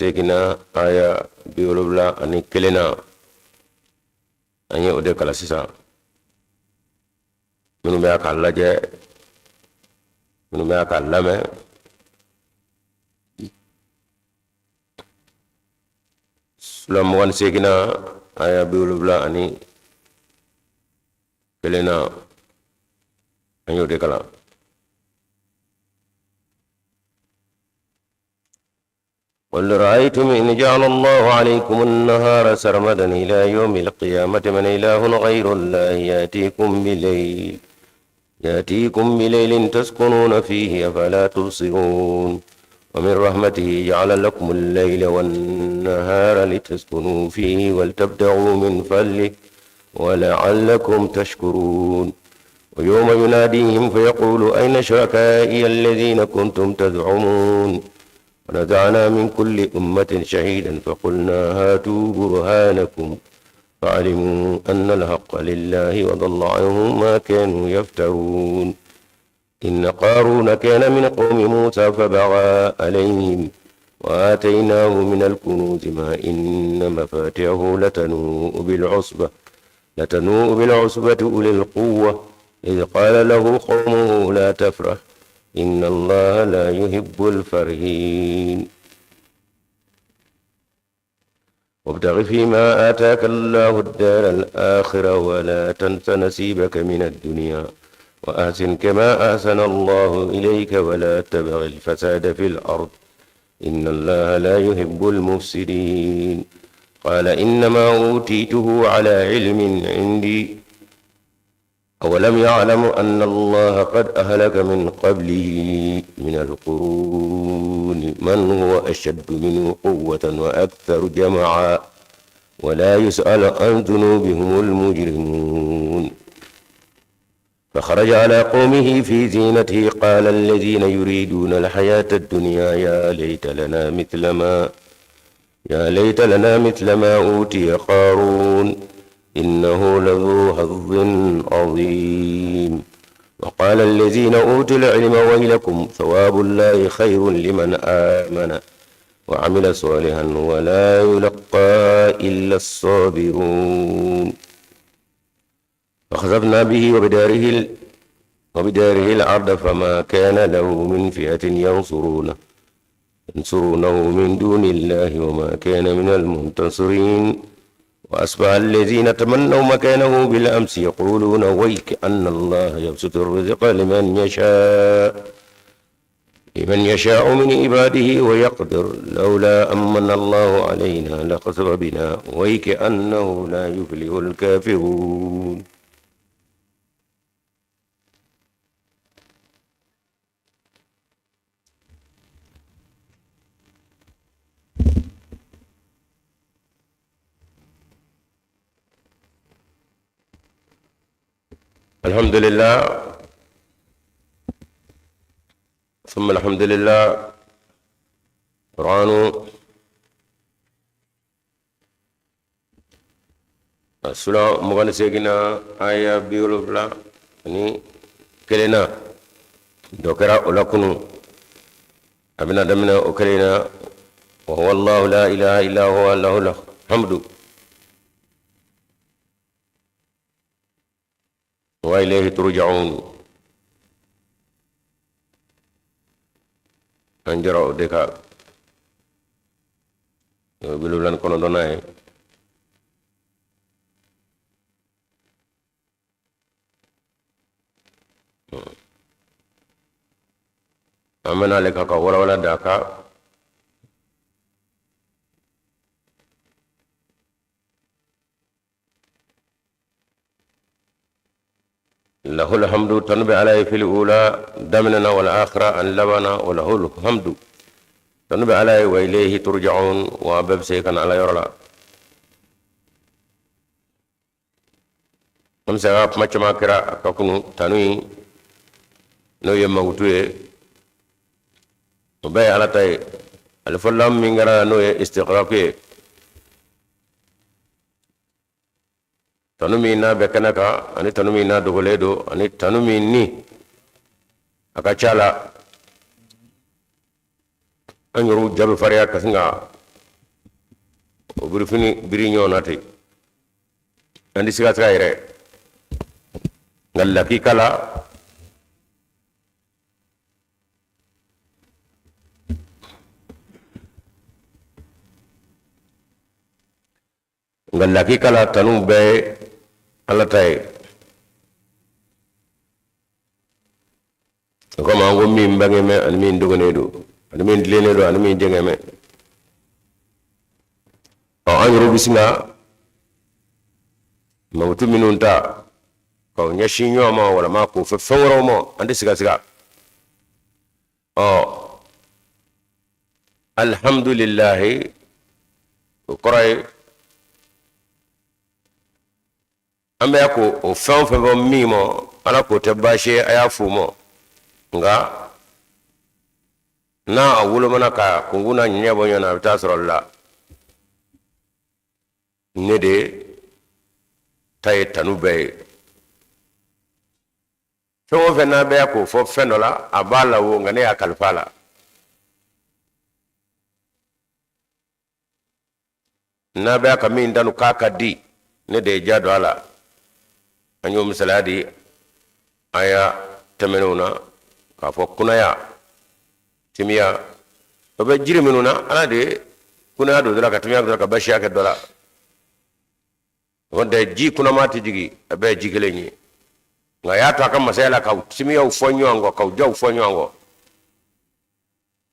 8 aya 71 na, an ye o de kalan sisan. Minnu bɛ k'a lajɛ, minnu bɛ k'a lamɛn, sura 28 aya 71 na, an y'o de kalan. قل رأيتم إن جعل الله عليكم النهار سرمدا إلى يوم القيامة من إله غير الله يأتيكم بليل تسكنون فيه، أفلا تبصرون؟ ومن رحمته جعل لكم الليل والنهار لتسكنوا فيه ولتبتغوا من فضله ولعلكم تشكرون. ويوم يناديهم فيقول أين شركائي الذين كنتم تزعمون؟ ونزعنا من كل أمة شهيدا فقلنا هاتوا برهانكم فعلموا أن الحق لله وضل عنهم ما كانوا يفترون. إن قارون كان من قوم موسى فبغى عليهم وآتيناه من الكنوز ما إن مفاتحه لتنوء بالعصبة أولي القوة إذ قال له قومه لا تفرح، إن الله لا يحب الفرحين. وابتغ فيما آتاك الله الدار الآخرة ولا تنس نصيبك من الدنيا، وأحسن كما أحسن الله إليك، ولا تبغ الفساد في الأرض، إن الله لا يحب المفسدين. قال إنما أوتيته على علم عندي، أولم يعلم أن الله قد أهلك من قبله من القرون من هو أشد منه قوة وأكثر جمعا، ولا يسأل عن ذنوبهم المجرمون. فخرج على قومه في زينته، قال الذين يريدون الحياة الدنيا يا ليت لنا مثل ما أوتي قارون، إنه لذو حظ عظيم. وقال الذين أوتوا العلم ويلكم ثواب الله خير لمن آمن وعمل صالحا، ولا يلقى إلا الصابرون. فخسفنا به وبداره الأرض، فما كان له من فئة ينصرونه من دون الله وما كان من المنتصرين. وأصبح الذين تمنوا مكانه بالأمس يقولون ويك أن الله يبسط الرزق لمن يشاء من عباده ويقدر، لولا أمن الله علينا لخسف بنا، ويك أنه لا يفلح الكافرون. الحمد لله ثم الحمد لله. قرآن sura 28 aya 71 na, dɔ kɛra o la kunu, a bɛna daminɛ o kelen na. وهو الله لا إله إلا هو له الحمد وإليه ترجعون. An jɔra o de kan, o 79nan ye. An bɛna ale kan ka walawala d'a kan. له الحمد, tanu bɛ Ala ye, في الأولى, daminɛ na, والآخرة, ani laban na. وله الحمد, tanu bɛ Ala ye, وإليه ترجعون, wa bɛɛ bɛ se ka na Ala yɔrɔ la. An bɛ se ka kuma caman kɛra a ka kunu. Tanu in, n'o ye mankutu ye, o bɛɛ ye Ala ta ye. Alifɔla min kɛra, n'o ye استغراق ye, tanu min n'a bɛ kɛnɛ kan, ani tanu min n'a dogolen don, ani tanu min ni a ka ca la an yɛrɛw ja bɛ farinya ka sin ka O birifini biri ɲɔgɔn na ten, an tɛ siga siga yɛrɛ, nka lakika la, nka lakika la, tanu bɛɛ ye Ala ta ye. O kama an ko min bange mɛ ani min dogonnen don ani min tilennen don ani min jɛngɛ mɛ. Ɔ, an yɛrɛ bɛ sin ka mankutu minnu ta k'aw ɲɛsin ɲɔgɔn ma walama k'o fɛ fɛn wɛrɛw ma, an tɛ siga siga. Ɔ, alhamdulilahi, o kɔrɔ ye an bɛ ko o fɛn o fɛn fɔ min ma, Ala k'o tɛ baasi ye, a y'a f'o ma. Nka n'a a wolomana ka kunkun na ɲɛ bɔ ɲɔgɔn na, a bɛ taa sɔrɔ la ne de ta ye tanu bɛɛ ye. Fɛn o fɛn n'a bɛ k'o fɔ fɛn dɔ la, a b'a la wo, nka ne y'a kalifa a la. N'a bɛ ka min tanu k'a ka di, ne de ye ja don a la. An y'o misaliya di aya tɛmɛnenw na k'a fɔ kunaya, timiya, o bɛ jiri minnu na, Ala de ye kunaya don dɔ la, ka timiya don dɔ la, ka basiya kɛ dɔ la. O tɛ ji kunama tɛ jigin, a bɛɛ ye ji kelen ye, nka a y'a to a ka masaya la ka timiyaw fɔ ɲɔgɔn kɔ, ka jaw fɔ ɲɔgɔn kɔ.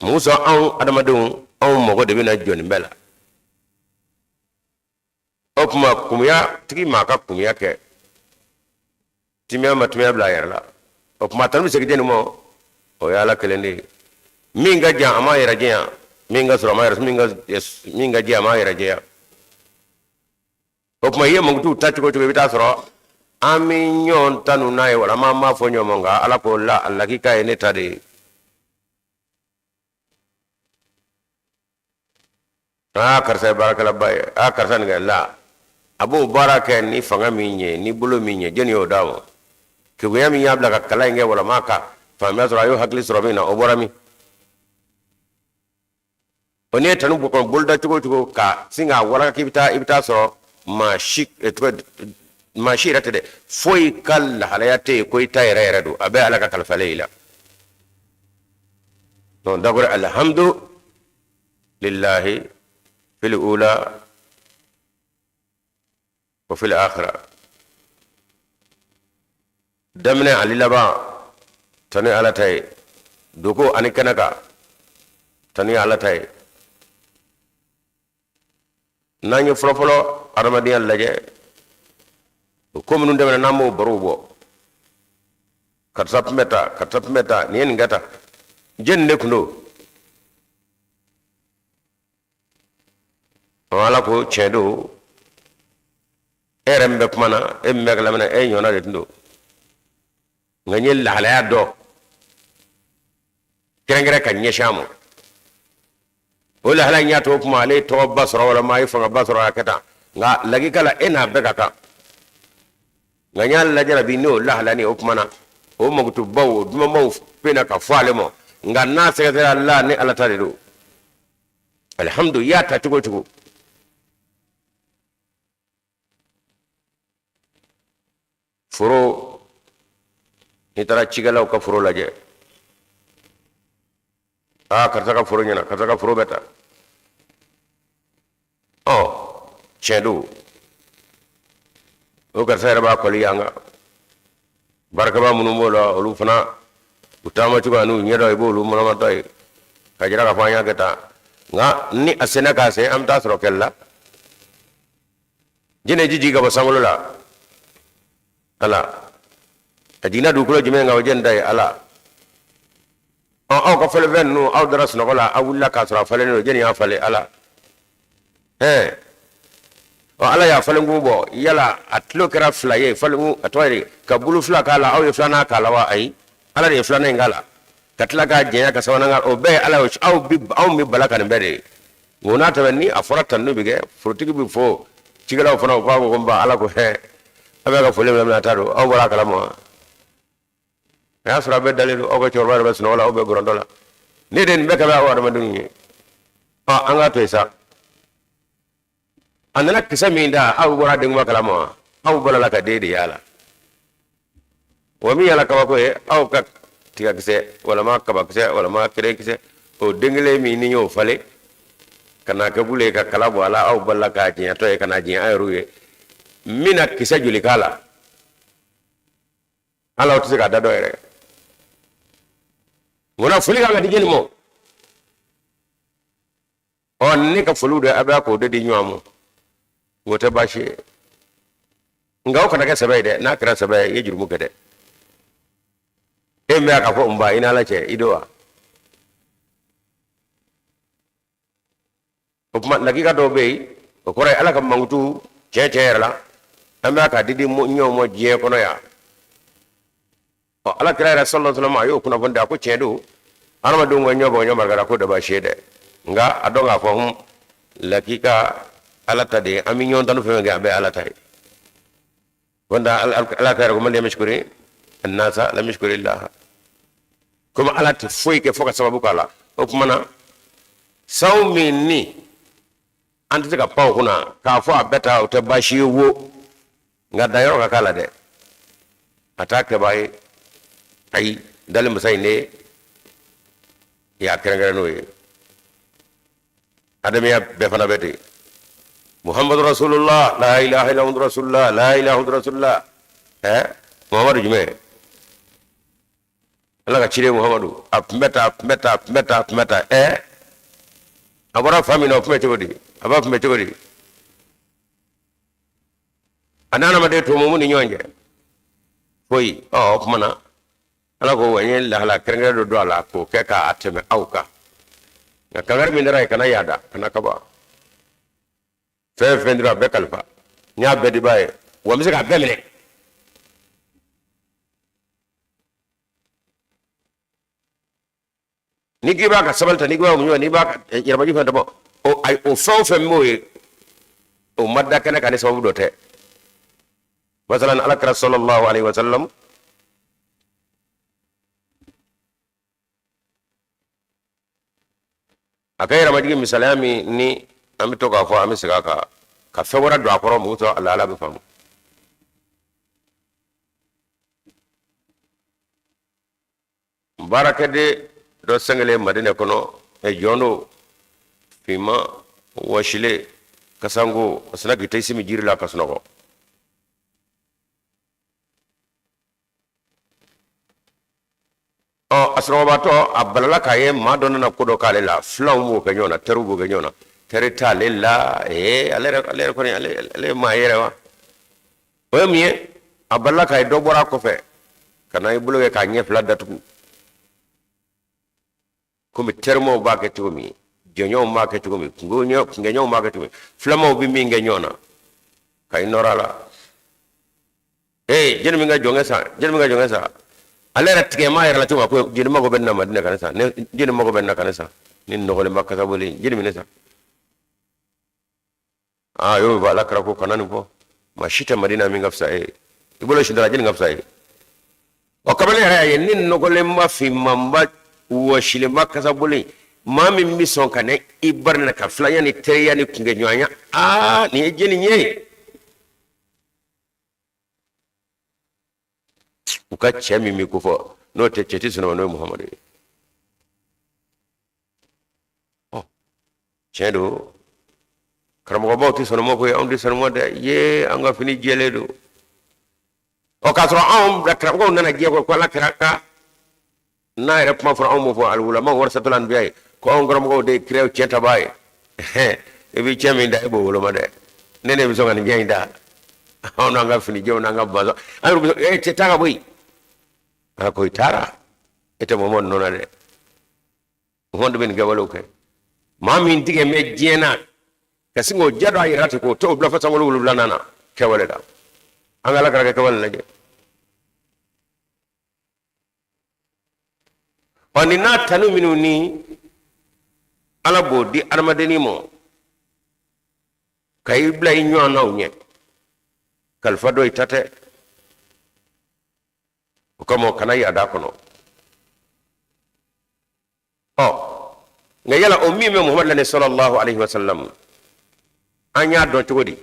Musa, anw adamadenw, anw mago de bɛna jɔ nin bɛɛ la. O tuma kumuya tigi maa ka kumuya kɛ, timiya ma timiya bila a yɛrɛ la. O tuma tanu bɛ segin jɔni ma? O ye Ala kelen de ye. Min ka jan, a m'a yɛrɛ janya. Min ka surun, a m'a yɛrɛ, min ka jɛ, a m'a yɛrɛ jɛya. O tuma i ye mankutuw ta cogo cogo, i bɛ taa sɔrɔ an bɛ ɲɔgɔn tanu n'a ye walama an b'a fɔ ɲɔgɔn ma, nka Ala ko la, a lakika ye ne ta de ye. Aa, karisa ye baarakɛlaba ye. Aa, karisa nin kɛ la, a b'o baara kɛ ni fanga min ye, ni bolo min ye, jɔnni y'o d'a ma? Kegunya min y'a bila ka kalan in kɛ walama ka faamuya sɔrɔ, a y'o hakili sɔrɔ min na, o bɔra min? O n'i ye tanu bɔ kɔnɔ boloda cogo o cogo, ka sin k'a walaka k'i bɛ taa, i bɛ taa sɔrɔ maa si, maa si yɛrɛ tɛ dɛ, foyi ka lahalaya tɛ yen ko i ta yɛrɛ yɛrɛ don, a bɛɛ Ala ka kalifalen i la. Donc d'accord, alhamdu lillahi fil ula wa fil akhira, daminɛ ani laban, tanu Ala ta ye. Dogo ani kɛnɛ kan, tanu Ala ta ye. N'an ye fɔlɔfɔlɔ adamadenya lajɛ, o ko minnu tɛmɛna, n'an b'o barow bɔ, karisa tun bɛ tan, karisa tun bɛ tan, nin ye nin kɛ tan, jɛni de tun don? Ala ko tiɲɛ don, e yɛrɛ min bɛ kuma na, e min bɛ ka lamɛn, e ɲɔgɔnna de tun don, nka n ye lahalaya dɔ kɛrɛnkɛrɛn ka ɲɛsin a ma. O lahala in y'a to o kuma ale ye tɔgɔba sɔrɔ walama a ye fangaba sɔrɔ, a kɛ tan, nka lakika la e n'a bɛɛ ka kan. Nka n y'a lajarabi n'o lahala ni o kuma na, o mankutubaw, o dumanbaw bɛna ka fɔ ale ma, nka n'a sɛgɛsɛgɛra la, ni Ala ta de don. Alihamdu, i y'a ta cogo o cogo, foro, n'i taara cikɛlaw ka foro lajɛ, aa, karisa ka foro ɲɛna, karisa ka foro bɛ ta. Ɔ, tiɲɛ don, o karisa yɛrɛ b'a kɔli yan kan, baarakɛbaa minnu b'o la, olu fana u taamacogo ani u ɲɛdɔ, i b'olu manamatɔ ye ka jira k'a fɔ an y'a kɛ tan. Nka ni a senna k'a sen, an bɛ taa sɔrɔ kɛlɛ la, jinɛ ji jigin ka bɔ sankolo la, Ala. A jiginna dugukolo jumɛn kan? O jɛni ta ye? Ala. Ɔ, aw ka falenfɛn ninnu, aw dara sunɔgɔ la, aw wulila k'a sɔrɔ a falennen don, jɛni y'a falen? Ala. Ɛɛ, ɔ, Ala y'a falenkun bɔ, yala a tulo kɛra fila ye, falenkun a tɔgɔ ye ka bulu fila k'a la, aw ye filanan k'a la wa? Ayi, Ala de ye filanan in k'a la, ka tila k'a janya ka sabanan k'a la. O bɛɛ ye Ala ye. Aw bi, anw bɛ bala ka nin bɛɛ de ye. O n'a tɛmɛ ni a fɔra tanuni bɛ kɛ, forotigi bɛ fo, cikɛlaw fana u b'a fɔ ko n ba Ala ko hɛ, an bɛ ka foli min na, ta don, aw bɔra a kalama wa? A y'a sɔrɔ a bɛɛ dalen don, aw ka cɛkɔrɔba yɛrɛ bɛ sunɔgɔ la, aw bɛ gɔrɔntɔ la, ne de nin bɛɛ ka bɛ aw adamadenw ye. Ɔ, an k'a to yen sa. A nana kisɛ min da, aw bɔra denkunba kalama wa? Aw balala ka den de y'a la. Wa min y'a la kabako ye, aw ka tigakisɛ walama kabakisɛ walama kerenkisɛ, o den kelen min ni y'o falen ka na kɛ bulu ye ka kala bɔ a la, aw balala k'a jɛnyatɔ ye ka n'a jɛnya aw yɛrɛw ye. N bɛna kisɛ joli k'a la? Hali aw tɛ se k'a da dɔn yɛrɛ. Munna foli kan ka di jɔni ma? Ɔ, ne ka foliw de, a bɛ k'o de di ɲɔgɔn ma, o tɛ baasi ye. Nka o kana kɛ sɛbɛ ye dɛ. N'a kɛra sɛbɛ ye, i ye jurumu kɛ dɛ. E min bɛ k'a fɔ nba, i n'Ala cɛ, i don wa? O tuma lakika dɔw bɛ yen, o kɔrɔ ye Ala ka mankutu tiɲɛ tiɲɛ yɛrɛ la, an bɛ k'a di di ɲɔgɔn ma diɲɛ kɔnɔ yan. Ɔ, Ala kira yɛrɛ sallallahu alaihi wasallam, a y'o kunnafoni di. A ko tiɲɛ don, hadamadenw ka ɲɔgɔn bɔ ɲɔgɔn barika ko dɔ baasi ye dɛ. Nka a dɔn k'a fɔ hun, lakika Ala ta de ye. An bɛ ɲɔgɔn tanu fɛn fɛn kɛ, a bɛɛ Ala ta ye. Wanda Ala ka yɛrɛ ko man lam yashkuri annasa lam yashkuri Allah. Komi Ala tɛ foyi kɛ fo ka sababu k'a la, o tuma na sabu min ni an tɛ se ka pan o kunna k'a fɔ a bɛɛ ta, o tɛ baasi ye wo. Nka danyɔrɔ ka k'a la dɛ. A t'a kɛbaa ye, ayi, dali masa in de y'a kɛrɛnkɛrɛn n'o ye. Adamaya bɛɛ fana bɛ ten. Muhammadu rasulullah, la ilaha illa muhammadu rasulullah, la ilaha muhammadu rasulullah. Ɛ, Muhammadu jumɛn? Ala ka ciden Muhammadu. A tun bɛ tan, a tun bɛ tan, a tun bɛ tan, a tun bɛ tan. Ɛ, a bɔra fa min na, o tun bɛ cogo di? A ba tun bɛ cogo di? A n'adamaden tɔw mun ni ɲɔgɔn cɛ? Foyi. Ɔ, o tuma na Ala ko wa n ye lahala kɛrɛnkɛrɛn dɔ don a la k'o kɛ k'a tɛmɛ aw kan. Nka kankari min dara ye, kana yaada, kana kaba. Fɛn fɛn dira, a bɛɛ kalifa. N y'a bɛɛ dibaa ye wa, n bɛ se k'a bɛɛ minɛ. N'i k'i b'a ka sabali ta, n'i k'i b'a muɲu, n'i b'a ka yɛrɛmaji fɛn tɔmɔ, o ayi, o fɛn o fɛn b'o ye, o ma da kɛnɛ kan ni sababu dɔ tɛ. Masalan, Ala kira sallallahu alaihi wasallam a ka yɛrɛmajigi misaliya min ni an bɛ to k'a fɔ, an bɛ segin a kan ka fɛn wɛrɛ don a kɔrɔ, mɔgɔ tɔ a la, ala bɛ faamu. Baarakɛden dɔ sɛgɛnlen Madinɛ kɔnɔ, jɔn don, finman wɔsilen, kasanko, a sinna k'i tɛ simi jiri la ka sunɔgɔ. Ɔ, a sunɔgɔbaatɔ, a balala k'a ye maa dɔ nana ko dɔ k'ale la. Filanw b'o kɛ ɲɔgɔn na, teriw b'o kɛ ɲɔgɔn na. Teri t'ale la. Ee, ale yɛrɛ, ale yɛrɛ kɔni, ale ye maa yɛrɛ wa? O ye mun ye? A balala k'a ye dɔ bɔra a kɔfɛ ka na i bolo kɛ k'a ɲɛ fila datugu, komi terimaw b'a kɛ cogo min, jɔnɲɔgɔnw b'a kɛ cogo min, kungoɲɔgɔnw b'a kɛ cogo min, filamaw bɛ min kɛ ɲɔgɔn na, ka i nɔrɔ a la. Ee, jɛni min ka jɔnkɛ san, jɛni min ka jɔnkɛ san. Ale yɛrɛ tigɛ maa yɛrɛ la cogo min, ko jɛni mago bɛ nin na Madinɛ ka ne san, jɛni mago bɛ nin na ka ne san, ni nɔgɔlenba kasabɔlen, jɛni bɛ ne san. Aa, y'o fɔ, Ala kira ko kana nin fɔ, maa si tɛ Madina min ka fisa e ye. I bolo sindala, jɛni ka fisa ye? Ɔ, kamalen yɛrɛ y'a ye ni nɔgɔlenba, finmanba, wɔsilenba, kasabɔlen, maa min bɛ sɔn ka ne i bari na ka filanya ni teriya ni kunkɛɲɔgɔnya. Aa, nin ye jɛni ye? U ka cɛ min bɛ ko fɔ, n'o tɛ cɛ tɛ sunɔgɔ, n'o ye Muhamadu ye. Ɔ, tiɲɛ don, karamɔgɔbaw tɛ sɔnɔmɔ koyi. Anw tɛ sɔnɔmɔ dɛ. Ye an ka fini jɛlen don. Ɔ, k'a sɔrɔ anw karamɔgɔw nana diɲɛ kɔ ko Ala kira ka n'a yɛrɛ kuma fɔra, anw b'o fɔ al-ulama warasatul anbiya ye, ko anw karamɔgɔw de ye kiraw tiɲɛ tabaa ye. I bɛ tiɲɛ min da, e b'o woloma dɛ. Ne bɛ sɔn ka nin diɲɛ in da, anw n'an ka finijɛw n'an ka bazɔn, an yɛrɛ bɛ sɔn. E tɛ taa ka bɔ yen. Ala ko i taara, e tɛ Muhamadu nɔ na dɛ. Muhamadu bɛ nin kɛwalew kɛ. Maa min tigɛ bɛ diɲɛ na ka sin k'o ja don a yɛrɛ la ten, k'o t'o bila fo sankolo wolonwulanan na kɛwale la, an ka Ala kira kɛ kɛwale lajɛ. Ɔ, nin n'a tanu minnu ni Ala b'o di adamadennin ma ka i bila i ɲɔgɔnnaw ɲɛ, kalifa dɔ i ta tɛ. O kama kana yaada kɔnɔ. Ɔ, nka yala o min bɛ Muhamadu la ni sallallahu alaihi wasallam, An y'a dɔn cogo di?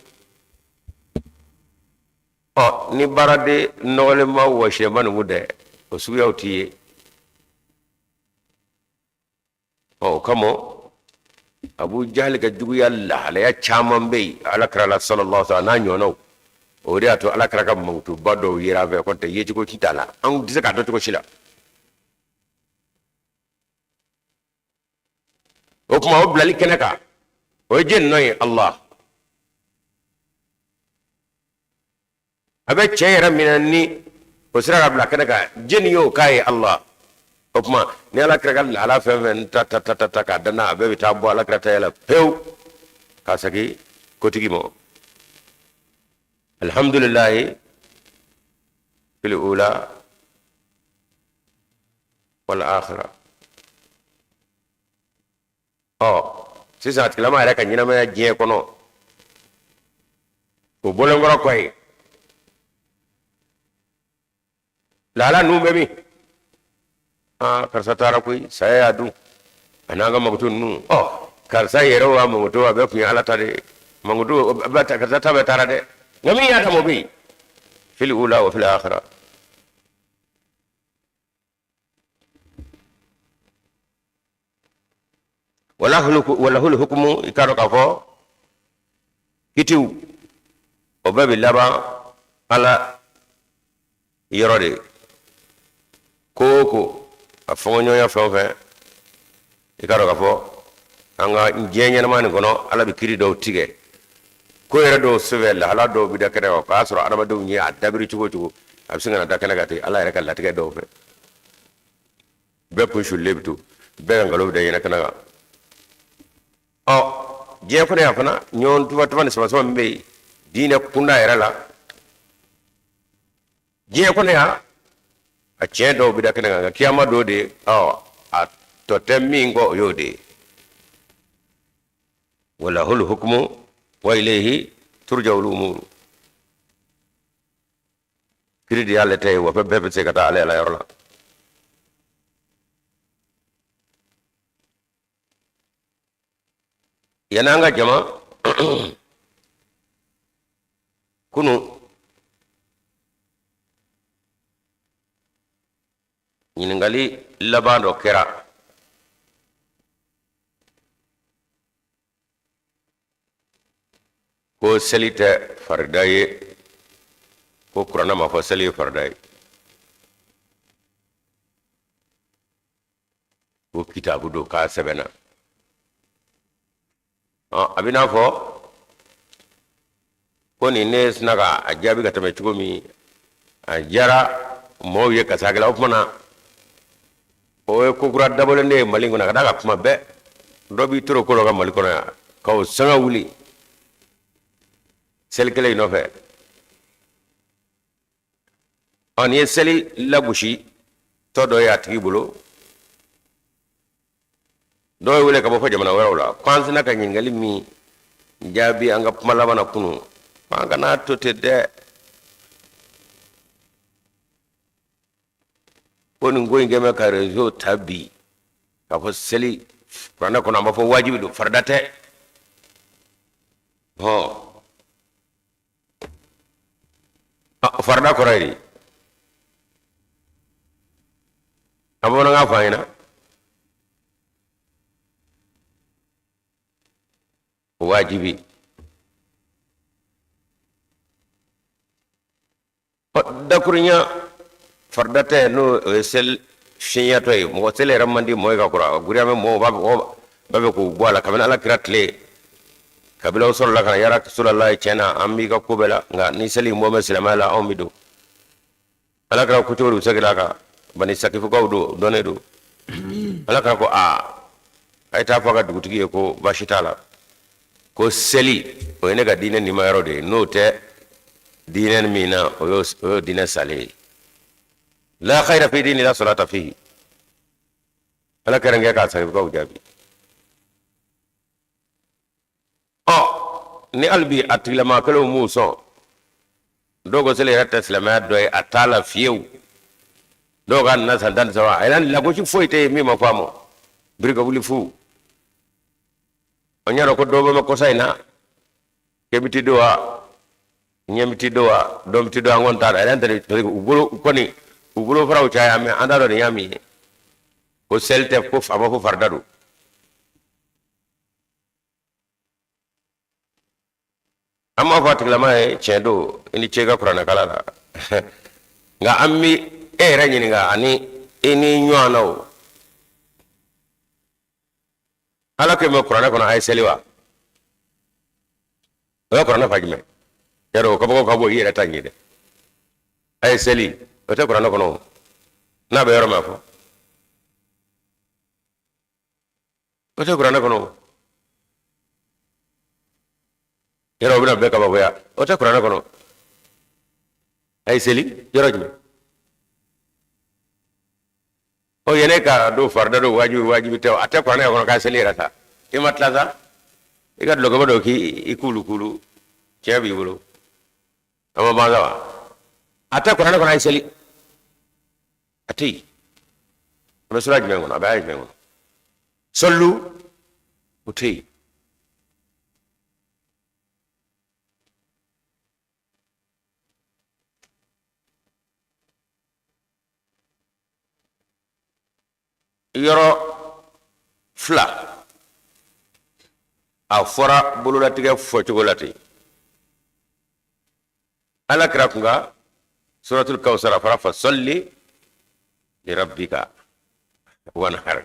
Ɔ, ni baaraden nɔgɔlenba wɔsilenba ninnu dɛ, o suguyaw t'i ye. Ɔ, o kama Abu Jahali ka juguya lahalaya caman bɛ yen ala kira la sallallahu alaihi wasallam n'a ɲɔgɔnnaw. O de y'a to ala kira ka mankutuba dɔw yera an fɛ, kɔni tɛ yecogo ci t'a la, an tɛ se k'a dɔn cogo si la. O tuma o bilali kɛnɛ kan, o ye jɛni nɔ ye? Allah. A bɛ cɛ yɛrɛ minɛ ni o sera ka bila kɛnɛ kan, jɛni y'o k'a ye? Allah. O tuma ni ala kira ka lahala fɛn fɛn ta ta ta ta ta k'a danna, a bɛɛ bɛ taa bɔ ala kira ta la pewu ka segin kotigi ma. Alhamdulilayi fil ula wal akhira. Ɔ, sisan a tigilama yɛrɛ ka ɲɛnamaya diɲɛ kɔnɔ, o bɔlenkɔrɔ kɔ ye lahala ninnu bɛ min? Aa, karisa taara koyi, saya y'a dun, a n'an ka mankutu ninnu. Ɔ, karisa yɛrɛ wa mankutu, a bɛɛ tun ye ala ta de ye. Mankutu karisa ta bɛɛ taara dɛ, nka min y'a dama, o bɛ yen fil ula wa fil akhira. Walahul hukumu, i k'a dɔn k'a fɔ kitiw o bɛɛ bɛ laban ala yɔrɔ de. Ko o ko a fɔɲɔgɔnya fɛn o fɛn, i k'a dɔn k'a fɔ an ka diɲɛ ɲɛnama nin kɔnɔ, ala bɛ kiri dɔw tigɛ, ko yɛrɛ dɔw sɛbɛ, lahala dɔw bɛ da kɛnɛ kan. O k'a sɔrɔ adamadenw ye a dabiri cogo o cogo, a bɛ sin ka na da kɛnɛ kan ten, ala yɛrɛ ka latigɛ dɔw fɛ. Bɛɛ kun sulilen bɛ to, bɛɛ ka nkalon bɛ da ɲɛna kɛnɛ kan. Ɔ, diɲɛ kɔnɔ yan fana, ɲɔgɔn tufa tufa ni sama sama min bɛ yen diinɛ kunda yɛrɛ la diɲɛ kɔnɔ yan, a tiɲɛ dɔw bɛ da kɛnɛ kan, nka kiyama don de, ɔ, a tɔ tɛ min kɔ, o y'o de ye. Walahul hukumu wa ilayhi turja'ul umuru. Kiri de y'ale ta ye, wa fɛn bɛɛ bɛ se ka taa ale ala yɔrɔ la. Yanni an ka jama kunu, ɲininkali laban dɔ kɛra ko seli tɛ farida ye, ko kuranɛ m'a fɔ seli ye farida ye, ko kitabu don k'a sɛbɛnna. A bɛ n'a fɔ ko nin ne sina ka a jaabi ka tɛmɛ cogo min, a diyara mɔgɔw ye ka s'a o tuma na o ye ko kura dabɔlen de ye Mali kɔnɔ, ka d'a kan kuma bɛɛ dɔ b'i toro ko dɔ ka Mali kɔnɔ yan ka o sanga wuli seli kelen in nɔfɛ. Ɔ, n'i ye seli lagosi tɔ dɔ ye a tigi bolo, dɔw ye wele ka bɔ fɔ jamana wɛrɛw la ko an sina ka ɲininkali min jaabi an ka kuma laban na kunun, ko an kana to ten dɛ, ko nin ko in kɛn bɛ ka réseau ta bi k'a fɔ seli kuranɛ kɔnɔ an b'a fɔ wajibi don, farida tɛ. Hɔn, farida kɔrɔ ye di? A bamanankan fɔ an ɲɛna. Wajibi dakurunya, farida tɛ, n'o ye seli fiɲɛtɔ ye. Mɔgɔ seli yɛrɛ man di mɔgɔ ye ka kɔrɔ, a giriya bɛ mɔgɔw b'a fɛ k'u bɔ a la. Kabini ala kira tile, kabilaw sɔrɔla ka na, ya Rasulalahi, tiɲɛ na an b'i ka ko bɛɛ la, nka ni seli in bɔ bɛ silamɛya la, anw bɛ don. Ala kira ko cogo di? U seginna a kan. Bani Sakifukaw don, dɔnnen don. Ala kira ko aa, a ye taa fɔ a ka dugutigi ye ko baasi t'a la, ko seli o ye ne ka diinɛ nimayɔrɔ de ye, n'o tɛ diinɛ min na, o y'o diinɛ salen ye. La khayra fi dini la salata fihi. Ala kɛrɛnkɛ k'a Sakifukaw jaabi. Ɔ, ni hali bi a tigilamaa kelenw m'u sɔn, dɔw ko seli yɛrɛ tɛ silamɛya dɔ ye, a t'a la fiyewu. Dɔw ka nana san 13, a yɛrɛ lagosi foyi tɛ yen min ma fɔ a ma, biri ka wuli fu. An y'a dɔn ko dɔw bɛ mɛn kɔsa in na. Kemiti don wa, ɲɛmiti don wa, dɔmiti don, an kɔni t'a dɔn. A yɛrɛ tɛ u bolo kɔni, u bolo faraw caya, mɛ an t'a dɔn nin y'a min ye. Ko seli tɛ, ko a ma fɔ farida don. An b'a fɔ a tigilama ye, tiɲɛ don, i ni ce i ka kuranɛkalan la, nka an bɛ e yɛrɛ ɲininka ani i ni ɲɔgɔnnaw. Ala ko bɛ kuranɛ kɔnɔ a ye seli wa? O ye kuranɛ fa jumɛn yarɔ? O kabako ka bɔ i yɛrɛ ta ɲɛ dɛ. A ye seli, o tɛ kuranɛ kɔnɔ. N'a bɛ yɔrɔ min fɔ, o tɛ kuranɛ kɔnɔ. Yɔrɔ o bɛna bɛɛ kabakoya. O tɛ kuranɛ kɔnɔ. A ye seli yɔrɔ jumɛn? O yɛlɛ ka don farida don, wajibi wajibi tɛ, a tɛ kuranɛ kɔnɔ k'a seli yɛrɛ sa. I ma tila sa, i ka dulɔkɛba dɔ k'i kulu kulu, tiɲɛ b'i bolo. A ma ban sa wa? A tɛ kuranɛ kɔnɔ a ye seli, a tɛ yen. A bɛ sura jumɛn kɔnɔ? A bɛ aya jumɛn kɔnɔ? Sɔlu, o tɛ yen. Yɔrɔ fila a fɔra bololatigɛ fɔcogo la ten. Ala kira kun ka suratul kawsara fara fasalli lirabbika wanhar.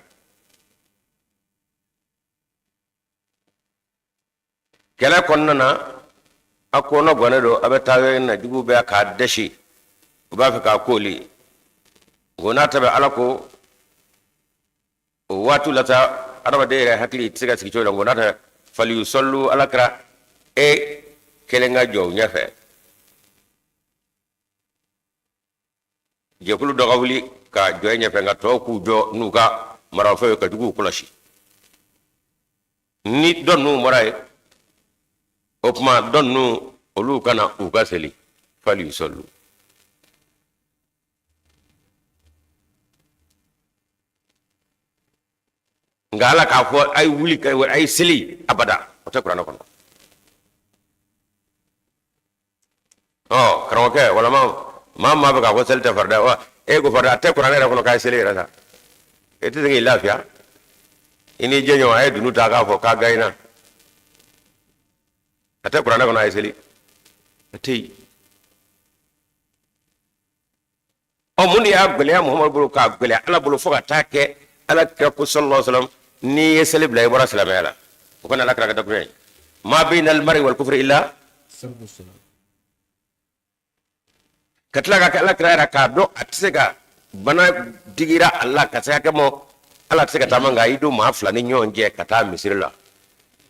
Kɛlɛ kɔnɔna na, a kɔnɔ gannen don, a bɛ taa yɔrɔ in na, juguw bɛ k'a dɛsi, u b'a fɛ k'a kooli. O n'a ta bɛɛ, ala ko o waati la sa, adamaden yɛrɛ hakili tɛ se ka sigi cogo la. O n'a ta falyusallu, ala kira e kelen ka jɔ u ɲɛfɛ, jɛkulu dɔ ka wuli ka jɔ e ɲɛfɛ, nka tɔw k'u jɔ n'u ka marafɛnw ye ka juguw kɔlɔsi. Ni dɔ ninnu bɔra yen, o tuma dɔ ninnu olu ka na u ka seli. Falyusallu, nka ala k'a fɔ a ye wuli ka a ye seli abada, o tɛ kuranɛ kɔnɔ. Ɔ karamɔgɔkɛ, walama maa maa bɛ k'a fɔ seli tɛ farida wa, e ko farida, a tɛ kuranɛ yɛrɛ kɔnɔ k'a ye seli yɛrɛ sa. E tɛ se k'i lafiya i n'i jɛɲɔgɔn, a ye dunun ta k'a fɔ k'a gayina. A tɛ kuranɛ kɔnɔ a ye seli, a tɛ yen. Ɔ mun de y'a gɛlɛya Muhamadu bolo k'a gɛlɛya Ala bolo fo ka taa kɛ Ala kira ko sallallahu alaihi wasallam, n'i ye seli bila, i bɔra silamɛya la? O kɔni Ala kira ka dakuruɲɛ ye ma bayna al-mar'i wal kufri illa ka tila ka kɛ Ala kira yɛrɛ k'a dɔn a tɛ se ka bana digira a la ka se hakɛ ma, ala tɛ se ka taama, nka i don maa fila ni ɲɔgɔn cɛ ka taa misiri la.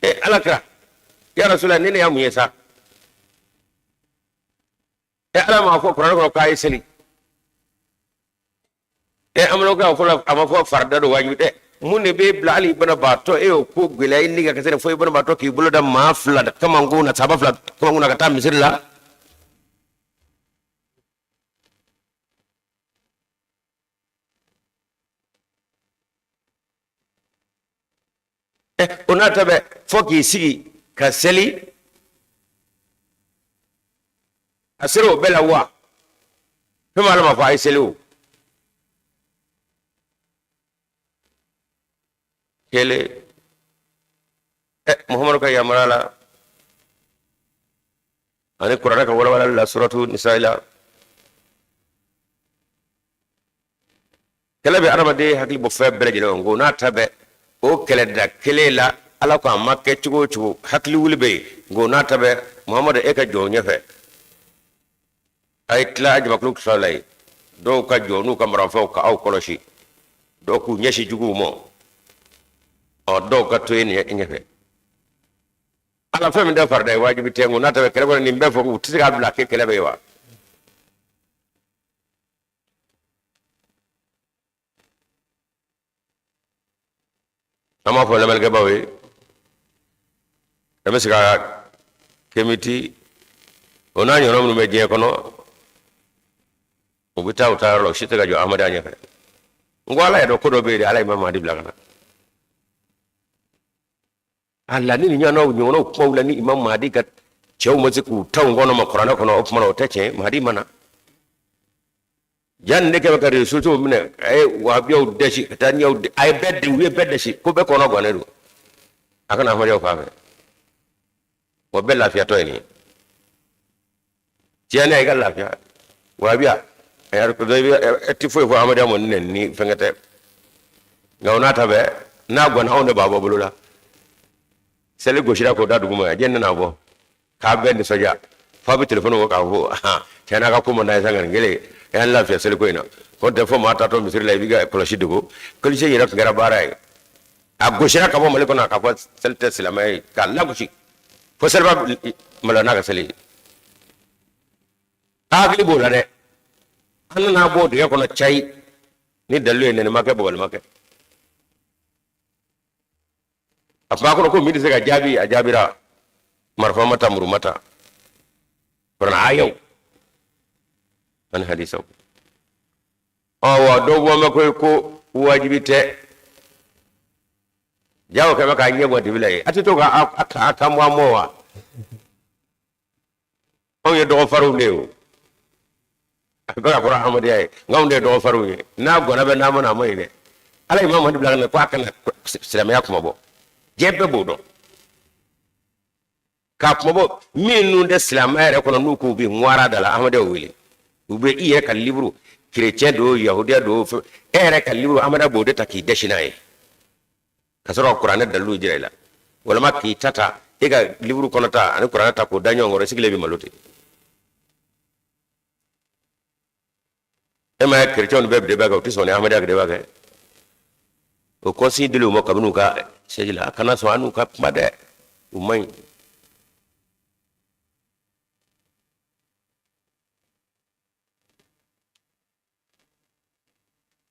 E Ala kira, ya Rasulullah, ni ne y'a mun ye sa? E ala m'a fɔ kuranɛ kɔnɔ k'a ye seli. E amadu k'a fɔ a ma fɔ farida don, wajibi tɛ. Mun de b'e bila hali banabaatɔ, e y'o ko gɛlɛya i ni ka kɛ fo i banabaatɔ k'i bolo da maa fila kamankun na, saba fila kamankun na, ka taa misiri la? O n'a ta bɛɛ, fo k'i sigi ka seli, a sera o bɛɛ la wa? Fɛn min ala ma fɔ a ye seli, o kelen. Muhamadu ka yamaruya la ani kuranɛ ka walawalali la suratu nisa'i la, Kɛlɛ bɛ adamaden hakili bɔ fɛn bɛɛ lajɛlen ko n'a ta bɛɛ, o kɛlɛda kelen la, ala ko a ma kɛ cogo o cogo, hakili wuli bɛ yen. Nka n'a ta bɛɛ, Muhamadu e ka jɔ o ɲɛfɛ, a ye tila a jamakulu fila la yen, dɔw ka jɔ n'u ka marafɛnw ka aw kɔlɔsi, dɔw k'u ɲɛsin juguw ma, ɔ dɔw ka to e ɲɛfɛ. Ala fɛn min tɛ farida ye, wajibi tɛ, nka n'a ta bɛɛ, kɛlɛ kɔnɔ, nin bɛɛ fɔ u tɛ se k'a bila kɛ kɛlɛ bɛ yen wa? An b'a fɔ lamɛnnikɛbaaw ye, an bɛ se ka kemiti o n'a ɲɔgɔnna minnu bɛ diɲɛ kɔnɔ, u bɛ taa u taa yɔrɔ la, u si tɛ ka jɔ Ahmadiyya ɲɛfɛ. N ko ala y'a dɔn ko dɔ bɛ yen de, ala ye Imam Mahdi bila ka na a la ni nin ɲɔgɔnnaw ɲɔgɔnnaw kumaw la ni Imam Mahdi ka Cɛw ma se k'u taw kɔnɔ ma kuranɛ kɔnɔ, o tuma na o tɛ tiɲɛ. Mahadi ma na yanni ne kɛ bɛ ka réseaux sociaux minɛ, a ye wahabiyaw dɛsi ka taa ɲɛw, a ye bɛɛ u ye bɛɛ dɛsi ko bɛɛ kɔnɔ gannen don. A kana ahmadiyaw fan fɛ, wa bɛɛ lafiyatɔ ye nin ye. Tiɲɛ ne i ka lafiya wahabiya e ti foyi fɔ ahmadiya ma ni ni fɛnkɛ tɛ, nka o n'a ta bɛɛ n'a gwanna anw de b'a bɔ bolo la. Seli gosira k'o da dugu ma yan, jɛn nana bɔ k'a bɛɛ nisɔndiya f'a bɛ telefɔni bɔ k'a fɔ tiɲɛ n'a ka ko man d'a ye sa, nka nin kelen y'an lafiya seliko in na. Ko tɛ fɔ maa taatɔ misiri la i b'i ka kɔlɔsi dogo. Kɔlɔsi yɛrɛ tun kɛra baara ye, a gosira ka bɔ Mali kɔnɔ k'a fɔ seli tɛ silamɛya ye, k'a lagosi fo seliba maloya n'a ka seli ye. A hakili b'o la dɛ, an nana bɔ o dingɛ kɔnɔ cayi ni dalilu ye, nɛni ma kɛ, bugɔli ma kɛ. A tun b'a kɔnɔ ko min tɛ se ka jaabi, a jaabira, marifa ma ta, muru ma ta, kuranɛ ayaw ani hadisaw. Ɔ dɔw bɔ mɛn ko ko wajibi tɛ, jago kɛ bɛ k'a ɲɛ bɔ dibi la ye, a tɛ to ka a kan bɔ a mɔ wa. Anw ye dɔgɔfarinw de ye, o a bɛ ka kɔrɔ ahmadiyya ye, nka anw de ye dɔgɔfarinw ye. N'a gɔnna bɛ n'a ma na, a ma ɲi dɛ. Ala ye Mamadu bila ka na ko a kana silamɛya kuma bɔ, diɲɛ bɛɛ b'o dɔn k'a kuma bɔ. Minnu tɛ silamɛya yɛrɛ kɔnɔ, n'u k'u bɛ ŋwara da la, ahmadiyyaw wele, u bɛ i yɛrɛ ka liburu, kerecɛn don, yahudiya don, e yɛrɛ ka liburu, ahmadiyya b'o de ta k'i dɛsi n'a ye ka sɔrɔ ka kuranɛ dalilu jira i la, walima k'i ta ta e ka liburu kɔnɔ ta ani kuranɛ ta k'o da ɲɔgɔn kɔrɔ, sigilen bɛ malo ten. E ma ye kerecɛnw bɛɛ débat kɛ, u tɛ sɔn ni ahmadiyya ka débat kɛ. O consigne dilen u ma kabini u ka siège la, a kana sɔn an n'u ka kuma dɛ, u man ɲi.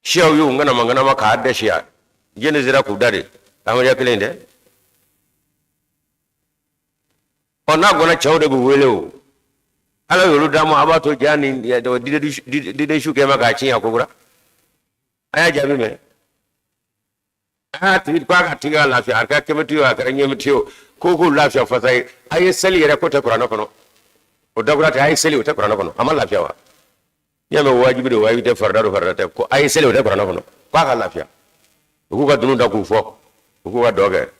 Siyaw y'u ŋanama ŋanama k'a dɛsɛ yan, jɛni sera k'u da de ahmadiyya kelen dɛ. Ɔ n'a gɔnna, cɛw de bɛ wele o. Ala y'olu d'a ma, a b'a to ja ni diden su kɛ ma k'a ci yan kokura. A y'a jaabi mɛn, a y'a tigi ko a ka tigi ka lafiya, a kɛra kɛmɛti o, a kɛra ɲɛmɛti o, ko k'u lafiya fasa ye. A ye seli yɛrɛ ko tɛ kuranɛ kɔnɔ, o dakura tɛ. A ye seli, o tɛ kuranɛ kɔnɔ, a ma lafiya wa? N'i y'a mɛn wajibi don, wajibi tɛ, farida don, farida tɛ, ko a ye seli, o tɛ kuranɛ kɔnɔ, k'a ka lafiya. U k'u ka dunun da k'u fɔ, u k'u ka dɔ kɛ.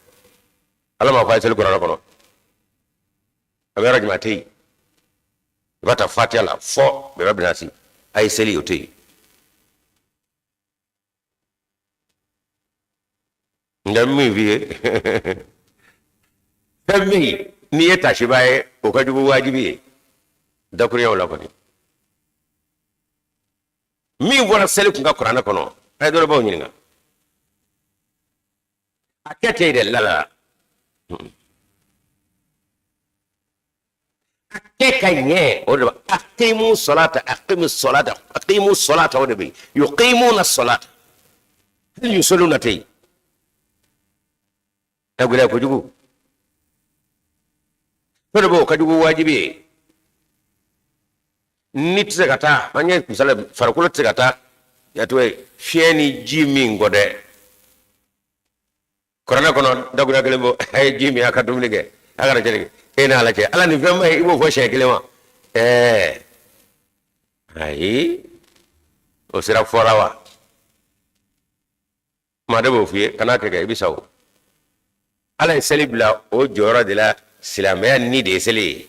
Ala m'a fɔ a ye seli kuranɛ kɔnɔ. A bɛ yɔrɔ jumɛn? A tɛ yen. I b'a ta fatiya la fɔ bɛɛ bɛ se a ye seli, o tɛ yen. Nka min f'i ye, fɛn min n'i ye tasiba ye, o ka jugu wajibi ye dakurunyaw la kɔni. Min bɔra seli kun ka kuranɛ kɔnɔ, a ye dɔnnibaw ɲininka, a kɛ ten dɛ lala, a kɛ ka ɲɛ, o de b'a aqimu salata, aqimu salata, aqimu salata, o de bɛ yen. Yuqimuna salata, hal yusalluna tɛ yen. A gɛlɛya kojugu, fɛn dɔ bɛ yen, o ka jugu wajibi ye. Ni tɛ se ka taa, an ye misali, farikolo tɛ se ka taa yatɔ ye fiɲɛ ni ji min kɔ dɛ. Kuranɛ kɔnɔ dakurunya kelen bɔ, a ye ji min, a ka dumuni kɛ, a kana cɛnni kɛ. E n'Ala cɛ, Ala nin fɛn ma ye, i b'o fɔ siɲɛ kelen wa? Ɛɛ ayi, o sira fɔra wa? Maa de b'o f'i ye, kan'a kɛ kɛ, i bɛ sa o. Ala ye seli bila o jɔyɔrɔ de la. Silamɛya ni de ye seli ye,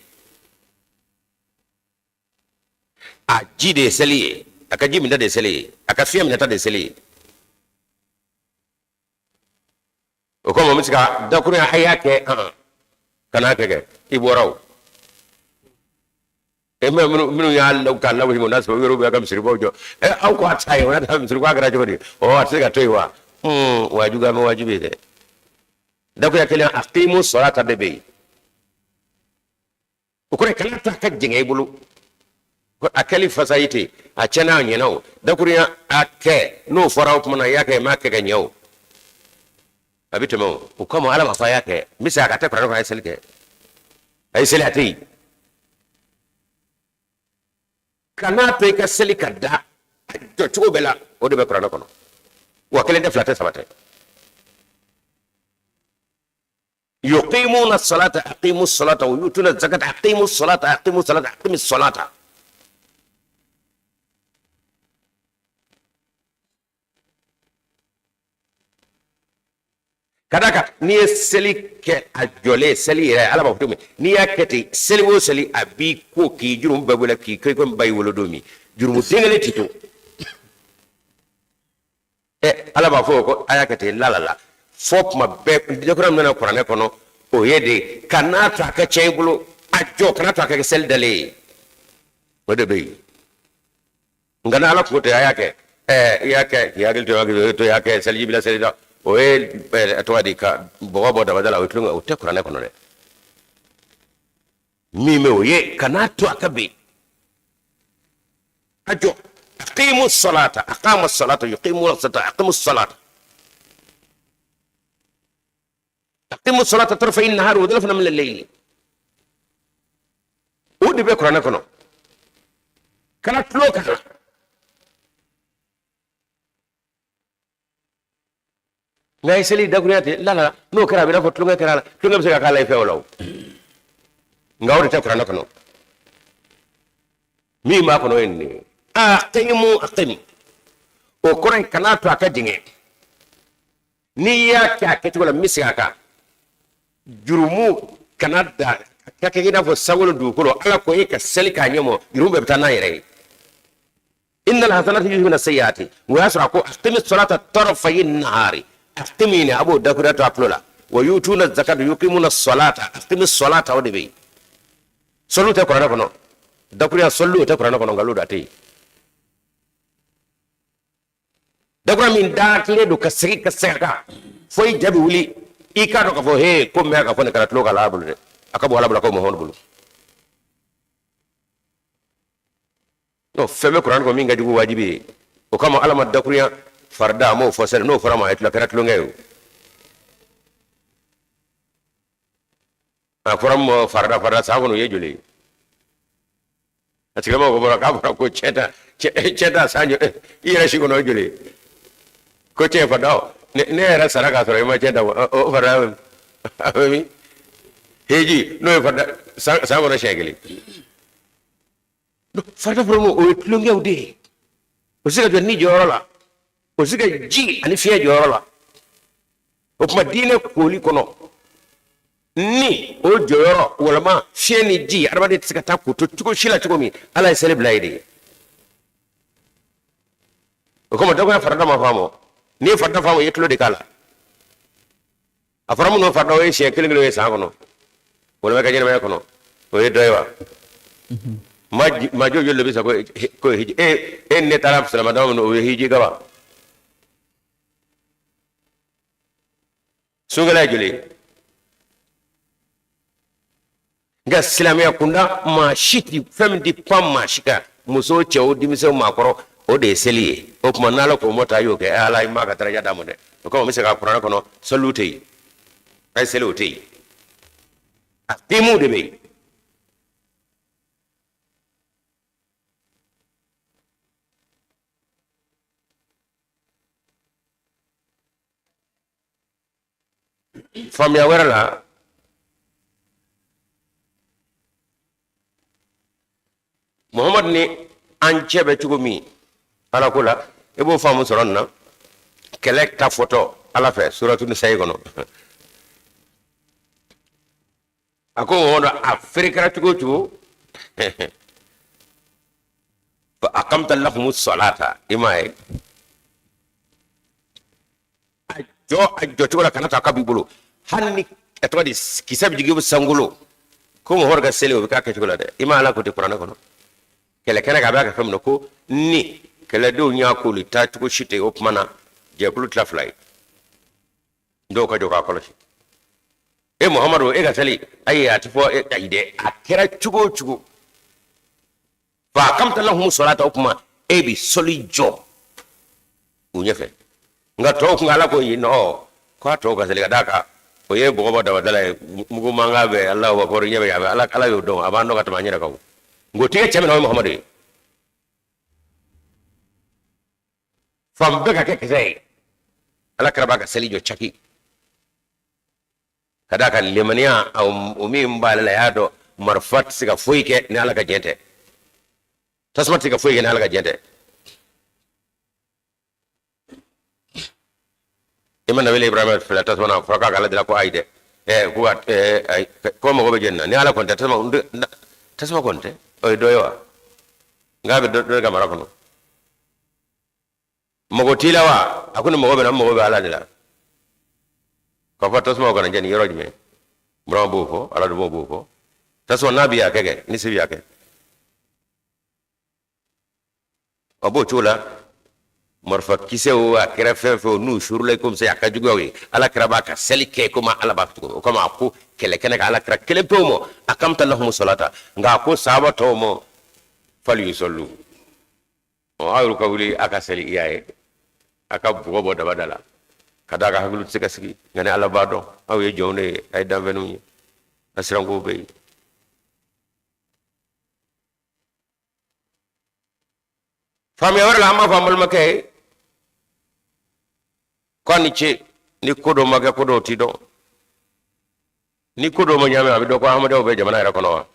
a ji de ye seli ye, a ka ji minta de ye seli ye, a ka fiɲɛ minɛta de ye seli ye. O kama n bɛ se ka dakurunya a y'a kɛ, kan'a kɛ kɛ, i bɔra o. E mɛ minnu y'a la k'a lagosi, n'a sɔrɔ u yɛrɛ bɛ ka misiribaw jɔ, ɛ aw ko a ta ye, o n'a ta misiri ko a kɛra cogo di? Ɔ a tɛ se ka to yen wa? Wajibi a ma wajibi ye dɛ. Dakurunya kelen, aqimu salata de bɛ yen. O kɔrɔ ye kana to a ka jɛngɛ i bolo, a kɛli fasa ye ten, a tiɲɛna, a ɲɛna o. Dakurunya a kɛ, n'o fɔra o tuma na, i y'a kɛ, i m'a kɛ ka ɲɛ o, a bɛ tɛmɛ o. O kama Ala b'a fɔ a y'a kɛ. N bɛ segin a kan, a tɛ kuranɛ kɔnɔ a ye seli kɛ, a ye seli, a tɛ yen. Kan'a to i ka seli ka da a jɔ cogo bɛɛ la, o de bɛ kuranɛ kɔnɔ wa. Kelen tɛ, fila tɛ, saba tɛ. Yuqimuna salata aqimu salata wa yutuna zakata aqimu salata aqimu salata aqimu salata. Ka d'a kan n'i ye seli kɛ a jɔlen, seli yɛrɛ ala b'a fɔ cogo min, n'i y'a kɛ ten, seli o seli a b'i ko k'i jurumu bɛɛ bɔ k'i kɛ komi ba y'i wolo don min, jurumu den kelen tɛ to. Ɛ ala b'a fɔ ko a y'a kɛ ten la la la fɔ tuma bɛɛ. Dakura min nana kuranɛ kɔnɔ, o ye de kan'a to a ka tiɲɛ i bolo, a jɔ, kana to a ka kɛ seli dalen ye. O de bɛ yen. Nka ni ala ko tɛ a y'a kɛ, ɛɛ i y'a kɛ k'i hakili to, hakili to, i y'a kɛ seliji bila seli la, o ye a tɔgɔ di, ka bɔgɔ bɔ dabada la, o ye tulonkɛ, o tɛ kuranɛ kɔnɔ dɛ. Min bɛ o ye kan'a to a ka bin, a jɔ. Aqimu salata, aqama salata, yuqimu salata, aqimu salata, aqimu salata tarafay nahari wa zulafan min al-layli. O de bɛ kuranɛ kɔnɔ. Kana tulon k'a la. Nka i seli dakurunya ten la la, n'o kɛra a bɛ i n'a fɔ tulonkɛ kɛra a la. Tulonkɛ bɛ se ka k'a la i fɛ o la o, nka o de tɛ kuranɛ kɔnɔ. Min b'a kɔnɔ o ye nin de ye: aqimu, aqim. O kɔrɔ ye kan'a to a ka jɛngɛ. N'i y'a kɛ a kɛcogo la, n bɛ segin a kan, jurumu kana da ka kɛ i n'a fɔ sankolo dugukolo. Ala ko e ka seli k'a ɲɛ mɔ, jurumu bɛɛ bɛ taa n'a yɛrɛ ye. Innal hasanati yuzhibna sayyiati. O y'a sɔrɔ a ko aqimi salata tarafayi nahari, aqimi ne a b'o dakuruya to a tulo la. Wa yutuna zakata yuqimuna salata aqimi salata, o de bɛ yen. Sɔliw tɛ kuranɛ kɔnɔ, dakuruya sɔliw tɛ kuranɛ kɔnɔ, nkalon don, a tɛ yen. Dakura min datilen don ka segin ka segin a kan fo i ja bɛ wuli, i k'a dɔn k'a fɔ he ko mɛ k'a fɔ nin kana tulon k'a la bolo dɛ, a ka bɔ ala bolo, a ka bɔ Muhamadu bolo. Non, fɛn bɛ kuranɛ kɔnɔ min ka jugu wajibi ye. O kama ala ma dakurunya farida, a m'o fɔ seli. N'o fɔra ma, a kɛra tulonkɛ ye. O a fɔra mɔ farida farida san kɔnɔ, o ye joli ye? A tigilamɔgɔ ko bɔra k'a fɔra ko cɛ ta cɛ ta san joli i yɛrɛ si kɔnɔ, o ye joli ye? Ko cɛ farida o, ne yɛrɛ sara k'a sɔrɔ i ma cɛ ta, o farida a bɛ min? Heji n'o ye farida san kɔnɔ siɲɛ kelen. Farida fɔlɔ o ye tulonkɛw de ye. O se ka jɔ ni jɔyɔrɔ la, o se ka ji ani fiɲɛ jɔyɔrɔ la. O tuma diinɛ koli kɔnɔ ni o jɔyɔrɔ walama fiɲɛ ni ji, adamaden tɛ se ka taa k'o to cogo si la cogo min, ala ye seli bila ye de ye. O kama dɔgɔya farida ma faamu. N'i ye farida faamu, i ye tulo de k'a la. A fɔra minnu farida, o ye siɲɛ kelen kelen ye san kɔnɔ walima ka ɲɛnamaya kɔnɔ, o ye dɔ ye wa? Maa joli joli de bɛ sa ko hiji? E ne taara silamɛ dama min, o ye hiji kaba. Sunkɛla ye joli ye? Nka silamɛya kunda, maa si ti fɛn min ti pan maa si kan, muso, cɛw, denmisɛnw, maakɔrɔ, o de ye seli ye. O tuma n'ala k'o mɔ ta, y'o kɛ, ala i m'a ka daraja d'a ma dɛ. O kama n bɛ se ka kuranɛ kɔnɔ seliw tɛ yen, a ye seli o tɛ yen, a temu de bɛ yen. Faamuya wɛrɛ la, Muhamadu ni an cɛ bɛ cogo min ala ko la, i b'o faamu sɔrɔ nin na. Kɛlɛ ta fɔtɔ ala fɛ suratu nisayi kɔnɔ, a ko Muhamadu a ferekera cogo o cogo, fa aqamta lahumu salata, i m'a ye a jɔ a jɔcogo la, kana to a ka b'i bolo, hali ni a tɔgɔ di kisɛ bɛ jigin sankolo ko Muhamadu ka seli, o bɛ k'a kɛcogo la dɛ. I ma ala ko ten kuranɛ kɔnɔ kɛlɛ kɛnɛ kan, a b'a kɛ fɛn min na ko ni kɛlɛdenw y'a k'olu taa cogo si tɛ. O tuma na jɛkulu tila fila ye, dɔw ka jɔ k'a kɔlɔsi. E Muhamadu, e ka seli, ayi, a tɛ fɔ ayi dɛ, a kɛra cogo o cogo, fa aqamta lahum salata, o kuma e bɛ sɔli jɔ u ɲɛfɛ. Nka tɔw kun ala ko yen nɔ k'a tɔw ka seli, ka d'a kan o ye bɔgɔ bɔ dabada ye, mugu mankan bɛ Alahu akbar ɲɛ bɛ yan, ala ala y'o dɔn, a b'an dɔn ka tɛmɛ an yɛrɛ kan. Nka o tɛ kɛ cɛ min na, o ye Muhamadu ye. Fan bɛɛ ka kɛ kisɛ ye, ala kira b'a ka seli jɔ caki. Ka d'a kan limaniya o min b'ale la, y'a dɔn marifa tɛ se ka foyi kɛ ni Ala ka jɛn tɛ, tasuma tɛ se ka foyi kɛ ni Ala ka jɛn tɛ. I ma Nabila Ibrahima fili tasuma na, fɔra k'a ka Ala deli, ko ayi dɛ, ko ayi, ko mago bɛ jɛni na ni Ala kɔni tɛ, tasuma kɔni tɛ, o ye dɔ ye wa? Nka a bɛ dɔ ka mara kɔnɔ, mago t'i la wa? A ko ni mago bɛ na, n mago bɛ Ala de la. K'a fɔ tasuma kana jɛni yɔrɔ jumɛn? Burama b'o fɔ, Ala dun b'o fɔ. Tasuma n'a bɛ a kɛ kɛ ni se bɛ a kɛ, a b'o cogo la. Marifa kisɛw a kɛra fɛn fɛn n'u suurula komi se a ka juguyaw ye, Ala kira b'a ka seli kɛ komi Ala b'a fɔ cogo min. O kama a ko kɛlɛ kɛnɛ kan, Ala kira kelen pewu ma akamta lahumu salata, nka a ko sahaba tɔw ma fali yusallu. Ɔ, aw yɛrɛ ka wuli a ka seli, i y'a ye a ka bɔgɔ bɔ daba da la, ka d'a kan hakili tɛ se ka sigi. Nka ni Ala b'a dɔn aw ye jɔnw de ye, a ye danfɛnw ye, a sirankow bɛ yen. Faamuya wɛrɛ la, an b'a fɔ an balimakɛ ye ko a ni ce. Ni ko dɔ ma kɛ, ko dɔw ti dɔn. Ni ko dɔw ma ɲaami, a bɛ dɔn ko ahmadiyyaw bɛ jamana yɛrɛ kɔnɔ wa?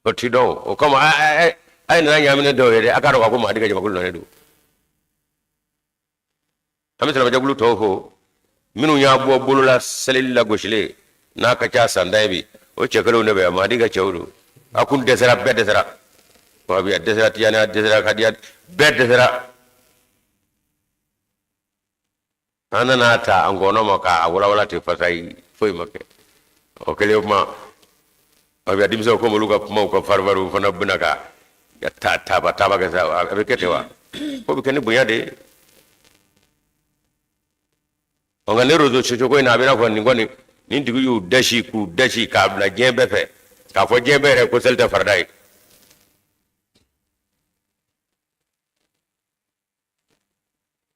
O ti dɔn. O kama a ye nana ɲaaminen dɔw ye dɛ, a k'a dɔn k'a ko Mahadi ka jamakulu nalen don. An bɛ silamɛjɛkulu tɔw fo minnu y'a bɔ bolola selili lagosilen n'a ka ca san 10 ye bi. O cɛ kelenw de bɛ yan, Mahadi ka cɛw don. A kun dɛsɛra, bɛɛ dɛsɛra. Wahabiya dɛsɛra, tijaniya dɛsɛra, kadiya bɛɛ dɛsɛra. An nana ta an kɔnɔ ma k'a walawala ten, fasayi foyi ma kɛ. O kelen kuma, wahabiya denmisɛnw komi olu ka kumaw ka farin, u fana bɛna ka taaba taaba kɛ sa. A bɛ kɛ ten wa? Ko bɛ kɛ ni bonya de ye. Ɔ, nka ne réseaux sociaux ko in na, a bɛ i n'a fɔ nin kɔni, nin tigi y'u dasi k'u dasi k'a bila diɲɛ bɛɛ fɛ, k'a fɔ diɲɛ bɛɛ yɛrɛ ko seli tɛ farida ye.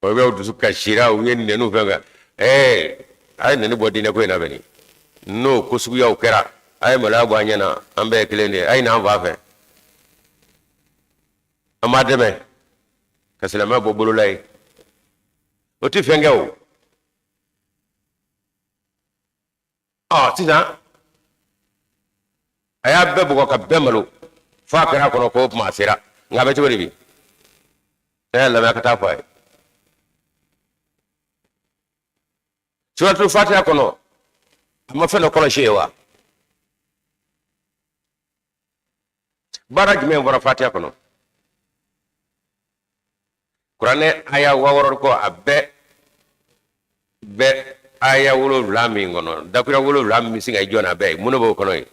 O bɛ dusu kasira, u ye nɛniw fɛn kan. A ye nɛni bɔ diinɛ ko in na bɛni. N'o ko suguyaw kɛra, a ye maloya bɔ an ɲɛ na. An bɛɛ ye kelen de ye. A ye n'an fa fɛ, an b'a dɛmɛ ka silamɛya bɔ bolola ye. O tɛ fɛn kɛ o. Ɔ, sisan a y'a bɛɛ bugɔ ka bɛɛ malo fo a kɛra a kɔnɔ ko o tuma a sera. Nka a bɛ cogo di bi? Ne y'a lamɛn, a ka taa fɔ a ye suratul fatiha kɔnɔ, a ma fɛn dɔ kɔlɔsi ye wa? Baara jumɛn bɔra fatiha kɔnɔ? Kuranɛ aya 6000 kɔ, a bɛɛ bɛ aya 7 min kɔnɔ, dakuruya 7 min bɛ sin ka i jɔ n'a bɛɛ ye, mun de b'o kɔnɔ yen?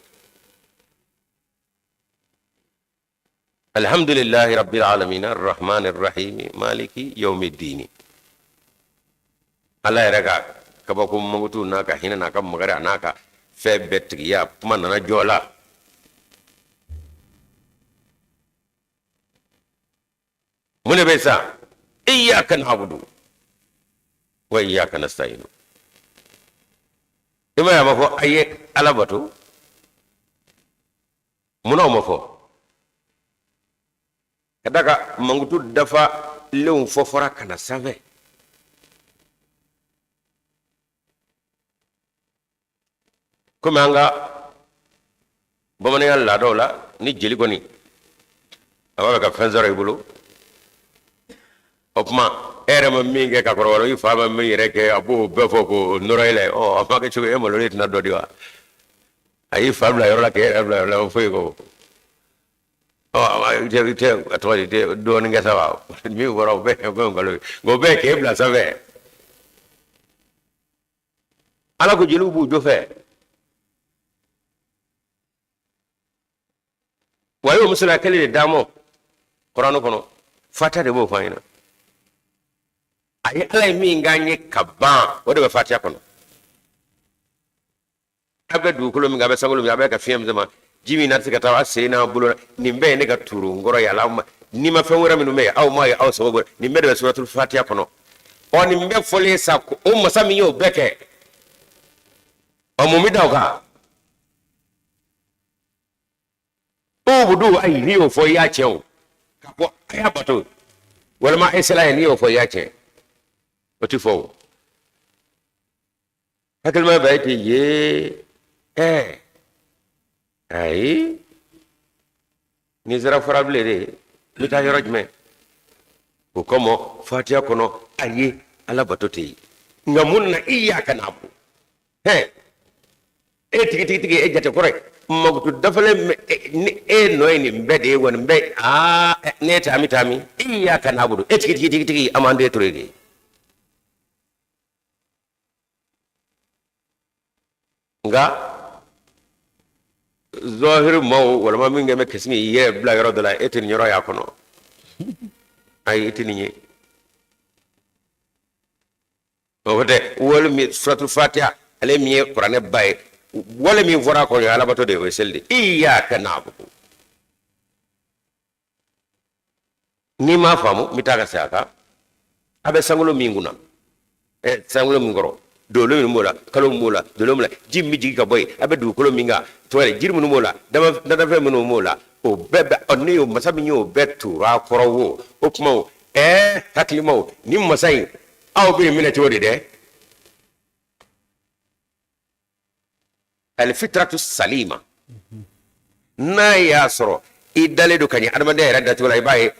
Alhamdulillahi rabbil alamin arrahman arrahim maliki yawmiddin. Ala yɛrɛ ka kabako mankutu n'a ka hinɛ n'a ka makari a n'a ka fɛn bɛɛ tigiya kuma nana jɔ la. Mun de bɛ sa? Iyyaka na'budu wa iyyaka nasta'inu. I ma ye a ma fɔ a ye Ala bato? Munna o ma fɔ? Ka d'a kan mankutu dafalenw fɔ fɔra ka na sanfɛ. Komi an ka bamananya laadaw la, ni jeli kɔni a b'a fɛ ka fɛn sɔrɔ i bolo, o tuma e yɛrɛ ma min kɛ ka kɔrɔ wala i fa ma min yɛrɛ kɛ, a b'o bɛɛ fɔ k'o nɔrɔ e la. Ɔ, a ma kɛ cogo e malolen tɛna dɔ di wa? A y'i fa bila yɔrɔ la k'e yɛrɛ bila yɔrɔ la, foyi ko. Ɔ, i tɛ a tɔgɔ di, tɛ dɔɔnin kɛ sa wa? Min fɔra, o bɛɛ o bɛɛ nkalon ye, nka o bɛɛ k'e bila sanfɛ. Ala ko jeliw b'u jo fɛ wa, y'o misaliya kelen de d'an ma kuranɛ kɔnɔ. Fatiha de b'o fɔ an ɲɛna. A ye Ala ye min k'an ye ka ban, o de bɛ fatiha kɔnɔ. A bɛ dugukolo min kan, a bɛ sankolo min, a bɛ ka fiɲɛ min sama, ji min na tɛ se ka taa a sen n'a bolo la, nin bɛɛ ye ne ka turu n kɔrɔ yala ma n'i ma fɛn wɛrɛ minnu bɛ yen, aw m'a ye aw sababu. Nin bɛɛ de bɛ suratul fatiha kɔnɔ. Ɔ, nin bɛɛ fɔlen sa, o masa min y'o bɛɛ kɛ, ɔ, mun bɛ da o kan? Ubudu, ayi, n'i y'o fɔ i y'a tiɲɛ. O ka fɔ a y'a bato walima a ye sela ye, n'i y'o fɔ i y'a tiɲɛ. O ti fɔ. O hakilima bɛ ten ye. Ɛɛ ayi, ni sera fara bilen de, n bɛ taa yɔrɔ jumɛn? O kama fatiya kɔnɔ, a ye ala bato tɛ yen. Nka mun na iyyaka na'budu? Hɛn, e tigi tigi tigi, e jate kɔrɔ ye makutu dafalen, ni e nɔ ye nin bɛɛ de ye wa? Nin bɛɛ aa, ne tɛ an bɛ taa min? Iyyaka na'budu, e tigi tigi tigi tigi, an b'an den toro de ye. Nka zɔhiri maaw walima min kɛ bɛ kisi k'i yɛrɛ bila yɔrɔ dɔ la, e tɛ nin yɔrɔ y'a kɔnɔ. Ayi, e tɛ nin ye. O tɛ wali min suratul fatiha, ale min ye kuranɛ ba ye, wale min fɔra a kɔnɔ, ye alabato de ye, o ye seli de ye. Iyyaka na'budu. N'i m'a faamu, n bɛ taa ka segin a kan. A bɛ sankolo min kunna, ɛ sankolo min kɔrɔ, dolo minnu b'o la, kalo min b'o la, dolo min la, ji min bɛ jigin ka bɔ yen, a bɛ dugukolo min kan, tɔgɔ jiri minnu b'o la, danfɛn minnu b'o la, o bɛɛ bɛ ɔ ne y'o masa min y'o bɛɛ tura a kɔrɔ wo. O tuma o, ɛɛ hakilimaw, ni masa in, aw bɛ nin minɛ cogo di dɛ? Alifitratu salima, n'a y'a sɔrɔ i dalen don ka ɲɛ adamadenya yɛrɛ dacogo la, i b'a ye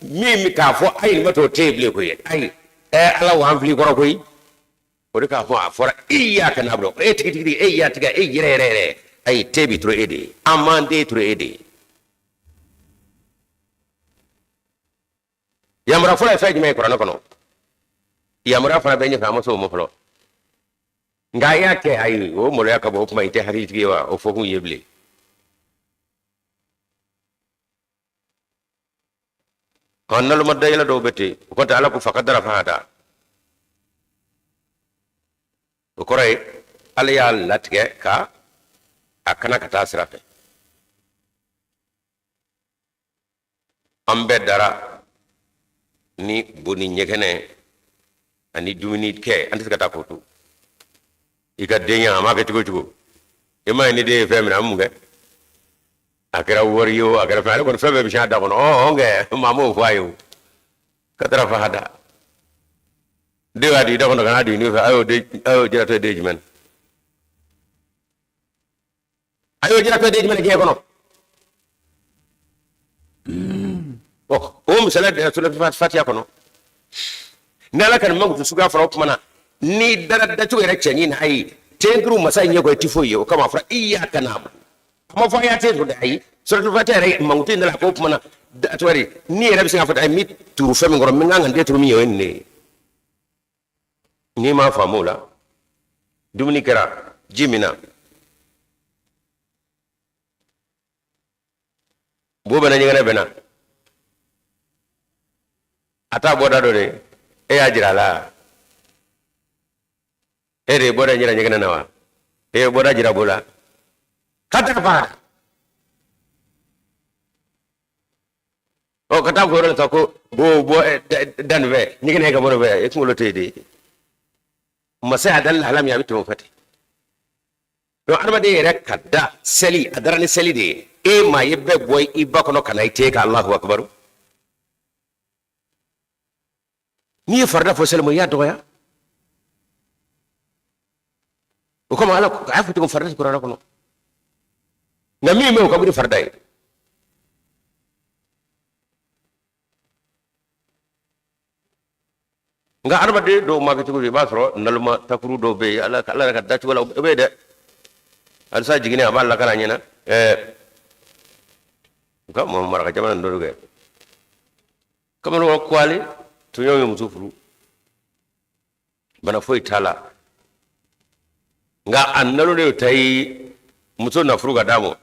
min bɛ k'a fɔ ayi, nin ma t'o tɛ yen bilen koyi. Ayi, ɛ ala w'an fili kɔrɔ koyi. O de k'a fɔ a fɔra iyyaka na'budu, e tigi tigi, e y'a tigɛ e yɛrɛ yɛrɛ yɛrɛ. Ayi, te bi toro e de ye, an m'an den toro e de ye. Yamaruya fɔlɔ ye fɛn jumɛn ye kuranɛ kɔnɔ? Yamaruya fana bɛ ɲɛfɛ, an ma se o ma fɔlɔ. Nka a y'a kɛ, ayi, o maloya ka bɔ. O kuma, i tɛ hakilitigi ye wa? O fɔkun ye bilen. Ɔ naloma dayɛlɛ dɔw bɛ ten, o kɔrɔ tɛ ala ko fakadara fahada. O kɔrɔ ye ala y'a latigɛ ka a kana ka taa sira fɛ. An bɛɛ dara ni bo ni ɲɛgɛnɛ ani dumuni kɛ, an tɛ se ka taa k'o to. I ka denya, a m'a kɛ cogo cogo, i m'a ye ni den ye fɛn minɛ, an mun kɛ? A kɛra wari ye o, a kɛra fɛn, ale kɔni fɛn bɛɛ bɛ siɲɛ a da kɔnɔ. Ɔ ɔn kɛ maa m'o fɔ a ye o kadara fahada. Den y'a don i da kɔnɔ ka n'a don i nun fɛ, a y'o den, a y'o jiratɔ ye den jumɛn na? A y'o jiratɔ den jumɛn na diɲɛ kɔnɔ? Ɔ o misaliya de sura fatiya kɔnɔ. Ni ala ka nin mankutu suguya fɔra, o tuma na n'i dara dacogo yɛrɛ cɛɲi na, ayi, tenkuru masa in ɲɛ kɔ, i ti foyi ye. O kama a fɔra iyyaka na'budu, a ma fɔ a y'a ten to dɛ. Ayi, suratul fatiha yɛrɛ mankutu in da la ko o tuma na tɔgɔ di, n'i yɛrɛ bɛ se k'a fɔ ayi, n bɛ turu fɛn min kɔrɔ, n bɛ kan ka n den turu min ye, o ye nin de ye. N'i m'a faamu o la, dumuni kɛra ji min na, bo bɛ na, ɲɛgɛnɛ bɛ na, a t'a bɔda dɔ de, e y'a jira a la, e de ye bɔda jira ɲɛgɛnɛ na wa? E ye bɔda jira bo la ka taa fara ɔ ka taa fɔ yɔrɔ la sa ko bo bɔ da nin fɛ, ɲɛgɛnɛ ka bɔ nin fɛ, e kunkolo tɛ yen de. Masa y'a da lahala min, a bɛ tɛmɛ o fɛ ten. Donc adamaden yɛrɛ ka da seli, a dara ni seli de ye. E maa ye bɛɛ bɔ i ba kɔnɔ ka na i te ka Alahu akibaru. N'i ye farida fɔ seli ma, i y'a dɔgɔya. O kama ala a y'a fɔ cogo farida kuranɛ kɔnɔ, nka min bɛ o ka bon ni farida ye. Nka adamaden dɔw ma kɛ cogo di, i b'a sɔrɔ naloma takuru dɔw bɛ yen, ala ala yɛrɛ ka dacogo la, o bɛ yen dɛ. Halisa jiginni, a b'a lakana a ɲɛna. Ɛɛ u ka maraka jamana ninnu dɔ kɛ kamalenkɔrɔ kwale tɔɲɔgɔn ye muso furu, bana foyi t'a la, nka a nalonnen ta ye muso na furu ka d'a ma.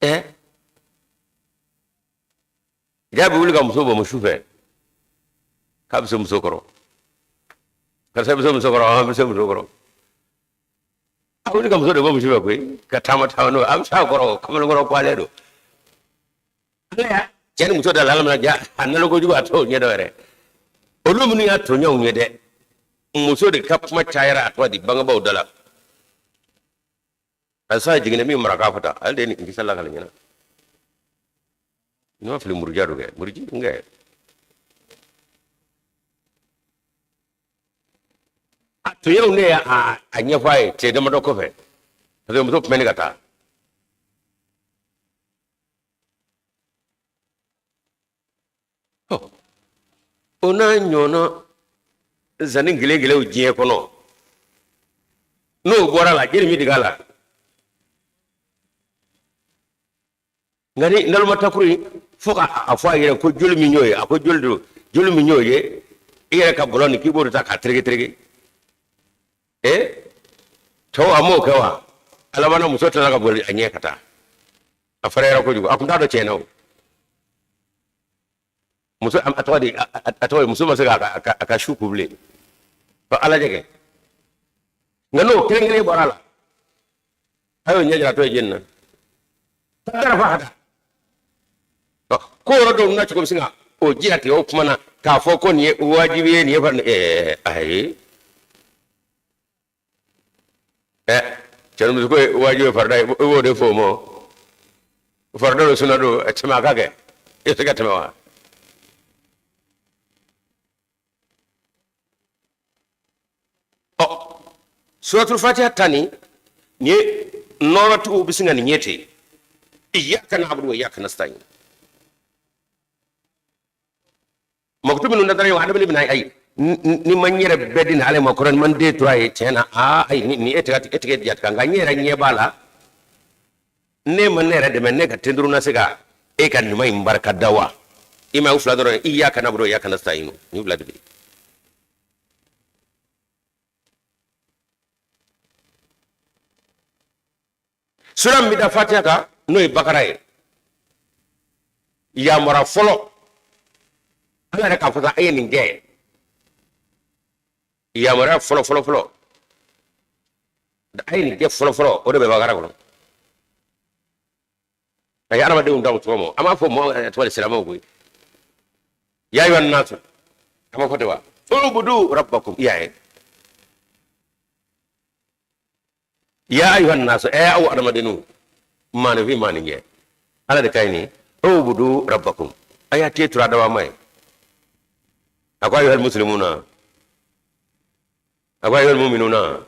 Ɛ ja bɛ wuli ka muso bɔ su fɛ k'a bɛ se muso kɔrɔ. Karisa bɛ se muso kɔrɔ, an bɛ se muso kɔrɔ. A wuli ka muso de bɔ muso fɛ koyi, ka taama taama n'o ye, a bɛ se a kɔrɔ. Kamalenkɔrɔ kwalen don. Ala y'a cɛ ni muso da la, ala mana ja a nalo kojugu, a t'o ɲɛ dɔn yɛrɛ. Olu minnu y'a tɔɲɔgɔnw ye dɛ, muso de ka kuma cayara, a tɔgɔ di bangebaaw da la. A sa jiginna min maraka fɔ tan, ale de ye nin kisa lakali ɲɛna. Ni ma fili, muruja don kɛ, muruji n kɛ. A Tɔɲɛw ne y'a ɲɛfɔ a ye tile damadɔ kɔfɛ, parce que muso tun bɛ ne ka taa. O n'a ɲɔgɔnna zanni gɛlɛn-gɛlɛnw diɲɛ kɔnɔ, n'o bɔra la, jeli min dig'a la. Nka ni naloma takuru in, fo ka a fɔ a yɛrɛ ko joli min y'o ye, a ko joli don, joli min y'o ye, i yɛrɛ ka bɔlɔ nin k'i b'o de ta k'a tereke tereke. Ee, tɔw a m'o kɛ wa? A labanna muso tilala ka boli a ɲɛ ka taa. A fariyara kojugu, a tun t'a dɔn tiɲɛ na o. Muso a tɔgɔ di, a tɔgɔ ye, muso ma se k'a a ka su ko bilen. Ala jɛ kɛ. Nka n'o kelen kelen bɔra a la, a y'o ɲɛ jira tɔ ye jeni na. Taara fa ka taa. Ko yɔrɔ dɔw na cogo bɛ se ka o jira tigɛ o kuma na k'a fɔ ko nin ye wajibi ye, nin ye fana ayi. Cɛnimuso ko ye wajibi ye farida ye, i b'o de fɔ o ma. Farida don, suna don, tɛmɛ a ka kɛ. I bɛ se ka tɛmɛ wa? Ɔ, suratul fatiha ta nin ye nɔɔrɔtigiw bɛ sin ka nin ye ten. Iyyaka na'budu wa iyyaka nasta'in. Makutu minnu datara ɲɔgɔn adamaden bɛna ayi ni ma n yɛrɛ bɛɛ di ale ma kɔrɔ, ni ma n den tora ye tiɲɛ na, aa ayi, ni e tigɛ e tigɛ jatigɛ, nka n yɛrɛ ɲɛ b'a la, ne ma ne yɛrɛ dɛmɛ, ne ka tenduru na se ka e ka ɲuman in barika da wa? I ma u fila dɔrɔn, iyyaka na'budu wa iyyaka nasta'in, ni fila de bɛ. Sura min bɛ da fatiha kan, n'o ye bakara ye, yamaruya fɔlɔ ala yɛrɛ k'a fɔ sa, e ye nin kɛ, yamaruya fɔlɔ fɔlɔ fɔlɔ, a ye nin kɛ fɔlɔ fɔlɔ, o de bɛ bakara kɔnɔ. A ye adamadenw da o cogo ma, an b'a fɔ mɔgɔ tɔgɔ de silamɛw koyi, ya ayyuhan nasu, a ma fɔ ten wa? Ubudu rabbakum, i y'a ye, ya ayyuhan nasu, ɛ aw adamadenw, maaninfin maaninjɛ, ala de ka ɲi nin, ubudu rabbakum, a y'a te tura daba ma ye. A ko ayyuhal muslimuna, a ko ayyuhal mu'minuna,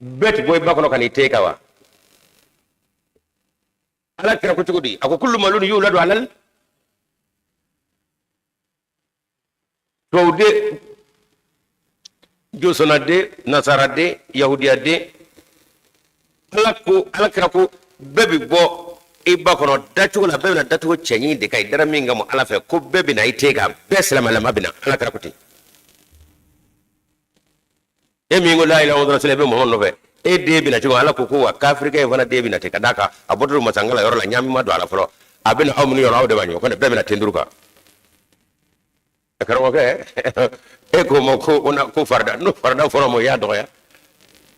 bɛɛ ti bɔ i ba kɔnɔ ka n'i te kan wa? Ala kira ko cogo di? A ko kullu mawludin yuladu alal tubabuden, josɔnnaden, nasaraden, yahudiyaden, ala ko, ala kira ko bɛɛ bɛ bɔ i ba kɔnɔ dacogo la, bɛɛ bɛna dacogo cɛɲi de kan, i dara min kama ala fɛ, ko bɛɛ bɛna i te kan, bɛɛ silamɛlama bɛna, ala kira ko ten. E min ko la ilaha illallah, i bɛ mɔgɔ nɔfɛ, e den bɛna cogo, ala ko ko wa kafirikɛ in fana den bɛna ten, ka d'a kan a bɔtɔ don masankala yɔrɔ la, ɲaami ma don a la fɔlɔ, a bɛna aw minnu yɔrɔ, aw de b'a ɲɔgɔn kɔnɔ, bɛɛ bɛna ten duuru kan. Karamɔgɔkɛ, e ko ma ko ko farida, n'o farida fɔra ma, i y'a dɔgɔya,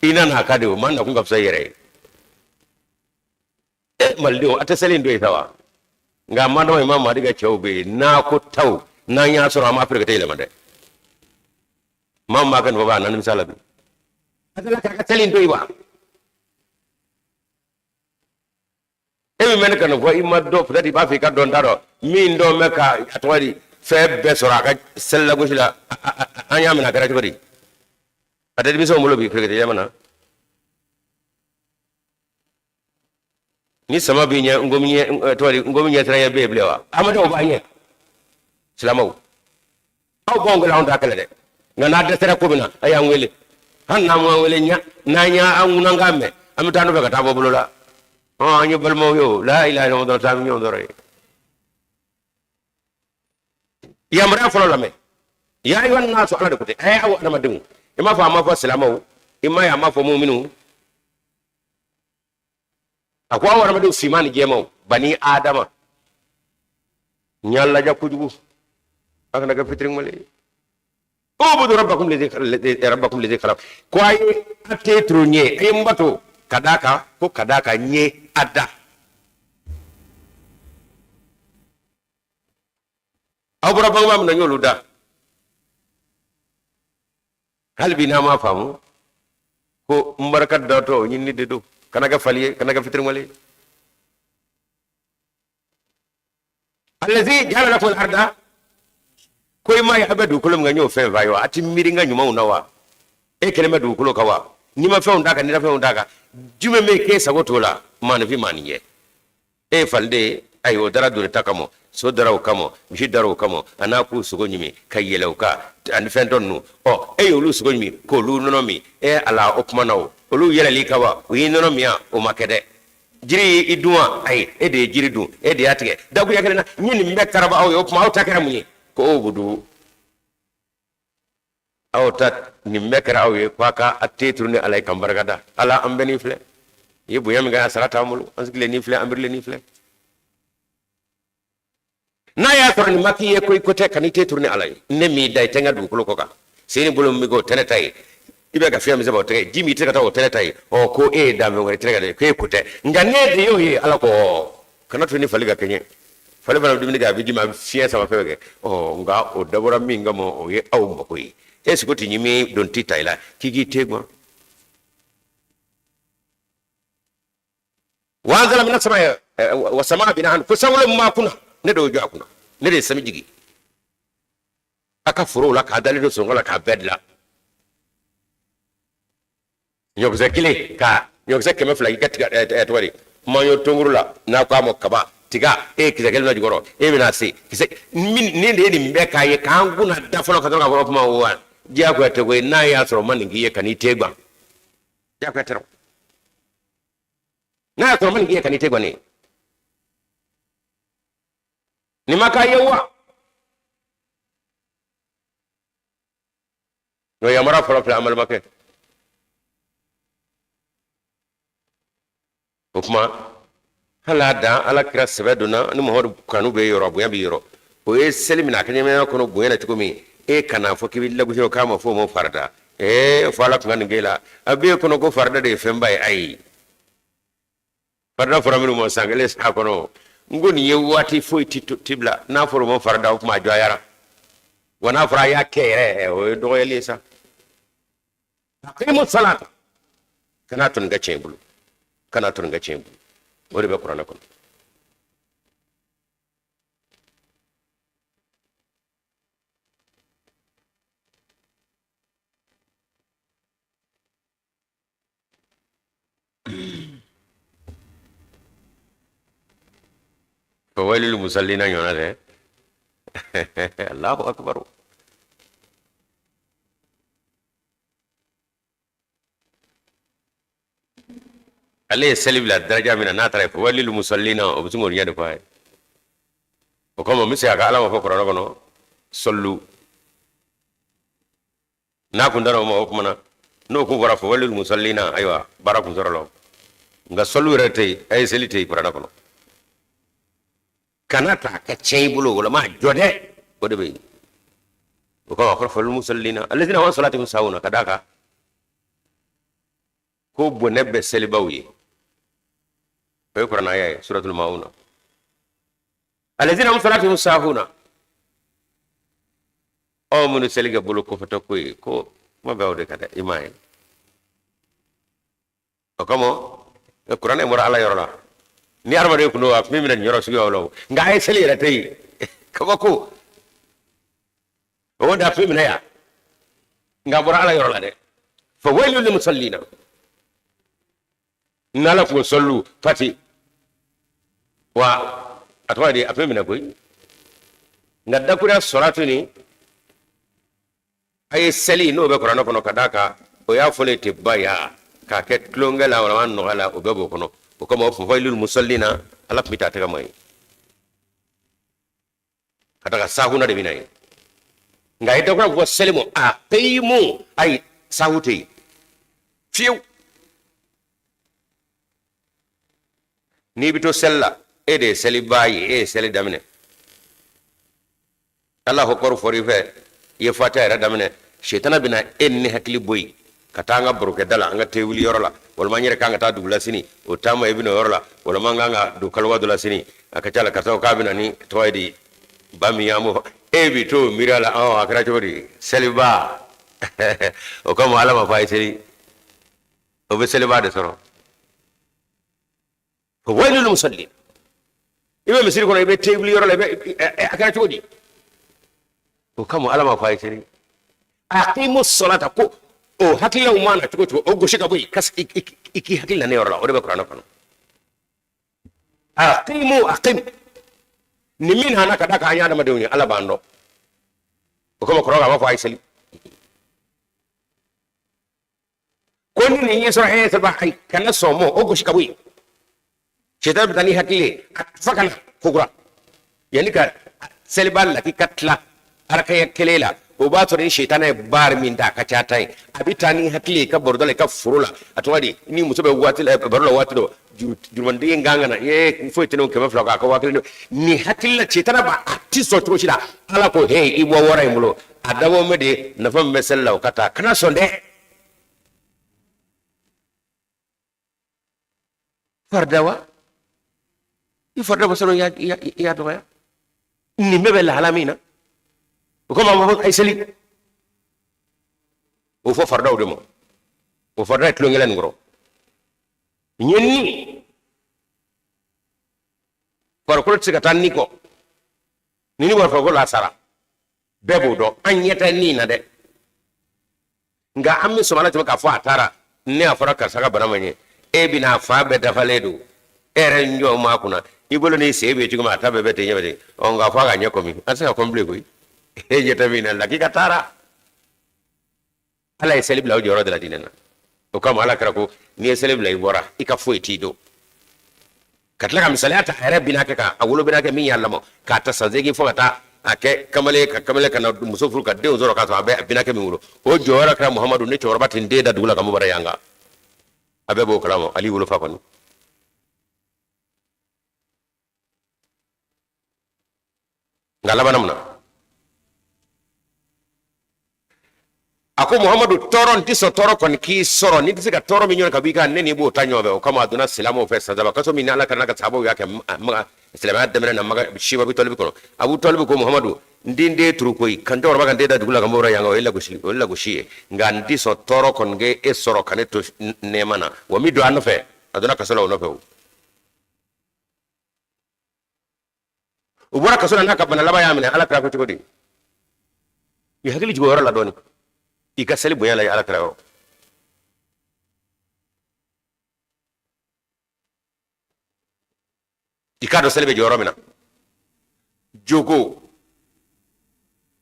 i nana a ka de, o ma nakun ka fisa i yɛrɛ ye. E malidenw, a tɛ seli in to yen sa wa? Nka madama imam Mahdi ka cɛw bɛ yen, n'a ko taw n'an y'a sɔrɔ, an b'a feere ka tɛ yɛlɛma dɛ. Maa min b'a kɛ nɔfɛ a na nimisa la bi. A tɛ ka seli in to yen wa? E min bɛ ne ka nin fɔ, i ma dɔn, peut-être i b'a fɛ i ka dɔn, n t'a dɔn min dɔn bɛ ka a tɔgɔ di, fɛn bɛɛ sɔrɔ a ka seli lagosi la. An y'a minɛ, a kɛra cogo di? A tɛ denmisɛnw bolo bi kirikiti yɛlɛma na. Ni sama b'i ɲɛ, nkomi ɲɛ, tɔgɔ di, nkomi ɲɛ siran ɲɛ bɛ yen bilen wa? Amadu b'a ɲɛ silamɛw, aw b'anw kɛlɛ, anw t'a kɛlɛ dɛ, nka n'a dɛsɛra ko min na, a y'an wele. Hali n'an m'an wele, ɲa n'an y'an ŋunankan mɛn, an bɛ taa nɔfɛ ka taa bɔ bolo la. An ye balimaw ye o, la ilaha illallah, taa ɲɔgɔn dɔrɔn ye. Yamaruya fɔlɔ lamɛn, ya ayyuhan nasu, ala de ko ten, ɛ aw adamadenw. I m'a fɔ, a ma fɔ silamɛw, i m'a ye, a ma fɔ muminu, a ko aw adamadenw, finman ni jɛmanw, bani adama, n y'a laja kojugu, a kana kɛ fitiriwale ye. Ubudu rabbakum rabbakum lazi khalaq, ko a ye a te turu n ye, a ye n bato, ka d'a kan ko ka d'a kan n ye a da. Aw bɔra bangebaa min na, n y'olu da. Hali bi n'a ma faamu ko n barika datɔ ɲinini de don, kana kɛ fali ye, kana kɛ fitiriwale ye. Allazi ja'ala lakum al-arda, ko i m'a ye a bɛ dugukolo min kan, n y'o fɛn f'a ye wa? A ti miiri n ka ɲumanw na wa? E kelen bɛ dugukolo kan wa? N'i ma fɛnw d'a kan, n'i ma fɛnw d'a kan, jumɛn bɛ k'e sago t'o la? Maaninfin maanin ye. E ye faliden ye, ayi, o dara doni ta kama, so dara o kama, misi dara o kama, a n'a k'u sogo ɲimi ka yɛlɛ o kan ani fɛn tɔ ninnu. Ɔ, e y'olu sogo ɲimi k'olu nɔnɔ min, e ala, o kuma na o, olu yɛlɛl'i kan wa, u y'i nɔnɔ min wa? O ma kɛ dɛ. Jiri y'i dun wa? Ayi, e de ye jiri dun, e de y'a tigɛ. Dakuruya kelen na, n ye nin bɛɛ karaba aw ye, o tuma aw ta kɛra mun ye? Ko ubudu, aw ta nin bɛɛ kɛra aw ye ko a ka a te turu ni ala ye ka n barika da. Ala, an bɛɛ n'i filɛ, i ye bonya min kɛ, a sara t'an bolo. An sigilen n'i filɛ, an birilen n'i filɛ. N'a y'a sɔrɔ nin ma k'i ye ko i ko tɛ, ka n'i te turu ni ala ye. Ne m'i da, i tɛ n ka dugukolo kɔ kan. Sen ni bolo min bɛ kɛ, o tɛ ne ta ye. I bɛ ka fiɲɛ min sama, o tɛ ji min, i tɛ ka taa, o tɛ ne ta ye. Ɔ, ko e ye danfɛn wɛrɛ tɛ ka dɛ, ko e ko tɛ, nka ne de y'o ye. Ala ko kana to ni fali ka kɛɲɛ. Fali fana bɛ dumuni kɛ, a bɛ ji min, a bɛ fiɲɛ sama, fɛn bɛɛ kɛ. Ɔ, nka o dabɔra min kama, o ye aw mako ye. E sogo tɛ ɲimi, don tɛ ta i la k'i k'i te gan. Wa anzala mina sama wa sama binaan, ko sankolo min b'a kunna, ne de y'o jɔ a kunna, ne de ye sami jigin a ka forow la k'a dalen don sɔngɔ la k'a bɛɛ dilan. Ɲɔkisɛ kelen ka ɲɔkisɛ 200 k'i ka tiga, tɔgɔ di, maɲɔ tonguru la, n'a ko a ma kaba tiga, e ye kisɛ kelen dɔ jukɔrɔ, e bɛna se kisɛ min de ye nin bɛɛ k'a ye k'an kunna da fɔlɔ ka sɔrɔ k'a fɔ kuma wa diyagoya tɛ koyi. N'a y'a sɔrɔ ma nin k'i ye, ka n'i te gan, diyagoya tɛ. N'a y'a sɔrɔ ma nin k'i ye, ka n'i te gan, ne nin ma k'a ye wa? N'o yamaruya fɔlɔ filɛ, an balimakɛ. O tuma hali a dan ala kira sɛbɛ donna ni Muhamadu kanu bɛ yɔrɔ, bonya bɛ yɔrɔ, o ye seli minɛ a ka ɲɛnamaya kɔnɔ bonya na cogo min, e kana fɔ k'i bɛ lagosi o k'a ma fɔ o ma farida. Ee, fo ala tun ka nin k'e la, a b'e kɔnɔ ko farida de ye fɛnba ye. Ayi, farida fɔra minnu ma san kelen sa kɔnɔ, n ko nin ye waati foyi ti bila. N'a fɔra o ma farida, o tuma a jɔyara wa? N'a fɔra a y'a kɛ yɛrɛ, o ye dɔgɔyali ye sa. Aqimu salata, kana to nin ka tiɲɛ i bolo, kana to nin ka tiɲɛ i bolo. O de bɛ kuranɛ kɔnɔ. Fawailul musallina ɲɔgɔnna dɛ. Allahu akbar. Ale ye seli bila daraja min na, n'a taara fawailul musallina, o bɛ sin k'o ɲɛ de fɔ a ye. O kama n bɛ se a ka ala ma fɔ kuranɛ kɔnɔ sɔlu n'a kun dara o ma, o kuma na n'o kun fɔra fawailul musallina, ayiwa, baara kun sɔrɔla. Nka sɔlu yɛrɛ tɛ yen, a ye seli tɛ yen kuranɛ kɔnɔ. Kana ta ka tiɲɛ i bolo, wala ma jɔ dɛ, o de bɛ yen. O kama a fɔra fawailul musallina allazina hum an salatihim sahuna, ka d'a kan ko bɔnɛ bɛ selibaw ye. O ye kuranɛ aya ye, suratul mauna. Allazina hum salatihim sahuna, aw minnu seli kɛ bolo kɔfɛtɔ ko ye, ko kuma bɛ aw de kan dɛ, i m'a ye. O kama kuranɛ bɔra ala yɔrɔ la. Ni hadamaden kun don, a tun bɛ minɛ nin yɔrɔ suguyaw la o. Nka a ye seli yɛrɛ tɛ yen, kabako o da tun bɛ minɛ yan, nka a bɔra ala yɔrɔ la dɛ. Fa wailu lil musallina, n'ala kun sɔlu fati wa a tɔgɔ ye di, a tun bɛ minɛ koyi. Nka dakuruya sɔrɔtu ni a ye seli, n'o bɛ kuranɛ kɔnɔ, ka d'a kan o y'a fɔlen tɛ ba ya k'a kɛ tulonkɛ la walima nɔgɔya la, o bɛɛ b'o kɔnɔ. O kama o fawailul musallina, ala tun bɛ taa tɛgɛ ma ye ka taga sahuna de bɛ na ye. Nka a ye dakuruya fɔ seli ma aqimu, ayi, sahu tɛ yen fiyewu. N'i bɛ to seli la, e de ye selibaa ye, e ye seli daminɛ, Alahu akbar fɔr'i fɛ, i ye fatiha yɛrɛ daminɛ, setana bɛna e ni hakili bɔ yen ka taa an ka barokɛda la, an ka te wuli yɔrɔ la, walima an yɛrɛ kan ka taa dugu la sini, o taama i bɛna o yɔrɔ la, walima an kan ka don kaliwa dɔ la sini, a ka ca la karisa k'a bɛna ni tɔgɔ ye di ba min y'an b'o e bi t'o miiri a la. Ɔ, a kɛra cogo di seliba? O kama ala ma fɔ a ye seli, o bɛ seliba de sɔrɔ. Wailul musallin, i bɛ misiri kɔnɔ, i bɛ te wuli yɔrɔ la, i bɛ a kɛra cogo di? O kama ala ma fɔ a ye seli aqimu salata, ko O hakililaw mana cogo cogo, o gosi ka bɔ yen, i k'i hakili na ne yɔrɔ la. O de bɛ kuranɛ kɔnɔ. Aqimu, aqim ni min nana ka da kan, an ye adamadenw ye, Ala b'an dɔn. O kama kɔrɔ a b'a fɔ a ye seli ko ni nin ye sɔrɔ hɛrɛ saba, ayi, kana sɔn mɔ, o gosi ka bɔ yen. Sɛtan bɛ taa ni hakili ye a fa ka na kokura yanni ka seliba lakika tila arakaya kelen la. O b'a sɔrɔ ni sɛtanɛ ye baara min ta, a ka ca ta ye. A bɛ taa ni hakili ye i ka baroda la, i ka foro la. A tɔgɔ di, ni muso bɛ waati la, baro la waati dɔ, jurumantigi kan ka na ye foyi tɛ ne 200 k'a ka 1000 ni hakili la. Sɛtanɛ b'a, a ti sɔn cogo si la. Ala ko he, i bɔ wara in bolo, a dabɔ bɛ de nafa min bɛ seli la, o ka taa, kana sɔn dɛ. Farida wa, i farida bɔ sɔrɔ i y'a dɔgɔya nin bɛɛ bɛ lahala min na. O kama an b'a fɔ a ye seli. O fɔ faridaw de ma. O farida ye tulonkɛla nin kɔrɔ n ye ni farikolo tɛ se ka taa ni kɔ. Ni ni bɔra farikolo la, a sara. Bɛɛ b'o dɔn. An ɲɛ tɛ ni na dɛ, nka an bɛ sɔn ala tɛmɛ k'a fɔ a taara. Ne y'a fɔra karisa ka bana ma ɲɛ, e bɛna fa bɛɛ dafalen don, e yɛrɛ njɔ maa kunna, i bolo n'i sen bɛ cogo min, a ta bɛɛ bɛ ten, ɲɛ bɛ ten. Ɔ, nka fɔ a ka ɲɛ kɔmi an tɛ se ka kɔn bilen koyi. E ɲɛ tɛ min na, lakika taara. Ala ye seli bila o jɔyɔrɔ de la diinɛ na. O kama Ala kɛra ko n'i ye seli bila, i bɔra, i ka foyi t'i don. Ka tila ka misaliya ta a yɛrɛ binakɛ kan, a wolo binakɛ min y'a lamɔ k'a ta san 8 fo ka taa a kɛ kamalen, ka kamalen ka na muso furu ka denw sɔrɔ, k'a sɔrɔ a bɛ a binakɛ min wolo, o jɔyɔrɔ kɛra Muhamadu ni cɛkɔrɔba tɛ n den da dugu la ka mun bara yan kan. A bɛɛ b'o kalama, Ali wolofa kɔni. Nka labanna mun na? A ko Muhamadu, tɔɔrɔ n tɛ sɔn tɔɔrɔ kɔni k'i sɔrɔ. N'i tɛ se ka tɔɔrɔ min ɲɔgɔn ka b'i kan, ne n'i b'o ta ɲɔgɔn fɛ. O kama a donna silamɛw fɛ san 3 kaso min ni Ala kɛra n'a ka sahabaw y'a kɛ Maka silamɛya daminɛ na, Maka Siba Abu Talibi kɔnɔ. Abu Talibi ko Muhamadu, n den den turu koyi, kan cɛkɔrɔba ka n den da dugu la ka n bɔra yan kan, o ye lagosi, o ye lagosi ye. Nka n tɛ sɔn tɔɔrɔ kɔni k'e sɔrɔ ka ne to nɛɛma na. Wa n bɛ don a nɔfɛ. A donna kaso la o nɔfɛ. O u bɔra kaso la n'a ka bana laban y'a minɛ. Ala kira ko cogo di? I hakili jigin o yɔrɔ la dɔɔni, i ka seli bonya la i Ala kira yɔrɔ. I k'a dɔn seli bɛ jɔyɔrɔ min na, jogo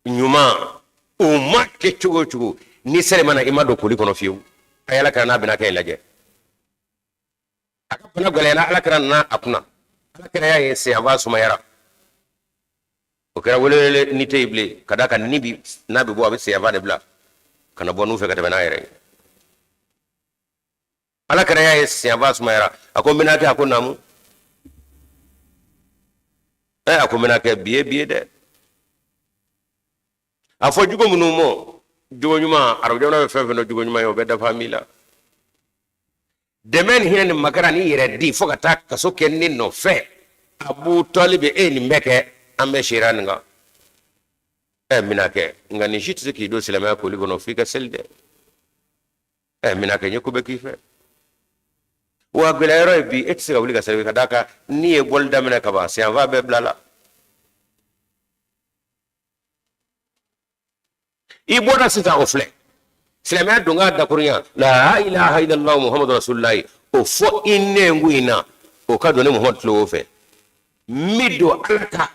ɲuman o ma kɛ cogo o cogo, ni seli ma na, i ma don koli kɔnɔ fiyewu. A ye Ala kira n'a bɛna kɛ in lajɛ. A ka bana gɛlɛyara, Ala kira nana a kunna. Ala kira y'a ye senyanfan sumayara. O kɛra welewele ni tɛ yen bilen, ka d'a kan ni bi n'a bɛ bɔ, a bɛ senyanfan de bila ka na bɔ n'u fɛ ka tɛmɛ n'a yɛrɛ ye. Ala kira y'a ye senyanfan sumayara. A ko n bɛna kɛ. A ko naamu. Ɛ, a ko n bɛna kɛ bi ye, bi ye dɛ. A fɔ jogo minnu mɔ, jogo ɲuman, arabu jamana bɛ fɛn fɛn dɔn jogo ɲuman ye, o bɛɛ dafa min la. Dɛmɛ ni hinɛ ni makara ni yɛrɛ di fo ka taa kaso kɛ ne nɔfɛ. Abu Talibi, e ye nin bɛɛ kɛ, an bɛ seereya nin kan. Ɛ, n bɛna kɛ, nka nin si tɛ se k'i don silamɛya koli kɔnɔ f'i ka seli dɛ. Ɛ, n bɛna kɛ, n ye ko bɛɛ k'i fɛ. Wa gɛlɛya yɔrɔ ye bi, e tɛ se ka wuli ka seli, ka d'a kan n'i ye bɔli daminɛ ka ban, senyanfan bɛɛ bila la. I bɔra sisan, o filɛ silamɛya don k'a dakurunya la ilaha illallah muhammadu rasulullahi, o fɔ i nɛnkun in na, o ka don ne Muhammadu tulo fɛ. N bɛ don Ala ka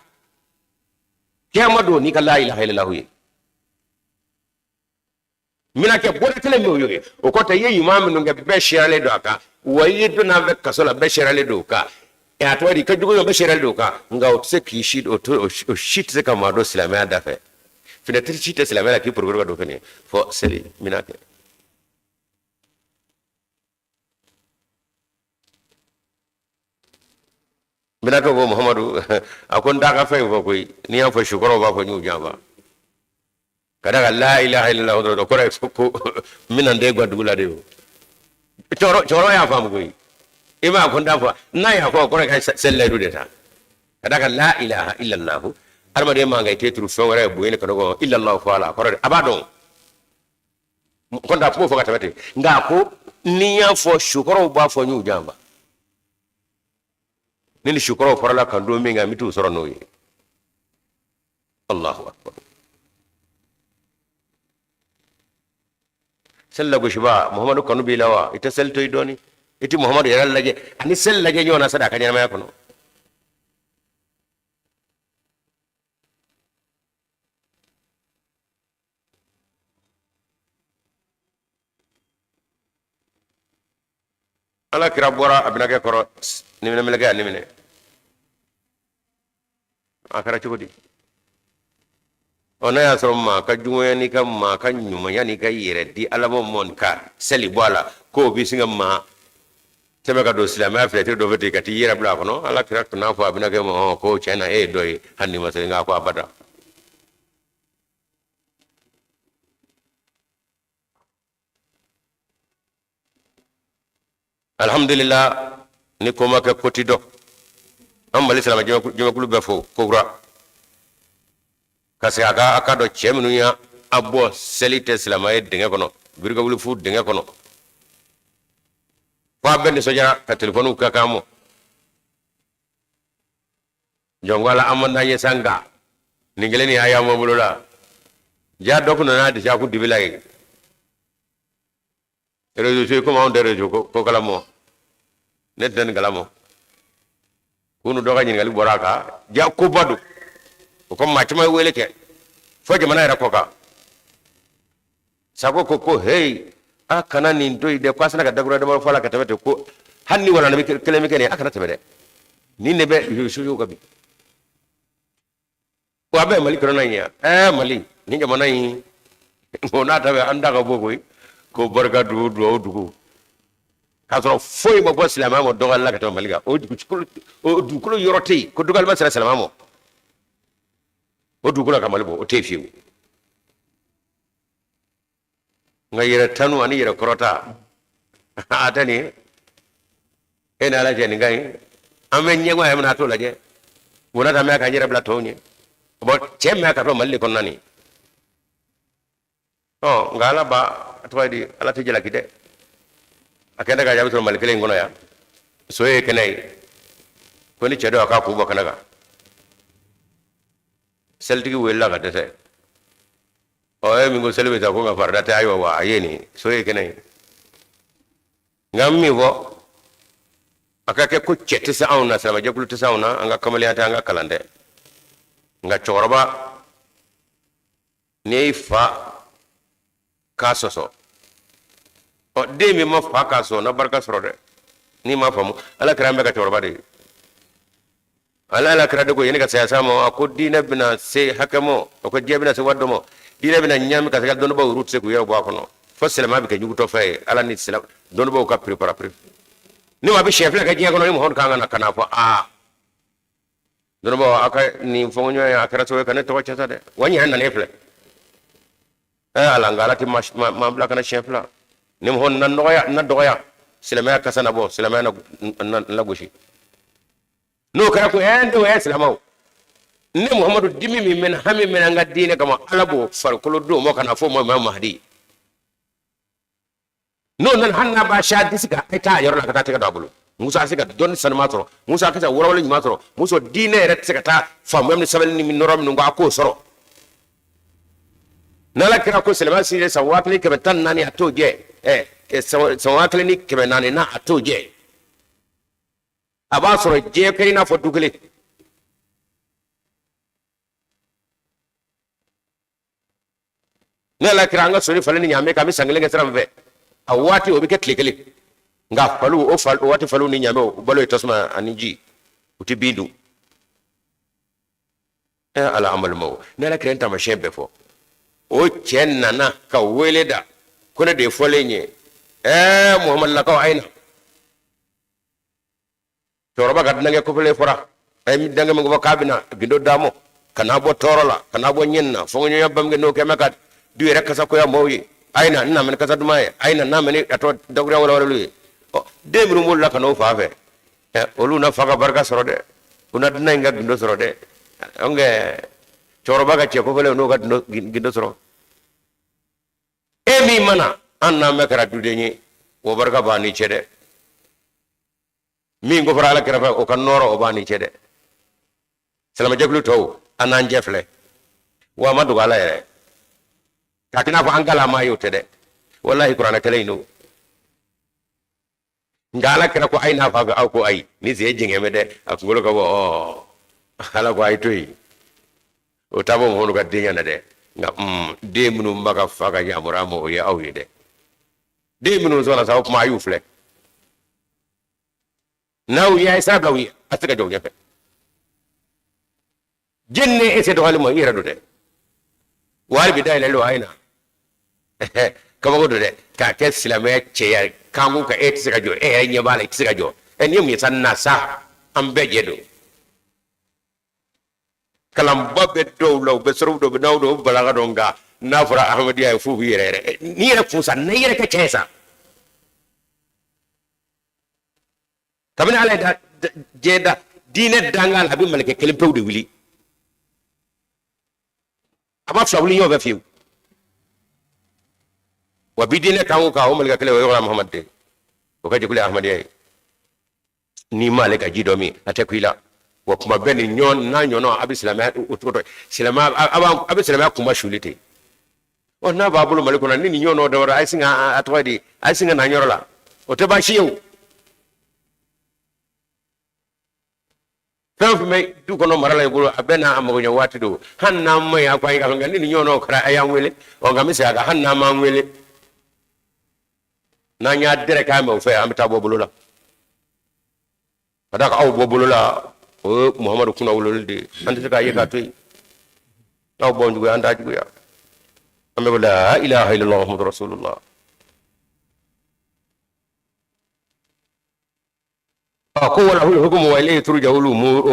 kiyama don n'i ka la ilaha illallah ye. N bɛna kɛ bɔda kelen min o y'o ye. O kɔfɛ, i ye ɲuman minnu kɛ, bɛɛ seeralen don a kan. Wa i ye don n'a fɛ kaso la, bɛɛ seeralen don o kan. A tɔgɔ di, i ka jugu bɛɛ seeralen don o kan. Nka o tɛ se k'i si, o si tɛ se ka maa don silamɛya da fɛ. Fenêtre si tɛ silamɛya la k'i porokoro ka don fɛnɛ fɔ seli. N bɛna kɛ. N bɛna kɛ ko Muhamadu, a ko n t'a ka fɛn in fɔ koyi. N'i y'a fɔ, sukɔrɔw b'a fɔ n y'u janfa. Ka d'a kan la ilaha illallah o kɔrɔ ye ko n bɛna n den gwan dugu la de. O cɛkɔrɔba y'a faamu koyi. I m'a ko n t'a fɔ, n'a y'a fɔ, o kɔrɔ ye ka seli layidu de ta. Ka d'a kan la ilaha illallah, adamaden man kan i tɛ turu fɛn wɛrɛ ye bonya ni kanu kɔ illallah fɔ ala kɔrɔ de a b'a dɔn kɔni a kuma fɔ ka tɛmɛ ten. Nka a ko ni n y'a fɔ, sukɔrɔw b'a fɔ n y'u janfa. Ne ni sukɔrɔw farala kan don min kan, n bɛ t'u sɔrɔ n'o ye. Allahu akbar. Seli lagosiba, Muhamadu kanu b'i la wa? I tɛ seli to yen dɔɔni? I tɛ Muhamadu yɛrɛ lajɛ ani seli lajɛ ɲɔgɔn na sani a ka ɲɛnamaya kɔnɔ. Ala kira bɔra a binakɛ kɔrɔ, niminɛ mɛlɛkɛ y'a niminɛ. A kɛra cogo di? Ɔ, n'a y'a sɔrɔ maa ka juguya n'i ka maa ka ɲumanya n'i ka yɛrɛ di Ala ma mɔn ka seli bɔ a la, k'o bɛ sin ka maa tɛmɛ ka don silamɛya fenêtre dɔ fɛ ten ka t'i yɛrɛ bila a kɔnɔ. Ala kira tun n'a fɔ a binakɛ ma ko tiɲɛ na e ye dɔ ye hali n'i ma seli, nka ko abada. Alhamdulillah, ni ko ma kɛ ko ti dɔn. An Mali silamɛ jɛmɛkulu bɛɛ fo kokura ka segin a ka a ka dɔn cɛ minnu y'a bɔ seli tɛ silamɛ ye dingɛ kɔnɔ, biri ka wuli fu dingɛ kɔnɔ, fo a bɛɛ nisɔndiyara ka telefɔniw kɛ k'an mɔ jɔn ko ala an man d'an ye sa, nka nin kelen nin y'a y'an bolo la ja dɔ kun nana disa kun dibi la yen réseau sociaux, komi anw tɛ réseau ko kalama, ne tɛ nin kalama. Kunu dɔ ka ɲininkali bɔra a kan ja koba don o ko maa caman ye wele kɛ fo jamana yɛrɛ kɔ kan. Sako ko heyi, a kana nin to yen dɛ, ko a sina ka dakura damadɔ fɔ a la ka tɛmɛ ten, ko hali ni walanda kelen bɛ kɛ nin ye, a kana tɛmɛ dɛ. Nin de bɛ réseaux sociaux kan bi ko a bɛ Mali kɔnɔna in yan. Ɛɛ, Mali nin jamana in o n'a ta bɛɛ, an da ka bɔ koyi ko barika dugu duwawu dugu, k'a sɔrɔ foyi ma bɔ silamɛya ma dɔgɔyali la ka tɛmɛ Mali kan. O dugukolo, o dugukolo yɔrɔ tɛ yen ko dɔgɔyali ma sera silamɛya ma o dugukolo ka Mali bɔ, o tɛ yen fiyewu. Nka yɛrɛ tanu ani yɛrɛ kɔrɔta, a tɛ nin ye e ni Ala cɛ, nin ka ɲi. An bɛ ɲɛgɔn yɛrɛ min na, a t'o lajɛ. Mun na ta bɛ k'an yɛrɛ bila tɔw ɲɛ? Bɔn, cɛ min ka to Mali de kɔnɔna nin. Ɔ, nka Ala ba a tɔgɔ ye di, Ala tɛ jalaki dɛ. A kɛnɛ ka jaabi sɔrɔ Mali kelen in kɔnɔ yan. So ye kɛnɛ ye ko ni cɛ dɔ a k'a kun bɔ kɛnɛ kan, selitigi welela ka dɛsɛ. Ɔ, e min ko seli bɛ taa ko nka farida tɛ, ayiwa wa a ye nin so ye kɛnɛ ye. Nka min fɔ a ka kɛ ko cɛ tɛ se anw na, silamɛjɛkulu tɛ se anw na, an ka kamalenya tɛ, an ka kalan tɛ. Nka cɛkɔrɔba, n'i y'i fa k'a sɔsɔ, ɔ, den min ma fa k'a sɔsɔ na barika sɔrɔ dɛ. N'i m'a faamu, Ala kira an bɛɛ ka cɛkɔrɔba de ye. Ala ala kira de ko yanni ka saya s'a ma, a ko diinɛ bɛna se hakɛ ma, a ko diɲɛ bɛna se waati dɔ ma, diinɛ bɛna ɲaami ka se ka dɔnnibaaw yɛrɛ tɛ se k'u yɛrɛ bɔ a kɔnɔ, fo silamɛya bɛ kɛ ɲugutɔfɛn ye. Ala ni silamɛ dɔnnibaaw ka piripara piri ni maa bɛ siɲɛ fila kɛ diɲɛ kɔnɔ, ni Muhamadu kan ka na ka na fɔ aa dɔnnibaaw, aw ka nin fɔɲɔgɔnya ye, a kɛra sababu ye ka ne tɔgɔ cɛn sa dɛ, wa n yɛrɛ nanen filɛ. Ɛ ala, nka Ala tɛ maa bila ka na siɲɛ fila. Ni mɔgɔ na nɔgɔya na dɔgɔya, silamɛya kasa na bɔ, silamɛya na lagosi. N'o kɛra ko ɛ n denw, ɛ silamɛw, ne Muhamadu dimi min bɛ n hami min an ka diinɛ kama, Ala b'o farikolo d'o ma ka na fɔ o ma Imam Mahdi. N'o nana, hali n'a b'a siya disi kan, a ye taa a yɔrɔ la ka taa tɛgɛ don a bolo. Musa a se ka dɔnni sanuma sɔrɔ, Musa a ka se ka walawali ɲuman sɔrɔ, Musa diinɛ yɛrɛ tɛ se ka taa faamuya ni sabali ni nɔrɔ minnu kɔ, a k'o sɔrɔ. N'Ala kira ko silamɛya sinsin san 1114, a t'o jɛ. Ɛ, san 1400 na, a t'o jɛ. A b'a sɔrɔ diɲɛ kɛ i n'a fɔ du kelen. Ne Ala kira, an ka soni falen ni ɲaamɛ kan, an bɛ san kelen kɛ sira min fɛ, a waati o bɛ kɛ tile kelen. Nka faliw o fal o waati, faliw ni ɲaamɛw, u balo ye tasuma ani ji, u tɛ bin dun. Ɛ Ala, an balimaw, ne Ala kira ye taamasiyɛn bɛɛ fɔ. O cɛ nana ka wele da ko ne de ye fɔlen ye. Ɛɛ, Muhamadulakaw, a ye na. Cɛkɔrɔba ka dunankɛ kofɔlen fɔra a ye, dunankɛ min ko fɔ k'a bɛna gindo d'a ma ka n'a bɔ tɔɔrɔ la, ka n'a bɔ ɲɛni na, fɔnkɔɲɔgɔnya bamukɛ n'o kɛ mɛ ka du yɛrɛ kasakoya mɔgɔw ye. A ye na n na mɛ ni kasa duman ye, a ye na n'a mɛ ni a tɔ dakuruya walawalaliw ye. Ɔ, den minnu b'olu la ka n'o fa fɛ, ɛ, olu na fa ka barika sɔrɔ dɛ, u na dunan in ka gindo sɔrɔ dɛ. Ɔnkɛ cɛkɔrɔba ka cɛ kofɔlen n'o ka gindo sɔrɔ. E min mana an n'an bɛɛ kɛra duden ye, o barika b'a ni cɛ dɛ. Min ko fɔra Ala kɛrɛfɛ, o ka nɔɔrɔ o b'a ni cɛ dɛ. Silamɛjɛkulu tɔw, an n'an jɛ filɛ wa, a ma dogo Ala yɛrɛ k'a kɛ n'a fɔ an kala maa ye, o tɛ dɛ. Walahi kuranɛ kɛlɛ in don. Nka ala kira ko ayi n'a fa fɛ, aw ko ayi, ni sen jɛngɛ bɛ dɛ, a kunkolo ka bɔ. Ɔ ala ko ayi to yen, o t'a bɔ Muhamadu ka denya na dɛ. Nka den minnu b'a ka fa ka yamaruya ma, o ye aw ye dɛ. Den minnu sɔnna sa, o kuma a y'u filɛ, n'aw ye sira bila u ye, a tɛ se ka jɔ u ɲɛfɛ. Jɛni ne e se dɔgɔyali ma, i yɛrɛ don dɛ. Wa hali bi dayɛlɛli don, a ye na kabako don dɛ, k'a kɛ silamɛya cɛya kankun kan, e tɛ se ka jɔ, e yɛrɛ ɲɛ b'a la, i tɛ se ka jɔ. Ɛ nin ye mun ye sa? Na sa, an bɛɛ jɛ don. Kalanba bɛ dɔw la, u bɛ sɔrɔ dɔw bɛ n'aw dɔw balaga dɔn, nka n'a fɔra ahmadiyya ye, f'u b'i yɛrɛ yɛrɛ. N'i yɛrɛ kun sa, n'i yɛrɛ kɛ cɛ ye sa, kabini ala ye da diɲɛ da, diinɛ danga la, a bɛ malikɛ kelen pewu de wuli, a ma fila wuli ɲɔgɔn fɛ fiyewu. Wa bi diinɛ kan o kan, o malikɛ kelen o ye yɔrɔ Muhamadu de, o ka jɛkulu ye ahmadiyya ye. N'i m'ale ka ji dɔ min, a tɛ ku i la. Wa kuma bɛɛ ni ɲɔgɔn n'a ɲɔgɔnna, a bɛ silamɛya o cogo dɔ, silamɛya a bɛ silamɛya kunba suli ten. Ɔ n'a b'a bolo Mali kɔnɔ ni nin ɲɔgɔnnaw dɔwɛrɛ, a ye sin ka a tɔgɔ di, a ye sin ka na yɔrɔ la, o tɛ baasi ye o. Fɛn o fɛn bɛ du kɔnɔ mara la i bolo, a bɛɛ n'a mago ɲɛ waati don. Hali n'an ma ɲi, a ko ayi, nka ni nin ɲɔgɔnnaw kɛra, a y'an wele. Ɔ nka n bɛ segin a kan, hali n'an m'an wele, n'an y'a dɛrɛ k'a mɛn o fɛ, an bɛ taa bɔ bolo la. Ka d'a kan aw bɔ bolo la, o ye Muhamadu kunnawololi de ye, an tɛ se k'a ye k'a to yen. Aw bɔ juguya, an t'a juguya. An bɛ la ilaha illallah Muhammadu rasulullah. A ko wa lahul hukumu wa ilayhi turja'ul umur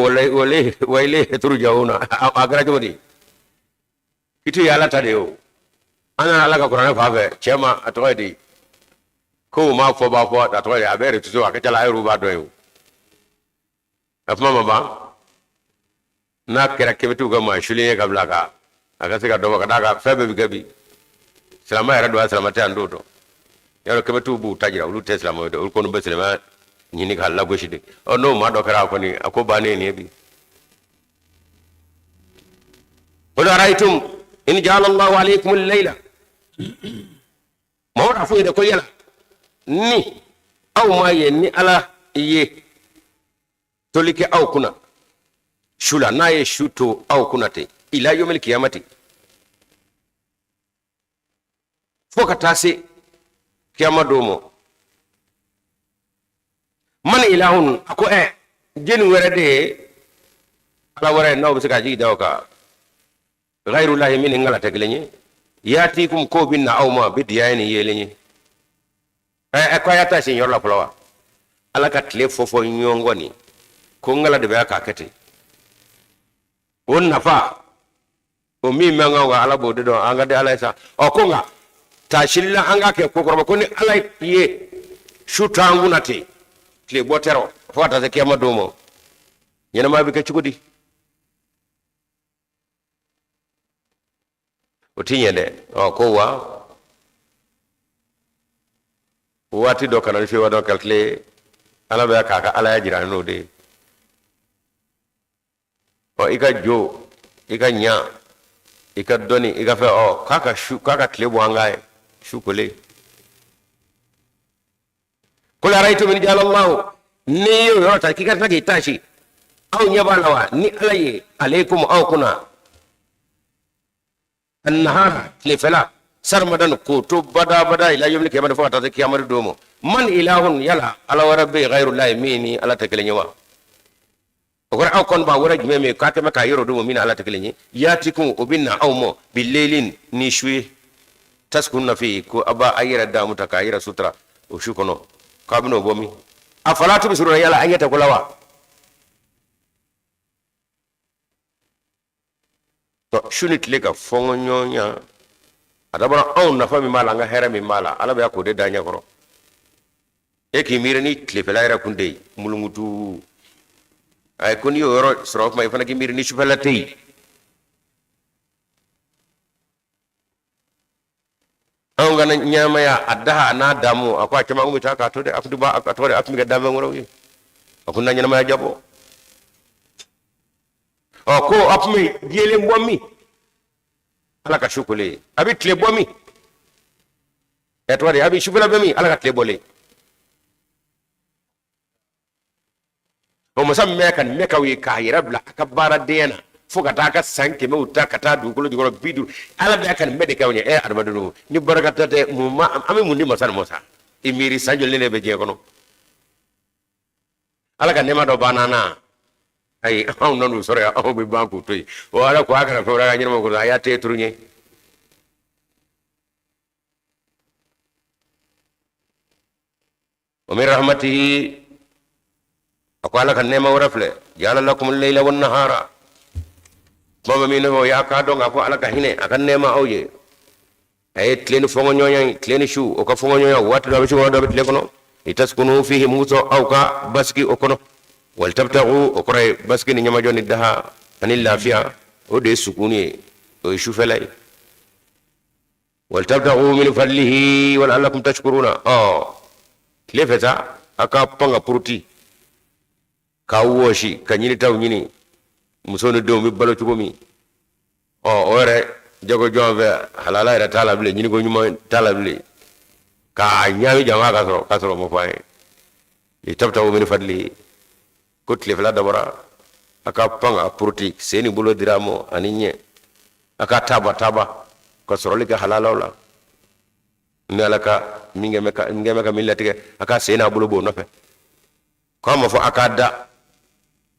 wa ilayhi turja'una. A kɛra cogo di? Kiti ye ala ta de ye o. An nana ala ka kuranɛ fan fɛ, cɛ ma a tɔgɔ ye di, ko o m'a fɔ b'a fɔ a tɔgɔ ye, a bɛ yɛrɛ tuso a ka ca la, a yɛrɛ b'a dɔn ye o. A kuma ma ban, n'a kɛra kebetiw ka maa sulen ye ka bila ka a ka se ka dɔ fɔ, ka d'a kan fɛn bɛɛ bɛ kɛ bi, silamɛ yɛrɛ don a silamɛ tɛ, an t'o dɔn. Yarɔ kebetiw b'u ta jira, olu tɛ silamɛ ye dɛ, olu kɔni bɛ silamɛya ɲini k'a lagosi de. Ɔ n'o maa dɔ kɛra, a kɔni a ko bannen nin ye bi. Qul araytum in ja'ala Allahu alaykum al-layla. Mamadu a f'u ye dɛ ko yala ni aw m'a ye ni ala ye toli kɛ aw kunna su la, n'a ye su to aw kunna ten, ila yomil kiyamati, fo ka taa se kiyama don ma, man ilahun, a ko ɛ jɛni wɛrɛ de ye ala wɛrɛ n'aw bɛ se ka jigi da o kan, ghayrullahi, min ni ala tɛ kelen ye, yatikum, k'o bɛ na aw ma bi diya ni yeelen ye. Ɛ ko a y'a ta sen yɔrɔ la fɔlɔ wa, ala ka tile fɔ fɔ ɲɔgɔn kɔ nin ko n kala de bɛ k'a kɛ ten, o nafa o min bɛ an kan, ala b'o de dɔn, an ka di ala ye sa. Ɔ ko nka taasili la, an k'a kɛ kokɔrɔba ko ni ala ye su to an kunna ten, tile bɔ tɛrɔ fo ka taa se kiyama don ma, ɲɛnamaya bɛ kɛ cogo di? O ti ɲɛ dɛ. Ɔ ko wa waati dɔ kana ni fiyewa dɔ calculer, ala bɛ k'a ka alaya jira n'o de ye. Ɔ i ka jo, i ka ɲa, i ka dɔnni, i ka fɛn, ɔ k'a ka su, k'a ka tile bɔ an kan ye su kolen. Qul araytum in ja'ala Allahu, n'i y'o yɔrɔ ta k'i ka tila k'i taasi, aw ɲɛ b'a la wa ni ala ye alaykum aw kunna annahara tilefɛla sarmadan k'o to badabada ila yawmil qiyamati fo ka taa se kiyamati don ma, man ilahun, yala ala wɛrɛ bɛ yen ghayrullahi min ni ala tɛ kelen ye wa? O kɔrɔ aw kɔni b'a wɛrɛ jumɛn min k'a kɛmɛ k'a yɔrɔ don min ni ala tɛ kelen ye, yatikum o bɛ na aw ma bileylin ni su ye, taskununa fi, ko a b'a a yɛrɛ damu ta k'a yɛrɛ sutura o su kɔnɔ, k'a bɛn'o bɔ min? Afala tubsiruna, yala an ɲɛ tɛ ko la wa? Su ni tile ka fɔɲɔgɔnya, a dabɔra anw nafa min b'a la, an ka hɛrɛ min b'a la, ala bɛ k'o de da ɲɛ kɔrɔ. E k'i miiri ni tilefɛla yɛrɛ kun tɛ yen mulungutu, ayi, ko n'i y'o yɔrɔ sɔrɔ o tuma i fana k'i miiri ni sufɛla tɛ yen. Anw ka ɲɛnamaya a daha a n'a damu, a ko a caman kun bɛ taa k'a to dɛ, a kun b'a a tɔgɔ de, a tun bɛ kɛ danfɛn wɛrɛw ye, a kun na ɲɛnamaya jabɔ. Ɔ ko a tun bɛ yeelen bɔ min? Ala ka su kolen, a bɛ tile bɔ min? Ɛ tɔgɔ de a bɛ sufɛla bɛ min? Ala ka tile bɔlen. O masa min bɛ ka nin mɛn k'aw ye k'a yɛrɛ bila a ka baaradenya na fo ka taa a ka san kɛmɛw ta ka taa dugukolo jukɔrɔ 50, Ala bɛ ka nin bɛɛ de k'aw ɲɛ. Ɛ adamadenw, ni barika ta tɛ, mun ma an bɛ mun di masa nin ma sa? I miiri san joli ne bɛ diɲɛ kɔnɔ? Ala ka nɛɛma dɔ banna na. Ayi, anw nan'u sɔrɔ yan, anw bɛ ban k'u to yen. O Ala ko a kana fɛn wɛrɛ ka ɲɛnama kɔnɔ, a y'a te turu ɲɛ. Wa min rahmatihi, a ko Ala ka nɛɛma wɛrɛ filɛ, ja'ala lakum al-layla wan nahara. Kuma bɛ min fɔ, o y'a k'a dɔn k'a fɔ Ala ka hinɛ, a ka nɛɛma aw ye, a ye tile ni fɔnkɔɲɔgɔnya, tile ni su o ka fɔnkɔɲɔgɔnya. Waati dɔ a bɛ su kɔnɔ, dɔ bɛ tile kɔnɔ. Litaskunu fihi, mun sɔn aw ka basigi o kɔnɔ. Walitabtagu, o kɔrɔ ye basigi ni ɲɛmajɔ ni daha ani lafiya, o de ye sukuni ye, o ye sufɛla ye. Walitabtagu min fadlihi wala'allakum tashkuruna. Ɔ tile fɛ sa, a ka pan ka puruti k'a wɔsi ka ɲinitaw ɲini, muso ni denw bɛ balo cogo min. Ɔ o yɛrɛ jago jɔn fɛ, halala yɛrɛ t'a la bilen, ɲiniko ɲuman t'a la bilen, k'a ɲaami jama ka sɔrɔ ka sɔrɔ ma fɔ an ye. Litabtagu min fadlihi, ko tilefɛla dabɔra a ka pan ka puruti, sen ni bolo dira ma ani ɲɛ, a ka taaba taaba ka sɔrɔli kɛ halalaw la. Ni Ala ka min kɛ ka min kɛ ka min latigɛ, a ka sen n'a bolo b'o nɔfɛ. K'a ma fɔ a k'a da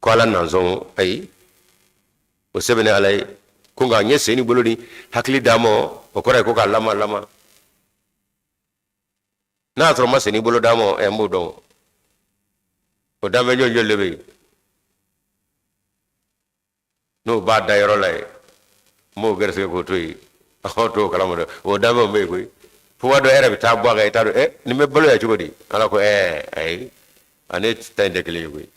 ko Ala nansɔn, ayi, o sɛbɛnni Ala ye ko nka n ye sen ni bolo ni hakili d'a ma, o kɔrɔ ye ko k'a lama lama. N'a y'a sɔrɔ n ma sen ni bolo d'a ma, ɛ n b'o dɔn. O danfɛn jɔn jɔn de bɛ yen n'o b'a da yɔrɔ la yen, n b'o gɛrɛsɛgɛ k'o to yen, aw t'o kalama dɛ. O danfɛnw bɛ yen koyi. Fo waati dɔ e yɛrɛ bɛ taa bɔ a kan, i t'a dɔn ɛ nin bɛ balo yan cogo di. Ala ko ɛɛ ayi, ani ta in tɛ kelen ye koyi.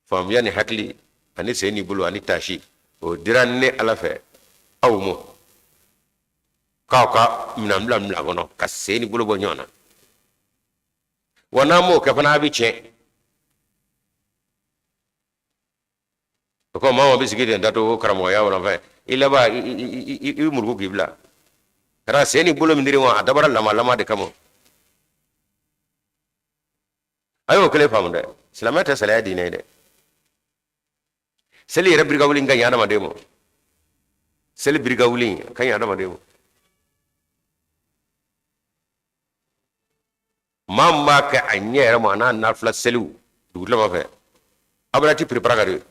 Faamuya ni hakili ani sen ni bolo ani taasi, o dira ne Ala fɛ aw ma k'aw ka minɛn bila minɛn kɔnɔ ka sen ni bolo bɔ ɲɔgɔn na. Wa n'a m'o kɛ fana, a bɛ tiɲɛ. O ko maa o bɛ sigi ten dato karamɔgɔya wala fɛn, i laban i bɛ muruku k'i bila ka taa. Sen ni bolo min dir'i ma, a dabɔra lama lama de kama. A y'o kelen faamu dɛ, silamɛ tɛ salaya diinɛ ye dɛ. Seli yɛrɛ birika wuli ka ɲi adamaden ma, seli birika wuli ka ɲi adamaden ma. Maa min b'a kɛ a ɲɛ yɛrɛ ma, a n'a nafila seliw dugutilama fɛ, abada ti piripara ka de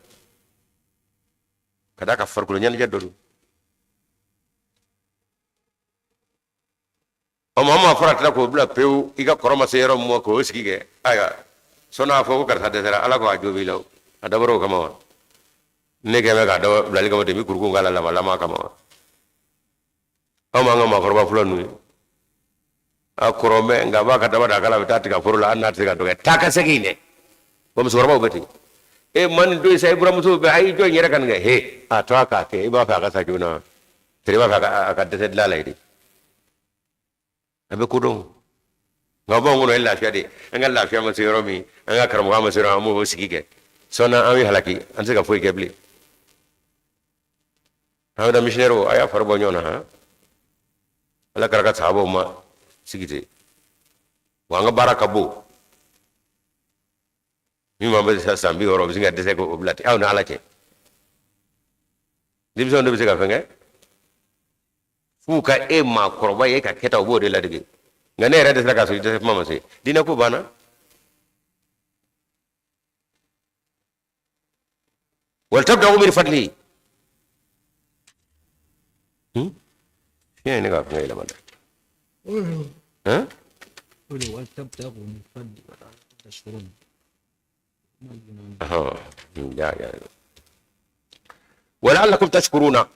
ka d'a ka farikolo ɲɛnajɛ dɔ don. Ɔ maa maa faratila k'o bila pewu, i ka kɔrɔ ma se yɔrɔ min ma k'o sigi kɛ, ayiwa, sɔnni a fɔ ko karisa dɛsɛra, Ala ko a jo b'i la. O a dabɔra o kama wa? Ne kɛn bɛ k'a dabɔ bilali kama ten, n bɛ kurukun k'a la lama lama kama wa? Anw b'an ka maakɔrɔba fɔlɔ ninnu ye, a kɔrɔ mɛ, nka a b'a ka daba da a kala, a bɛ taa tiga foro la, hali n'a tɛ se ka dɔ kɛ, taa ka segin dɛ. Wa musokɔrɔbaw bɛ ten, e ma nin to yen sa, i buramuso bɛ a y'i jɔ in yɛrɛ ka nin kɛ, he, a to a k'a kɛ, i b'a fɛ a ka sa joona wa? I b'a fɛ a ka dɛsɛ dilan la ye de, a bɛ ko dɔn. Nka b'anw kɔnɔ ye lafiya de, an ka lafiya ma se yɔrɔ min, an ka karamɔgɔya ma se yɔrɔ min, an b'o sigi kɛ. Sɔnni an bɛ halaki, an tɛ se ka foyi kɛ bilen. An bɛ taa missionnaire, a y'a fari bɔ ɲɔgɔn na han. Ala kɛra ka sahabaw ma sigi ten wa. An ka baara ka bon min ma bɛ san 60, o bɛ se ka dɛsɛ k'o bila ten. Aw ni Ala cɛ, denmisɛnw de bɛ se ka fɛn kɛ f'u ka e maakɔrɔba ye ka kɛta, u b'o de ladege. Nka ne yɛrɛ dɛsɛra k'a sɔrɔ i dɛsɛ kuma ma se, diinɛ ko banna. Walitabtagu min fadlihi. Fiɲɛ ye ne ka fɛngɛ yɛlɛma dɛ. Hein? Walitabtagu min fadli tashkurun. Ya ya. Wala'allakum tashkuruna.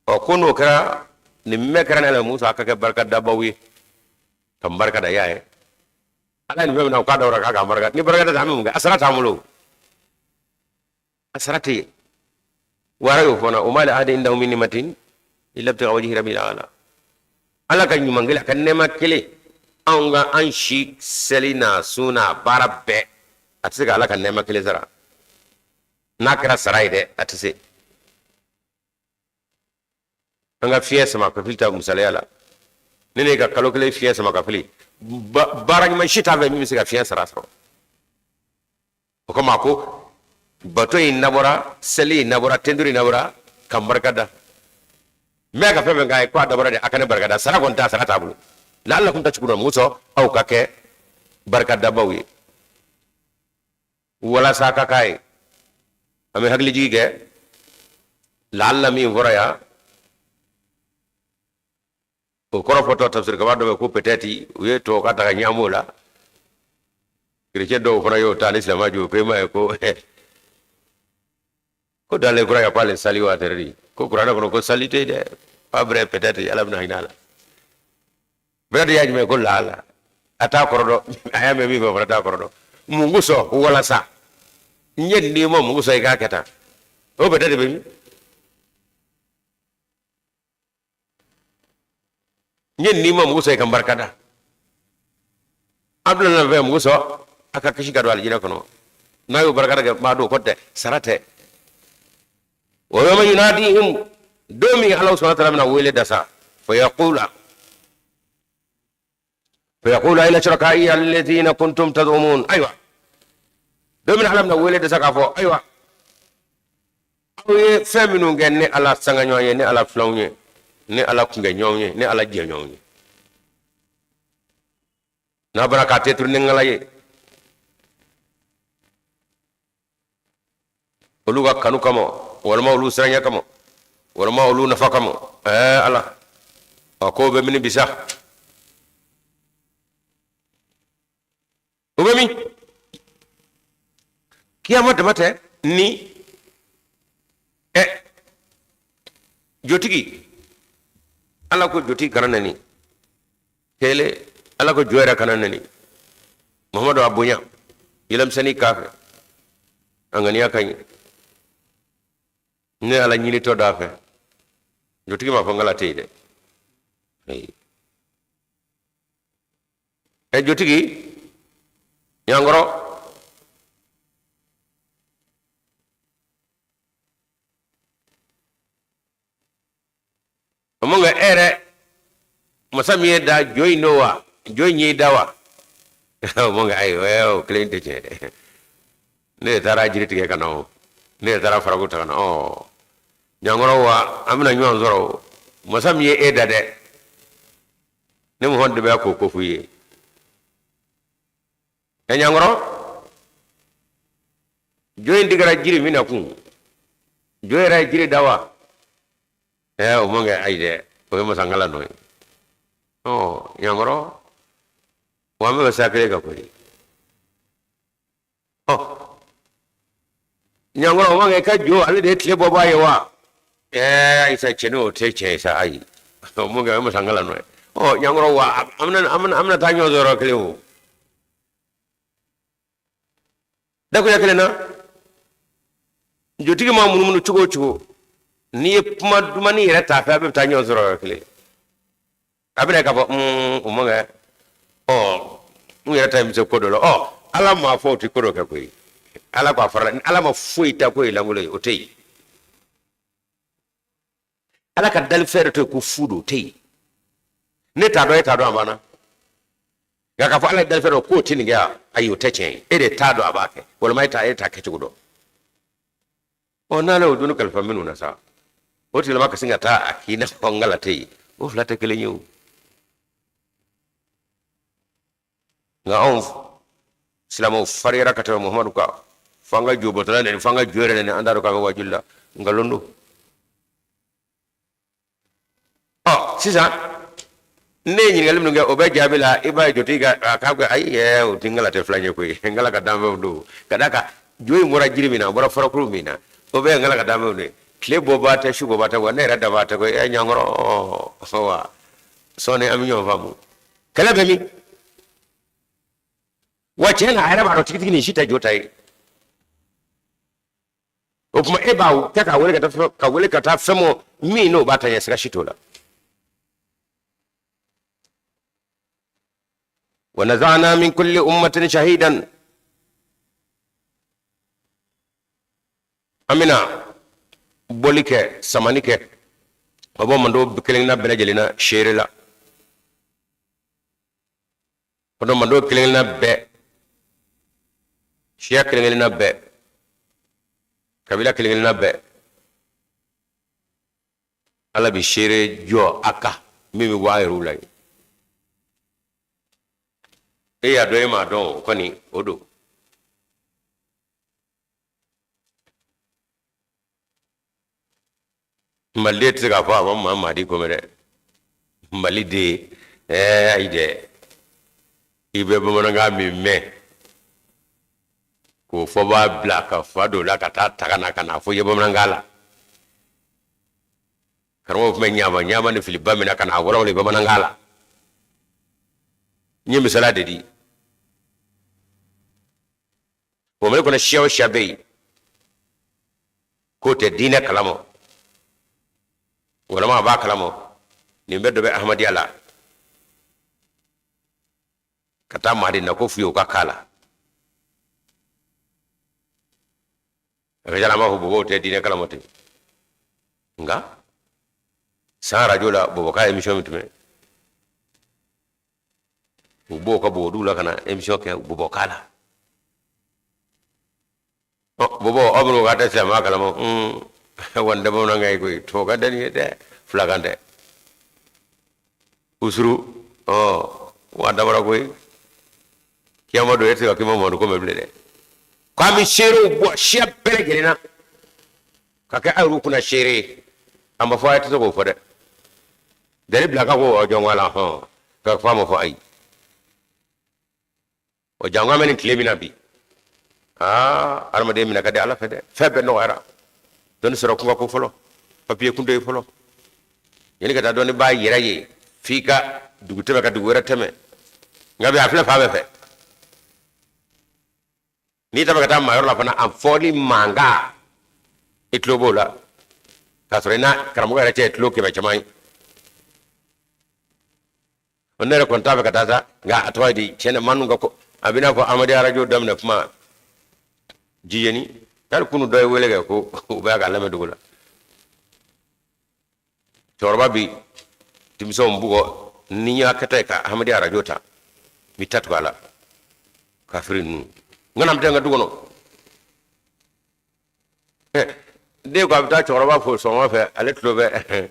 Ɔ ko n'o kɛra, nin bɛɛ kɛra ne la, Musa, a ka kɛ barika dabaw ye ka n barika da. Y'a ye Ala ye nin fɛn min na, o k'a dawura k'a k'an barika. Ni barika da tɛ, an bɛ mun kɛ? A sara t'an bolo, a sara tɛ yen. Wara y'o fɔ na, o ma li ahadin indahu min nimatin illa ibtigha wajhi rabbil ala. Ala ka ɲuman kelen, a ka nɛɛma kelen, anw ka an si seli n'a sun n'a baara bɛɛ, a tɛ se ka Ala ka nɛɛma kelen sara. N'a kɛra sara ye dɛ, a tɛ se. An ka fiɲɛ sama ka fili ta misaliya la. Ne ne ka kalo kelen fiɲɛ sama ka fili, baara ɲuman si t'a fɛ min bɛ se ka fiɲɛ sara sɔrɔ. O kama a ko bato in nabɔra, seli in nabɔra, tenturu in nabɔra ka n barika da. N bɛ ka fɛn fɛn k'a ye, ko a dabɔra de a ka ne barika da. Sara kɔni t'a sara t'a bolo. Laalakum tashkuruna, mun sɔn aw ka kɛ barikadabaw ye walasa ka k'a ye. An bɛ hakilijigi kɛ laala min fɔra yan, o kɔrɔ fɔtɔ tafsiri kaba dɔ bɛ ko peut-être u ye tubabukan ta ka ɲaamu o la. Kerecɛn dɔw fana y'o ta ni silamɛ jugu ko e m'a ye ko ko dans le Coran y a pas le salut wa tɛrɛdi ko kuranɛ kɔnɔ ko salut tɛ yen dɛ. Pas vrai, peut-être Ala bɛna hinɛ a la. Peut-être y'a jumɛn ko laala a t'a kɔrɔ dɔn, a y'a mɛn min fɛ o fana t'a kɔrɔ dɔn. Mun kosɔn? Walasa n ye nin d'i ma, mun kosɔn i k'a kɛ tan? O peut-être bɛ min? N ye nin d'i ma, mun kosɔn i ka n barika da? A bila na fɛn, mun kosɔn a ka kisi ka don alijinɛ kɔnɔ? N'a y'o barika da kɛ, maa don ko tɛ, sara tɛ. Wa yawma yunadihim, don min Ala subhanahu wa ta'ala bɛna wele da sa, fayaqula fayaqulu ayna shuraka'i alladhina kuntum tad'umun. Ayiwa, don min Ala bɛna wele da sa k'a fɔ ayiwa, aw ye fɛn minnu kɛ ne Ala sangaɲɔgɔn ye, ne Ala filanw ye, ne Ala kunkɛɲɔgɔnw ye, ne Ala jɛɲɔgɔnw ye, n'a bɔra k'a tɛ turu ni ŋala ye olu ka kanu kama, walima olu siranya kama, walima olu nafa kama. Ɛɛ Ala, a ko bɛ mini bisa, o bɛ min? Kiyama dama tɛ ni ɛ jotigi. Ala ko jotigi kana neni kele, Ala ko jo yɛrɛ kana neni. Muhamadu a bonya, yɛlɛmisɛnnin k'a fɛ, a ŋaniya ka ɲi, ne Ala ɲinitɔ d'a fɛ. Jotigi m'a fɔ n kala tɛ yen dɛ. Ɛ jotigi ɲankɔrɔ, o mun kɛ e yɛrɛ masa min ye da jo in don wa, jo in y'i da wa? O mun kɛ, ayi, o kelen tɛ tiɲɛ dɛ. Ne de taara jiri tigɛ ka na, o ne de taara faraku ta ka na. Ɔ ɲankɔrɔ wa, an bɛna ɲɔgɔn sɔrɔ o masa min ye e da dɛ, ne Muhamadu de bɛ k'o ko f'i ye. Ɛ ɲankɔrɔ, jo in tigɛra jiri min na kun, jo yɛrɛ ye jiri da wa? Ɛ o mun kɛ, ayi dɛ, o ye masankala nɔ ye. Ɔ ɲankɔrɔ wa, an bɛɛ bɛ sira kelen kan koyi. Ɔ ɲankɔrɔ, o man kɛ i ka jo ale de ye tile bɔbaa ye wa? Ɛɛ ayi sa, cɛnin, o tɛ tiɲɛ ye sa. Ayi, o mun kɛ, o ye masankala nɔ ye. Ɔ ɲankɔrɔ wa, an bɛna taa ɲɔgɔn sɔrɔ yɔrɔ kelen o dakuya kelen na. Jotigi ma munumunu cogo o cogo, n'i ye kuma dumani yɛrɛ t'a fɛ, a bɛɛ bɛ taa ɲɔgɔn sɔrɔ yɔrɔ kelen. A bɛna k'a fɔ o man kɛ, ɔ n yɛrɛ ta in bɛ se ko dɔ la. Ɔ Ala m'a fɔ o tɛ ko dɔ kɛ koyi. Ala ko a fara, Ala ma foyi ta ko ye lankolon ye, o tɛ yen. Ala ka dalifɛn dɔ to yen ko fu don, o tɛ yen. Ne t'a dɔn, e t'a dɔn, a banna. Nka k'a fɔ Ala ye dalifɛn dɔ k'o tɛ nin kɛ yan, ayi, o tɛ tiɲɛ ye. E de t'a dɔn a b'a kɛ, walima e t'a kɛcogo dɔn. Ɔ n'Ala y'o doni kalifa minnu na sa, o tigilama ka sin ka taa a k'i n'a fɔ n kala tɛ yen, o fila tɛ kelen ye o. Nka anw silamɛw fariyara ka tɛmɛ Muhamadu kan, f'an ka jo bɔtɔla neni, f'an ka jo yɛrɛ neni, an t'a dɔn k'an bɛ wajuli la, nkalon don. Ɔ sisan ne ye ɲininkali minnu kɛ, o bɛɛ jaabi la, i b'a ye jotigi ka a k'a ko ayi, ɛ o tɛ n kala tɛ filan ye koyi, n kala ka danfɛnw don. Ka d'a kan jo in bɔra jiri min na, a bɔra farakuru min na, o bɛɛ ye n kala ka danfɛnw de ye. Tile bɔbaa tɛ, su bɔbaa tɛ, wa ne yɛrɛ dabaa tɛ koyi. Ɛ ɲankɔrɔ, ɔ wa sɔɔni an bɛ ɲɔgɔn faamu. Kɛlɛ bɛ min? Wa tiɲɛ na, a yɛrɛ b'a dɔn tigitigi nin si tɛ jo ta ye. O tuma e b'a kɛ k'a wele ka taa fɛn, ka wele ka taa fɛn mɔ min n'o b'a ta ɲɛ, siga si t'o la. Wa nazana min kulli ummatin shahidan, an bɛna bɔli kɛ, samani kɛ ka bɔ mando kelen na bɛɛ lajɛlen na seere la. Kɔnɔ mando kelen kelenna bɛɛ, siya kelen kelenna bɛɛ, kabila kelen kelenna bɛɛ, Ala bɛ seere jɔ a kan min bɛ bɔ a yɛrɛw la yen. E y'a dɔn, e m'a dɔn, o kɔni o don. Maliden tɛ se k'a fɔ a ma maa Mahadi ko mɛn dɛ. Maliden, ayi dɛ, i bɛ bamanankan min mɛn k'o fɔ b'a bila ka fa don la ka taa ta ka na ka n'a fɔ i ye bamanankan la. Karamɔgɔ tun bɛ ɲama ɲama ni filiba min na ka n'a walawala bamanankan la. N ye misaliya de di. O Mali kɔnɔ, siya o siya bɛ yen k'o tɛ diinɛ kalama walima a b'a kalama, nin bɛɛ dɔ bɛ Ahmadiyya la ka taa Mahadi na ko f'u ye u ka k'a la. A ka ca la, an b'a fɔ bɔbɔw tɛ diinɛ kalama ten, nka san arajo la bɔbɔkan émission min tun bɛ, u b'o ka bɔbɔdugu la ka na émission kɛ bɔbɔkan la. Bɔbɔ, aw minnu k'a tɛ silamɛya kalama, wa nin tɛ bamanankan ye koyi, tubabukan tɛ nin ye dɛ, fulakan tɛ usuru. Ɔ wa dabara koyi, kiyama don, e tɛ se ka k'i ma Mamadu ko mɛn bilen dɛ. K'an bɛ seerew bɔ siya bɛɛ lajɛlen na ka kɛ aw yɛrɛw kunna seere ye. A ma fɔ a tɛ se k'o fɔ dɛ. Dali bila ka ko jɔn la hɔn ka fɔ a ma fɔ ayi. O janko an bɛ nin tile min na bi, aa, adamaden minɛ ka di Ala fɛ dɛ. Fɛn bɛɛ nɔgɔyara. Dɔnni sɔrɔ kun ka ko fɔlɔ, papiye kun tɛ yen fɔlɔ. Yanni ka taa dɔnni b'a yɛrɛ ye, f'i ka dugu tɛmɛ ka dugu wɛrɛ tɛmɛ. Nka bi, a filɛ fan bɛɛ fɛ. N'i tɛmɛ ka taa maa yɔrɔ la fana, a fɔli mankan, i tulo b'o la k'a sɔrɔ i n'a karamɔgɔ yɛrɛ cɛ ye tulo 100 caman ye. Ne yɛrɛ kɔni t'a fɛ ka taa sa, nka a tɔgɔ ye di, tiɲɛ na, maa ninnu ka ko a bɛ n'a fɔ Amadi arajo daminɛ kuma jijeni. Hali kunu, dɔ ye wele kɛ ko u bɛ k'a lamɛn dugu la. Cɛkɔrɔba bi denmisɛnw bugɔ ni y'a kɛta ye ka Amadi arajo ta, n bɛ ta tugu a la. Kafiri ninnu, n kana bɛ n ka du kɔnɔ. Den ko a bɛ taa cɛkɔrɔba fo sɔgɔma fɛ, ale tulo bɛ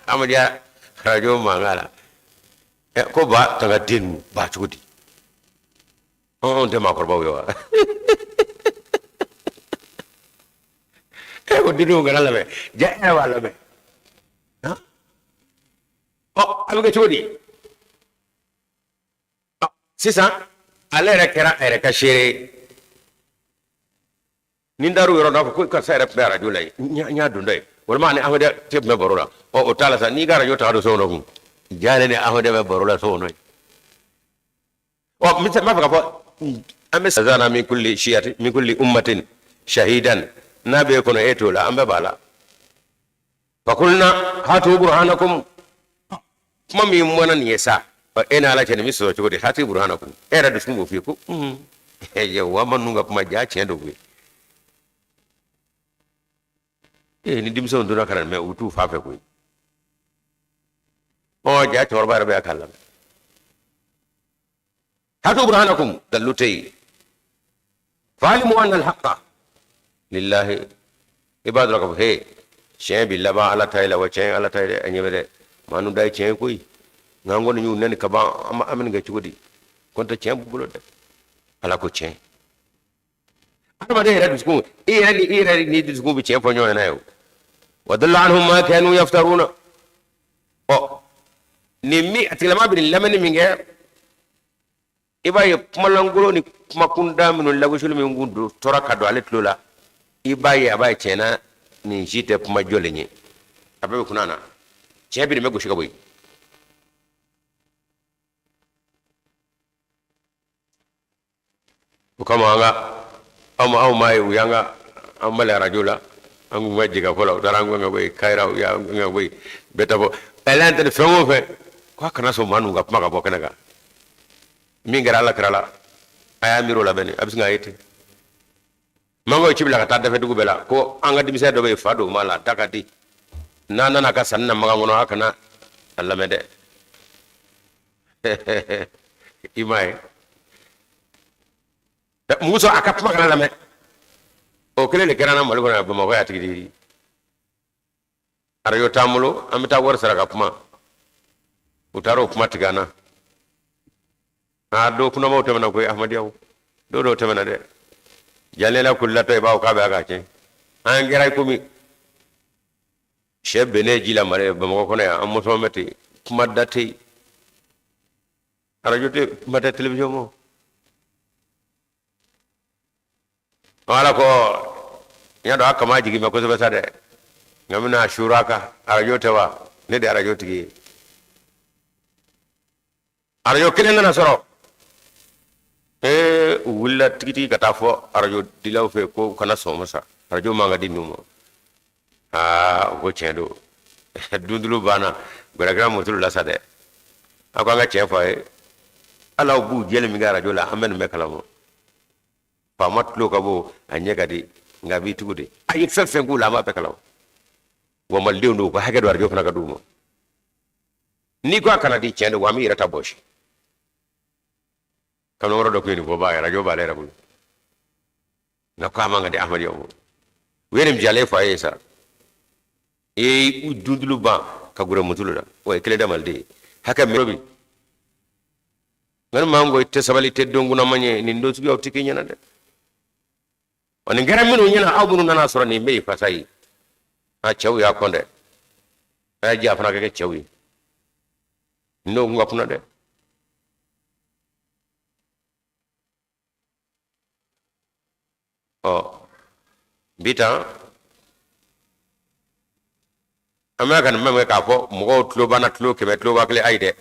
Amadi arajo mankan la. Ko ba tanga, den ninnu ba cogo di? Anw tɛ maakɔrɔbaw ye wa? E ko denw kana lamɛn, ja e yɛrɛ b'a lamɛn. Ɔ, a bɛ kɛ cogo di sisan? Ale yɛrɛ kɛra a yɛrɛ ka seere ye. Ni n taar'u yɔrɔ dɔ fɔ ko karisa yɛrɛ tun bɛ arajo la yen, n y'a don dɔ ye, walima ani Ahmadu tɛ tun bɛ baro la. Ɔ, o t'a la sa, n'i ka arajo ta ka don so kɔnɔ kun, ja ne ni Ahmadu bɛ baro la so kɔnɔ yen. Ɔ, n b'a fɛ ka fɔ, an bɛ sazana min kulli shiyati min kulli ummatin shahidan, n'a b'e kɔnɔ, e t'o la, an bɛɛ b'a la. Fakulna hatu burhanakum, kuma min mɔna nin ye sa, ɔ, e n'Ala cɛ, nin bɛ sɔrɔ cogo di? Hatu burhanakum, e yɛrɛ dusukun b'o f'i ye ko wa ma ninnu ka kuma ja tiɲɛ don koyi. Ee, ni denmisɛnw donna ka na nin mɛn, u t'u fa fɛ koyi. Ɔ, ja cɛkɔrɔba yɛrɛ bɛ k'a lamɛn. Hatu burhanakum, dalilu tɛ yen. Faalimu anna alhaqa lillahi, i b'a dɔn k'a fɔ he, tiɲɛ bi laban Ala ta ye la wa, tiɲɛ Ala ta ye dɛ. A ɲɛ bɛ dɛ, maa ninnu da ye tiɲɛ ye koyi, nka an kɔni y'u nɛni ka ban, an bɛ nin kɛ cogo di? Ko tɛ tiɲɛ b'u bolo dɛ. Ala ko tiɲɛ. Adamaden yɛrɛ dusukun, i yɛrɛ ni dusukun bɛ tiɲɛ fɔ ɲɔgɔn ɲɛna ye. O wa dalla anhum ma kanu yaftaruna. Ɔ, nin min a tigilama bɛ nin lamɛnni min kɛ, i b'a ye kumalankolon ni kumakunda minnu, lagosili min kun don tora ka don ale tulo la, i b'a ye, a b'a ye tiɲɛna nin si tɛ kuma jɔlen ye. A bɛɛ bɛ kunna na, tiɲɛ bɛ nin bɛ gosi ka bɔ yen. O kama an ka anw m'a ye, u y'an ka an bali arajo la, an kun ka jɛka fɔ la, u taara an gɛn ka bɔ yen Kayira, u y'an gɛn ka bɔ yen bɛɛ ta fɔ ɛlɛn tɛ fɛn o fɛn k'a kana sɔn maa ninnu ka kuma ka bɔ kɛnɛ kan. Min kɛra Ala kira la, a y'a miiri o la bɛnni, a bɛ sin k'a ye ten. Mankaw ye ci bila ka taa dafɛ dugu bɛɛ la ko an ka denmisɛn dɔ bɛ yen, fa don ma la, da ka di, n'a nana ka sanni na Makan kɔnɔ, a kana a lamɛn dɛ. I m'a ye muso a ka kuma kana lamɛn. O kelen de kɛra an na Mali kɔnɔ yan, Bamakɔ yan tigitigi. Arajo t'an bolo, an bɛ taa wari sara ka kuma. U taara o kuma tigɛ an na. Aa, don kunnamaw tɛmɛna koyi, Ahmadiyaw. Don dɔw tɛmɛna dɛ. Jalila kulilatɔ i b'a fɔ k'a bɛ a ka tiɲɛ. An kɛra komi sɛ bennen ji la Mali Bamakɔ kɔnɔ yan, an mɔsɔn bɛ ten, kuma da tɛ yen. Arajo tɛ, kuma tɛ télévision ma. Ala ko n y'a dɔn a kama jigin mɛ kosɛbɛ sa dɛ, nka n bɛna suura kan. Arajo tɛ wa? Ne de ye arajo tigi ye. Arajo kelen nana sɔrɔ, ee, u wulila tigitigi ka taa fɔ arajo dilaw fɛ ko kana sɔn ma sa, arajo man ka di ninnu ma. Aa, u ko tiɲɛ don, duntulu banna, gbɛrɛkɛra motulu la sa dɛ. A ko an ka tiɲɛ fɔ a ye, ala b'u jɛli min kɛ arajo la, an bɛ nin bɛɛ kalama. Faama tulo ka bon, a ɲɛ ka di, nka a b'i tugu de. A ye fɛn fɛn k'u la, an b'a bɛɛ kalama. Wa malidenw don, u ka hakɛ don, arajo fana ka d'u ma. N'i ko a kana di, tiɲɛ don, wa an b'i yɛrɛ ta bɔsi. Kamalenkɔrɔ dɔ tun ye nin fɔ ba ye, arajo b'ale yɛrɛ bolo, nka ko a man ka di Ahmadiyaw ma. U ye nin jalen fɔ a ye sa, i ye duntulu ban ka gɛrɛ mutulu la, wa i kelen tɛ maliden ye hakɛ min bi. Nka ni maa ko i tɛ sabali, i tɛ don kunnama ye, nin don suguyaw tɛ k'i ɲɛna dɛ. Wa nin kɛra minnu ɲɛna, aw minnu nana sɔrɔ nin bɛ yen fasa ye, a cɛw y'a kɔn dɛ, a y'a jɛ a fana ka kɛ cɛw ye, n'o kun ka kunna dɛ. Ɔ bi tan an bɛ ka nin mɛn k'a fɔ mɔgɔw tulo b'an na, tulo 100, tulo 1000, ayi dɛ,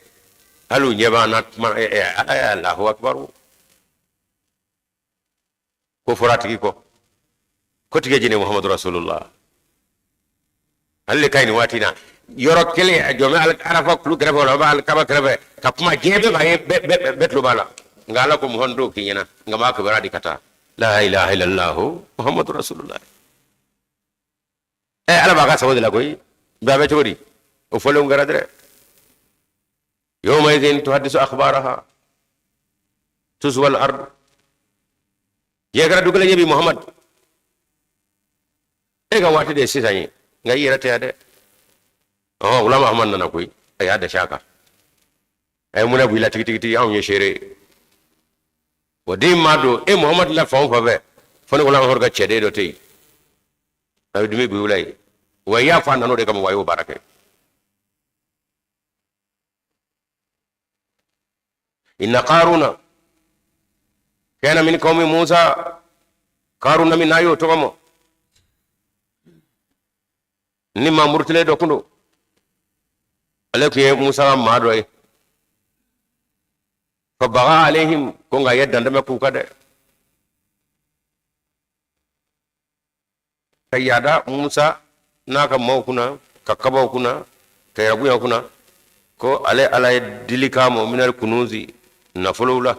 hali u ɲɛ b'an na kuma. Alahu akibaru, ko fɔra a tigi kɔ ko tigɛ jɛnɛ Muhamadu Rasulullah, ale de ka ɲi nin waati in na. Yɔrɔ kelen a jɔ bɛ Arafa kulu kɛrɛfɛ, wala a bɛ Alikaba kɛrɛfɛ ka kuma, diɲɛ bɛɛ b'a ye, bɛɛ tulo b'a la. Nka Ala ko Muhamadu t'o k'i ɲɛna, nka n b'a kibaruya di ka taa. La ilaha illallah Muhammadu Rasulullah. Ɛ, Ala b'a ka sago de la koyi. Bɛɛ a bɛ cogo di? O fɔlenw kɛra dɛ. Yawma idhin tuhaddisu akhbaraha tuzwal ardu. Diɲɛ kɛra du kelen ye bi Muhammad. E ka waati de ye sisan ye, nka i yɛrɛ tɛ yan dɛ. Ɔhɔn, Gulama Ahmad nana koyi, a y'a dɛsɛ a kan. A ye munɛ bɔ i la tigitigitigi, anw ye seere ye. O den ma don e Muhammad la fan o fan fɛ, fo ni Gulama Ahmad ka cɛden dɔ tɛ yen. A bɛ dimi b'i la yen. Wa i y'a fɔ a nan'o de kama, wa a y'o baara kɛ. Inna Qaruna kana min qawmi Musa, Karuna min n'a y'o tɔgɔ mɔ ni maa murutilen dɔ kun don, ale tun ye Musa ka maa dɔ ye. Fa baga alayhim, ko nka a ye dantɛmɛ k'u kan dɛ, ka yaada Musa n'a ka maaw kunna, ka kabaw kunna, ka yɛrɛbonya kunna, ko ale Ala ye dili k'a ma minal kunuzi, nafolow la.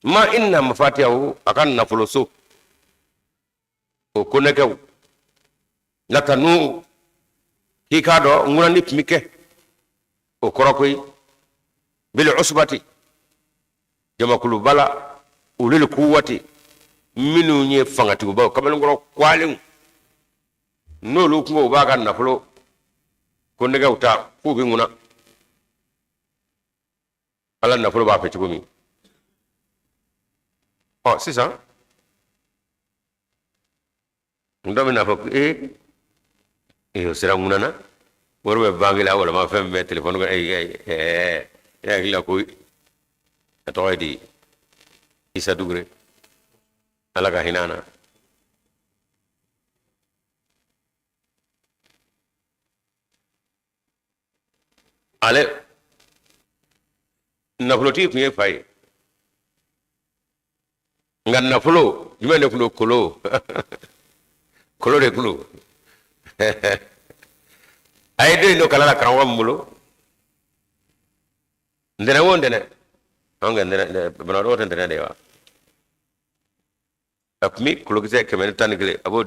Ma inna mafatihahu, a ka nafoloso o konɛkɛw latanu, k'i k'a dɔn ŋunani tun bɛ kɛ o kɔrɔ koyi, bil usbati, jamakuluba la, ulil kuwati, minnu ye fangatigibaw, kamalenkɔrɔ kwalenw, n'olu kun ko u b'a ka nafolo konnɛgɛw ta k'u bɛ ŋuna, ala nafolo b'a fɛ cogo min. Ɔ sisan n dɔ bɛna fɔ ko ee ee o sera ŋuna na, wari bɛ banki la walima fɛn bɛ telefɔni kɔnɔ, ee ee e hakili la ko a tɔgɔ ye di, Isa Dugure, Ala ka hinɛ a na. Ale nafolotigi tun ye fa ye, nka nafolo jumɛn de tun don? Kolo kolo de tun don. A ye den in don kalan la karamɔgɔ min bolo, ntɛnɛn o ntɛnɛn, anw ka ntɛnɛn banabaatɔ tɛ ntɛnɛn de ye wa? A tun bɛ kolokisɛ 111, a b'o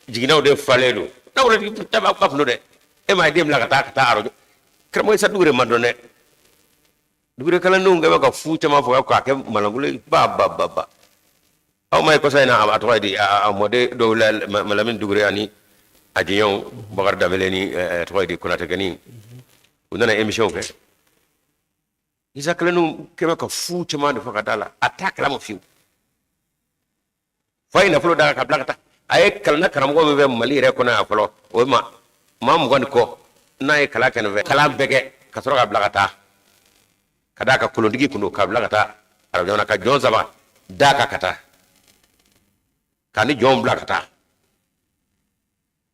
jiginɛw de falen don. Nafolotigi ta b'a kun don dɛ. E m'a ye den bila ka taa arajo karamɔgɔ Isa Dugure ma dɔn dɛ. Dugure kalandenw kɛ bɛ ka fu caman fɔ k'a kɛ malangolo ba ba ba ba. Aw ma ye kɔsa in na, a tɔgɔ ye di, a mɔden dɔw la, Malamine Dugure ani a jɛɲɔgɔnw, Bakari Danbele ni tɔgɔ ye di, Konatɛ Gani, u nana émission kɛ. Isa kalandenw kɛ bɛ ka fu caman de fɔ ka da la, a t'a kalama fiyewu. Fa ye nafolo d'a kan ka bila ka taa. A ye kalanna karamɔgɔ min fɛ Mali yɛrɛ kɔnɔ yan fɔlɔ, o ye maa 20 ni kɔ n'a ye kalan kɛ nin fɛ, kalan bɛɛ kɛ ka sɔrɔ ka bila ka taa, ka d'a kan kolontigi kun don, ka bila ka taa arabu jamana, ka jɔn saba d'a kan ka taa, k'a ni jɔnw bila ka taa,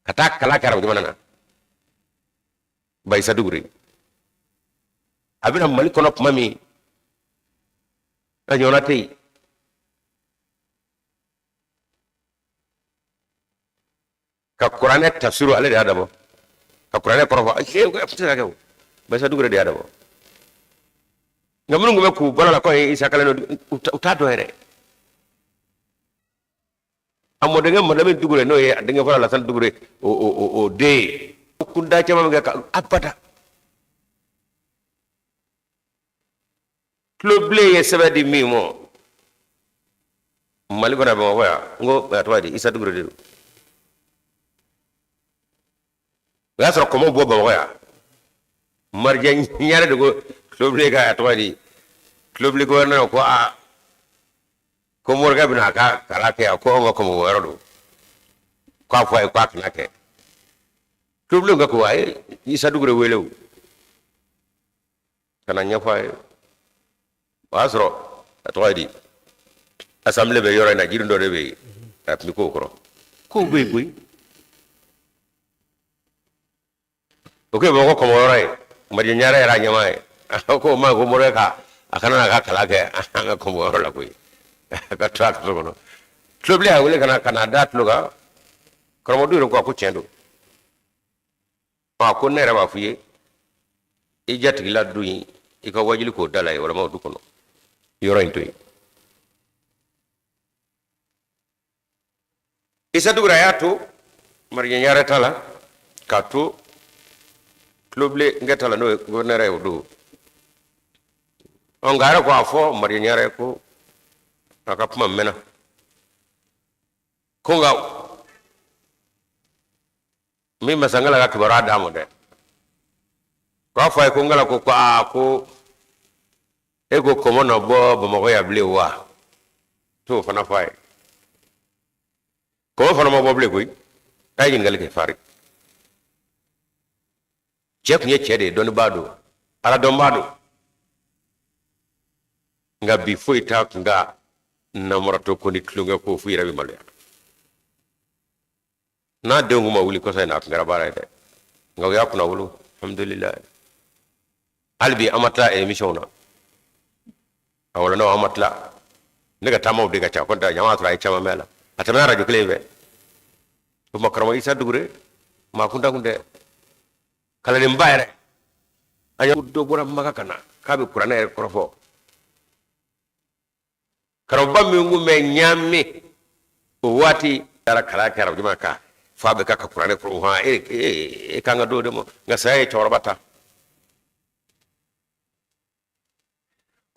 ka taa kalan kɛ arabu jamana na. Bayisa Dugure a bɛna Mali kɔnɔ tuma min, a ɲɔgɔnna tɛ yen. Ka kuranɛ tafsiru, ale de y'a dabɔ ka kuranɛ kɔrɔ fɔ. A tɛ se ka kɛ o, Bayisa Dugure de y'a dabɔ. Nka minnu tun bɛ k'u balo la ko ye Isa kalan, u t'a dɔn yɛrɛ. A mɔdenkɛ Malamine Dugure, n'o ye a denkɛ fɔlɔ Lasana Dugure, o den ye kunda caman min kɛ ka abada tulobilen ye sɛbɛn di min ma Mali kɔnɔ Bamakɔ yan, n ko a tɔgɔ ye di, Isa Dugure de don. O y'a sɔrɔ kɔmɔ bɔ Bamakɔ yan, Marijɛ Ɲare de ko tulobilen ka, a tɔgɔ ye di, tulobilen gouverneur ko aa, ko morikɛ bɛna a ka kalan kɛ yan, ko anw ka kɔmɔ yɔrɔ don, k'a fɔ a ye k'a kana kɛ. Tulobilen ka ko a ye Isa Dugure wele o ka na ɲɛfɔ a ye. O y'a sɔrɔ a tɔgɔ ye di, assemblée bɛ yɔrɔ in na, jiri dɔ de bɛ yen, a tun bɛ k'o kɔrɔ. Kow bɛ yen koyi. O kɛ Bamakɔ kɔmɔ yɔrɔ ye, Marijɛ Ɲare yɛrɛ a ɲɛmaa ye. A ko o ma ko morikɛ ka a kana n'a ka kalan kɛ an ka kɔmɔ yɔrɔ la koyi, a ka to a ka so kɔnɔ. Tulobilen y'a wele ka na ka na da tulo kan. Karamɔgɔ yɛrɛ ko a ko tiɲɛ don. A ko ne yɛrɛ b'a f'i ye, i jatigila du in, i ka wajuli k'o da la yen, walima o du kɔnɔ yɔrɔ in to yen. Isa Dugure a y'a to Marijɛ Ɲare ta la, k'a to tulobilen nkɛ ta la, n'o ye gouverneur ye o don. Ɔ, nka a yɛrɛ ko a fɔ Marijɛ Ɲare ko a ka kuma mɛnna, ko nka min Masangala ka kibaruya d'a ma dɛ, k'a fɔ a ye ko Ngala ko aa, ko e ko kɔmɔ na bɔ Bamakɔ yan bilen wa? T'o fana fɔ a ye. Kɔmɔ fana ma bɔ bilen koyi. A ye ɲininkali kɛ fari. Cɛ tun ye cɛ de ye, dɔnnibaa don, ala dɔnbaa don, nka bi foyi t'a kun ka namaratɔ ko ni tulonkɛ ko f'u yɛrɛ bɛ maloya. N'a denw kun ma wuli kɔsa in na, a tun kɛra baara ye dɛ, nka u y'a kunnawolo, alhamdulilayi. Hali bi an ma tila émission na, a wɔlɔnnaw an ma tila. Ne ka taamaw de ka ca, kɔntɛ ɲama sɔrɔ a ye caman mɛn a la, a tɛmɛna arajo kelen in fɛ. O tuma karamɔgɔ Isa Dugure maa kuntan kun tɛ, kalandenba yɛrɛ. An ye dɔ bɔra Maka ka na k'a bɛ kuranɛ yɛrɛ kɔrɔfɔ. Karamɔgɔba min kun bɛ Ɲame o waati, taara kalan kɛ arabu jamana kan, f'a bɛ ka kuranɛ kɔrɔ hɔn, e kan ka d'o de ma. Nka saya ye cɛkɔrɔba ta.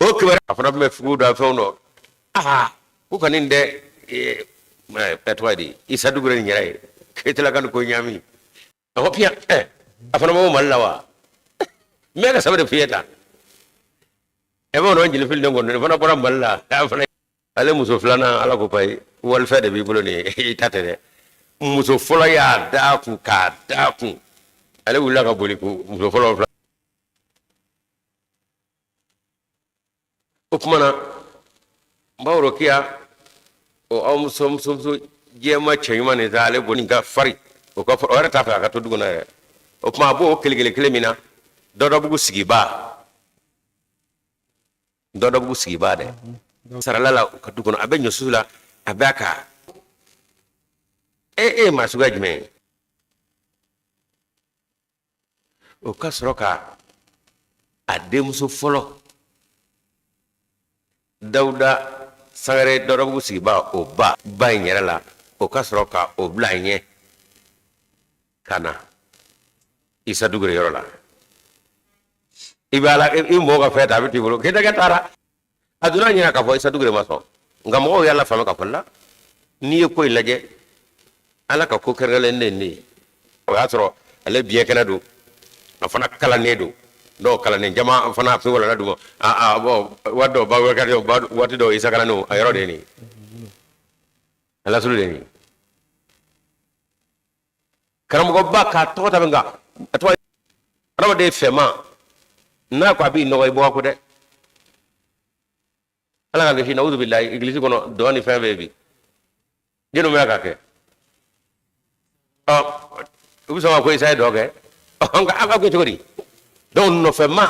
O kibaruya a fana tun bɛ fugu da fɛnw dɔ, aa, ko ka nin dɛ, ɛ tɔgɔ ye di, Isa Dugure nin yɛrɛ ye k'e ka nin ko ɲami. A ko piyan, ɛ, a fana ma bɔ Mali la wa? N bɛ ka sɛbɛn de f'i ye tan. Ɛ, bamananw jeli fili ne kɔni, nin fana bɔra Mali la. A fana ale muso filanan, ala ko payi, walifɛn de b'i bolo nin ye, i ta tɛ dɛ. Muso fɔlɔ y'a d'a kun k'a d'a kun, ale wulila ka boli ko muso fɔlɔ fila. O tuma na n b'a rokiya o aw muso muso muso jɛma cɛ ɲuman nin sa, ale boli ka fari o ka o yɛrɛ t'a fɛ a ka to du kɔnɔ yɛrɛ. O tuma a b'o kelen kelen kelen min na, Dɔdɔbugu sigibaa, Dɔdɔbugu sigibaa dɛ, sarala la u ka du kɔnɔ, a bɛ ɲɔsusu la, a bɛ a ka e e ye maa suguya jumɛn ye? O ka sɔrɔ ka a denmuso fɔlɔ Dawuda Sangare, Dɔdɔbugu sigibaa, o ba ba in yɛrɛ la, o ka sɔrɔ ka o bila ɲɛ ka na Isa Dugure yɔrɔ la. I bɛ ala i mɔgɔ ka fɛn ta, a bɛ t'i bolo. Keyitakɛ taara, a donna ɲina k'a fɔ Isa Dugure ma sɔn, nka mɔgɔw y'a lafaamu k'a fɔ la, n'i ye ko in lajɛ, ala ka ko kɛrɛnkɛrɛnnen de ye nin ye. O y'a sɔrɔ ale biɲɛ kɛnɛ don, a fana kalannen don. Dɔw kalannen jama fana a wala d'u ma. A bɔn, waati dɔw ba waati dɔw Isa kalannen, a yɔrɔ de ye nin ye, a lasulu de ye nin ye. Karamɔgɔba k'a tɔgɔ ta, nka a tɔgɔ adamaden fɛma n'a ko a b'i nɔgɔ, i bɔ a ko dɛ. Ala ka kisi, nawuzu bilayi. Egilisi kɔnɔ dɔn ni fɛn bɛɛ bi jɛnu bɛ ka kɛ. Ɔ, u bɛ sɔn ka ko Isa ye dɔ kɛ. Ɔ, nka a b'a kɛ cogo di? Donc nɔfɛma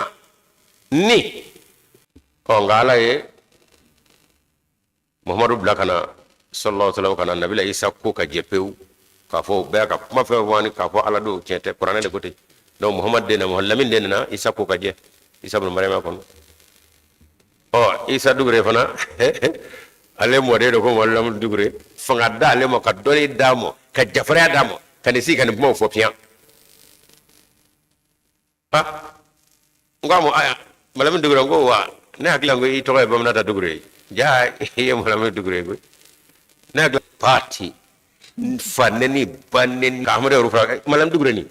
ni ɔ, nka ala ye Muhamadu bila ka na, sallallahu alaihi wasallam, ka na nabila Isa ko ka jɛ pewu, k'a fɔ bɛɛ ka kuma fɛn fɔ ani k'a fɔ ala don, tiɲɛ tɛ, kuranɛ de ko ten. Donc Muhamadu de nana, Lamini de nana Isa ko ka jɛ, Isa bin Mariama kɔnɔ. Ɔ, Isa Dugure fana, ale mɔden don ko Lamini Dugure, fanga d'ale ma, ka dɔnni d'a ma, ka jafarinya d'a ma, ka nin sigi ka nin kumaw fɔ piyan. Ah, n ko a ma, aya Malamini Dugure, n ko wa ne hakili la ko i tɔgɔ ye Baminata Dugure ye, ja i ye Malamini Dugure ye koyi. Ne hakili parti fa neni ba neni ka Ahmadu yɛrɛ fara Malamini Dugure ni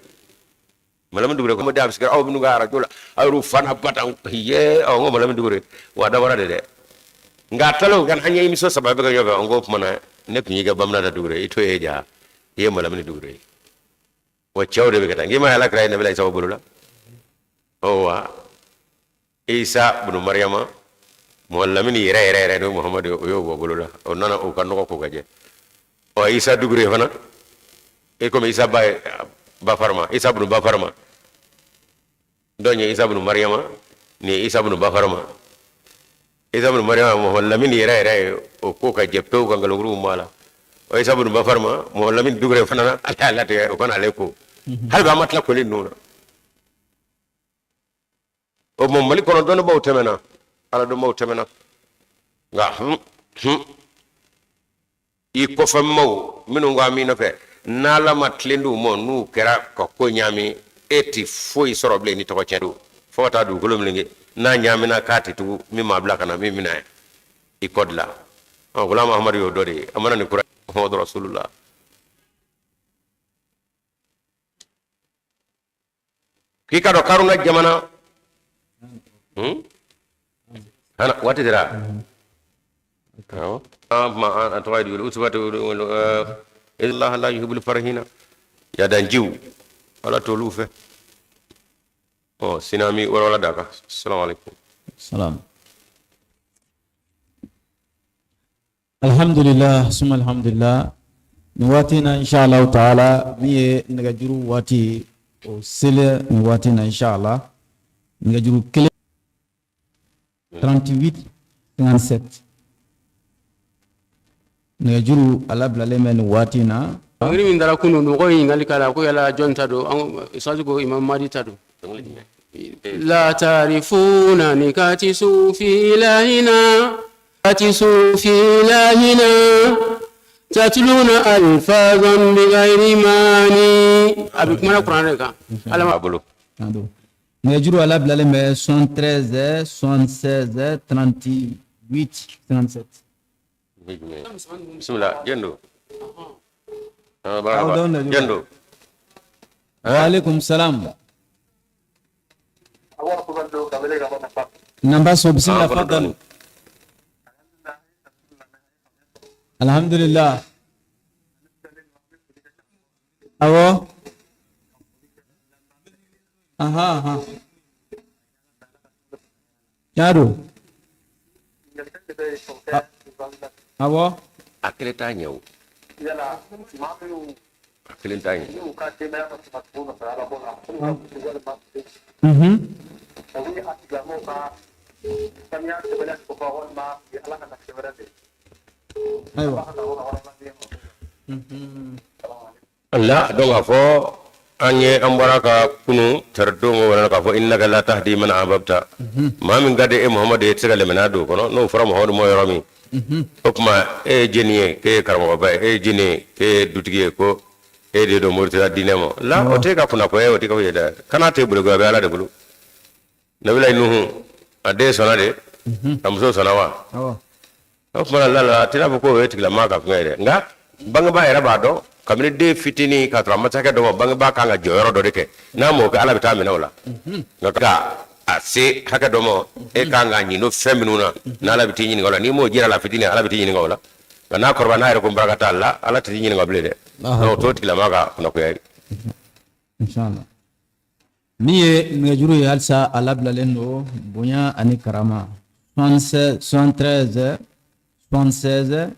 Malamini Dugure ko da bɛ se aw minnu ka arajo la, aw yɛrɛ fana batan ye. Ɔ, n ko Malamini Dugure wa dabɔra de dɛ, nka a taalen kan an ye émission saba bɛɛ kɛ ɲɔgɔn fɛ. N ko o tuma na ne tun y'i kɛ Baminata Dugure, i to ye, ja i ye Malamini Dugure ye. Wa cɛw de bɛ ka taa, nk'i ma ala kira ye nabila Isa bolo la. Ɔ wa Isa bunu Mariyama, mɔgɔ Lamini yɛrɛ yɛrɛ yɛrɛ n'o Muhamadu, o y'o bɔ bolo la, o nana o ka nɔgɔ ko ka jɛ. Ɔ, Isa Dugure fana, e komi Isa ba ye ba farama, Isa bunu ba farama dɔw ye Isa bunu Mariyama ni ye Isa bunu ba farama, Isa bunu Mariyama mɔgɔ Lamini yɛrɛ yɛrɛ ye, o ko ka jɛ pewu, ka nkalonkuruw bɔ a la. Ɔ, Isa bunu ba farama, mɔgɔ Lamini Dugure fana na, ala y'a latigɛ o kana ale ko hali bi an ma tila koli ninnu na. O mɔ Mali kɔnɔ dɔnnibaw tɛmɛna, ala dɔnbaw tɛmɛna, nka hun hun i kɔfɛmaw minnu ko an b'i nɔfɛ, n'ala ma tilen d'u ma, n'u kɛra ka ko ɲaami, e ti foyi sɔrɔ bilen ni tɔgɔ tiɲɛ don, fo ka taa dugukolo meleke. N'a ɲaamina k'a tɛ tugu, min maa bila ka na min minɛ i kɔ dilan. Ɔ, Gulam Ahamadu y'o dɔ de ye, a mana ni kura Muhamadu Rasulullah k'i ka dɔn Karuna jamana hana waati dira. Awɔ, an ma an tɔgɔ ye di, usubatu Allah la yuhibbul farihina yadanjiw, ala t'olu fɛ. Ɔ, sinami walawala d'a kan. Assalamu alaikum. Salam. Alhamdulillah, suma alhamdulillah. Nin waati in na, inshallah taala, min ye nɛgɛjuru waati o selen nin waati in na, inshallah, nɛgɛjuru kelen 38 57, nɛgɛjuru a labilalen bɛ nin waati in na. Dɔnkili min dara kunun, mɔgɔw ye ɲininkali k'a la ko yala jɔn ta don. Ustaz ko Imam Madi ta don. La tarifuna nikati sufi ilahina kati sufi ilahina tatluna alfazan bighairi mani. A bɛ kumana kuranɛ de kan. Ala a bolo. Nɛgɛjuru a labilalen bɛ 73 76 38 57. Bismillah, jendo baraba jendo. Wa alaikum salam. Nambaso, bismillah, fadal. Alhamdulillah. Awɔ. Aha, aha. Tiɲɛ don. Awɔ. A kelen t'a ɲɛ o, a kelen t'a ɲɛ. Ayiwa. La, donc a fɔ an ye, an bɔra ka kunu taridon ko wala k'a fɔ innaka la tahdi man ahbabta, maa min ka di e Muhamadu ye, i tɛ se ka limaniya don o kɔnɔ. N'o fɔra Muhamadu ma yɔrɔ min, o tuma e ye jɛni ye k'e ye karamɔgɔba ye, e ye jɛni ye k'e ye dutigi ye, ko e de don muritila diinɛ ma la, o t'e ka kunnako ye, o t'i ka foyi ye dɛ. Kana t'e bolo, a bɛ Ala de bolo. Nabila Nuhu a den sɔnna de, a muso sɔnna wa? Awɔ. O tuma la la a tɛna fɔ k'o ye tigilamaa ka fɛngɛ ye dɛ, nka bangebaa yɛrɛ b'a dɔn kabini den fitinin k'a sɔrɔ a ma se hakɛ dɔ ma, bangebaa kan ka jɔyɔrɔ dɔ de kɛ. N'a m'o kɛ, Ala bɛ taa minɛ o la. Nka ka a se hakɛ dɔ ma, e kan ka ɲin'o fɛn minnu na, n'Ala bɛ t'i ɲininka o la, n'i m'o jira a la fitinin, Ala bɛ t'i ɲininka o la. Nka n'a kɔrɔbaya, n'a yɛrɛ ko n baraka t'a la, Ala tɛ t'i ɲininka bilen dɛ. O t'o tigilamaa ka kunnagoya ye. Inshallah. Min ye nɛgɛjuru ye, halisa a labilalen don bonya ani karama, 76 73 76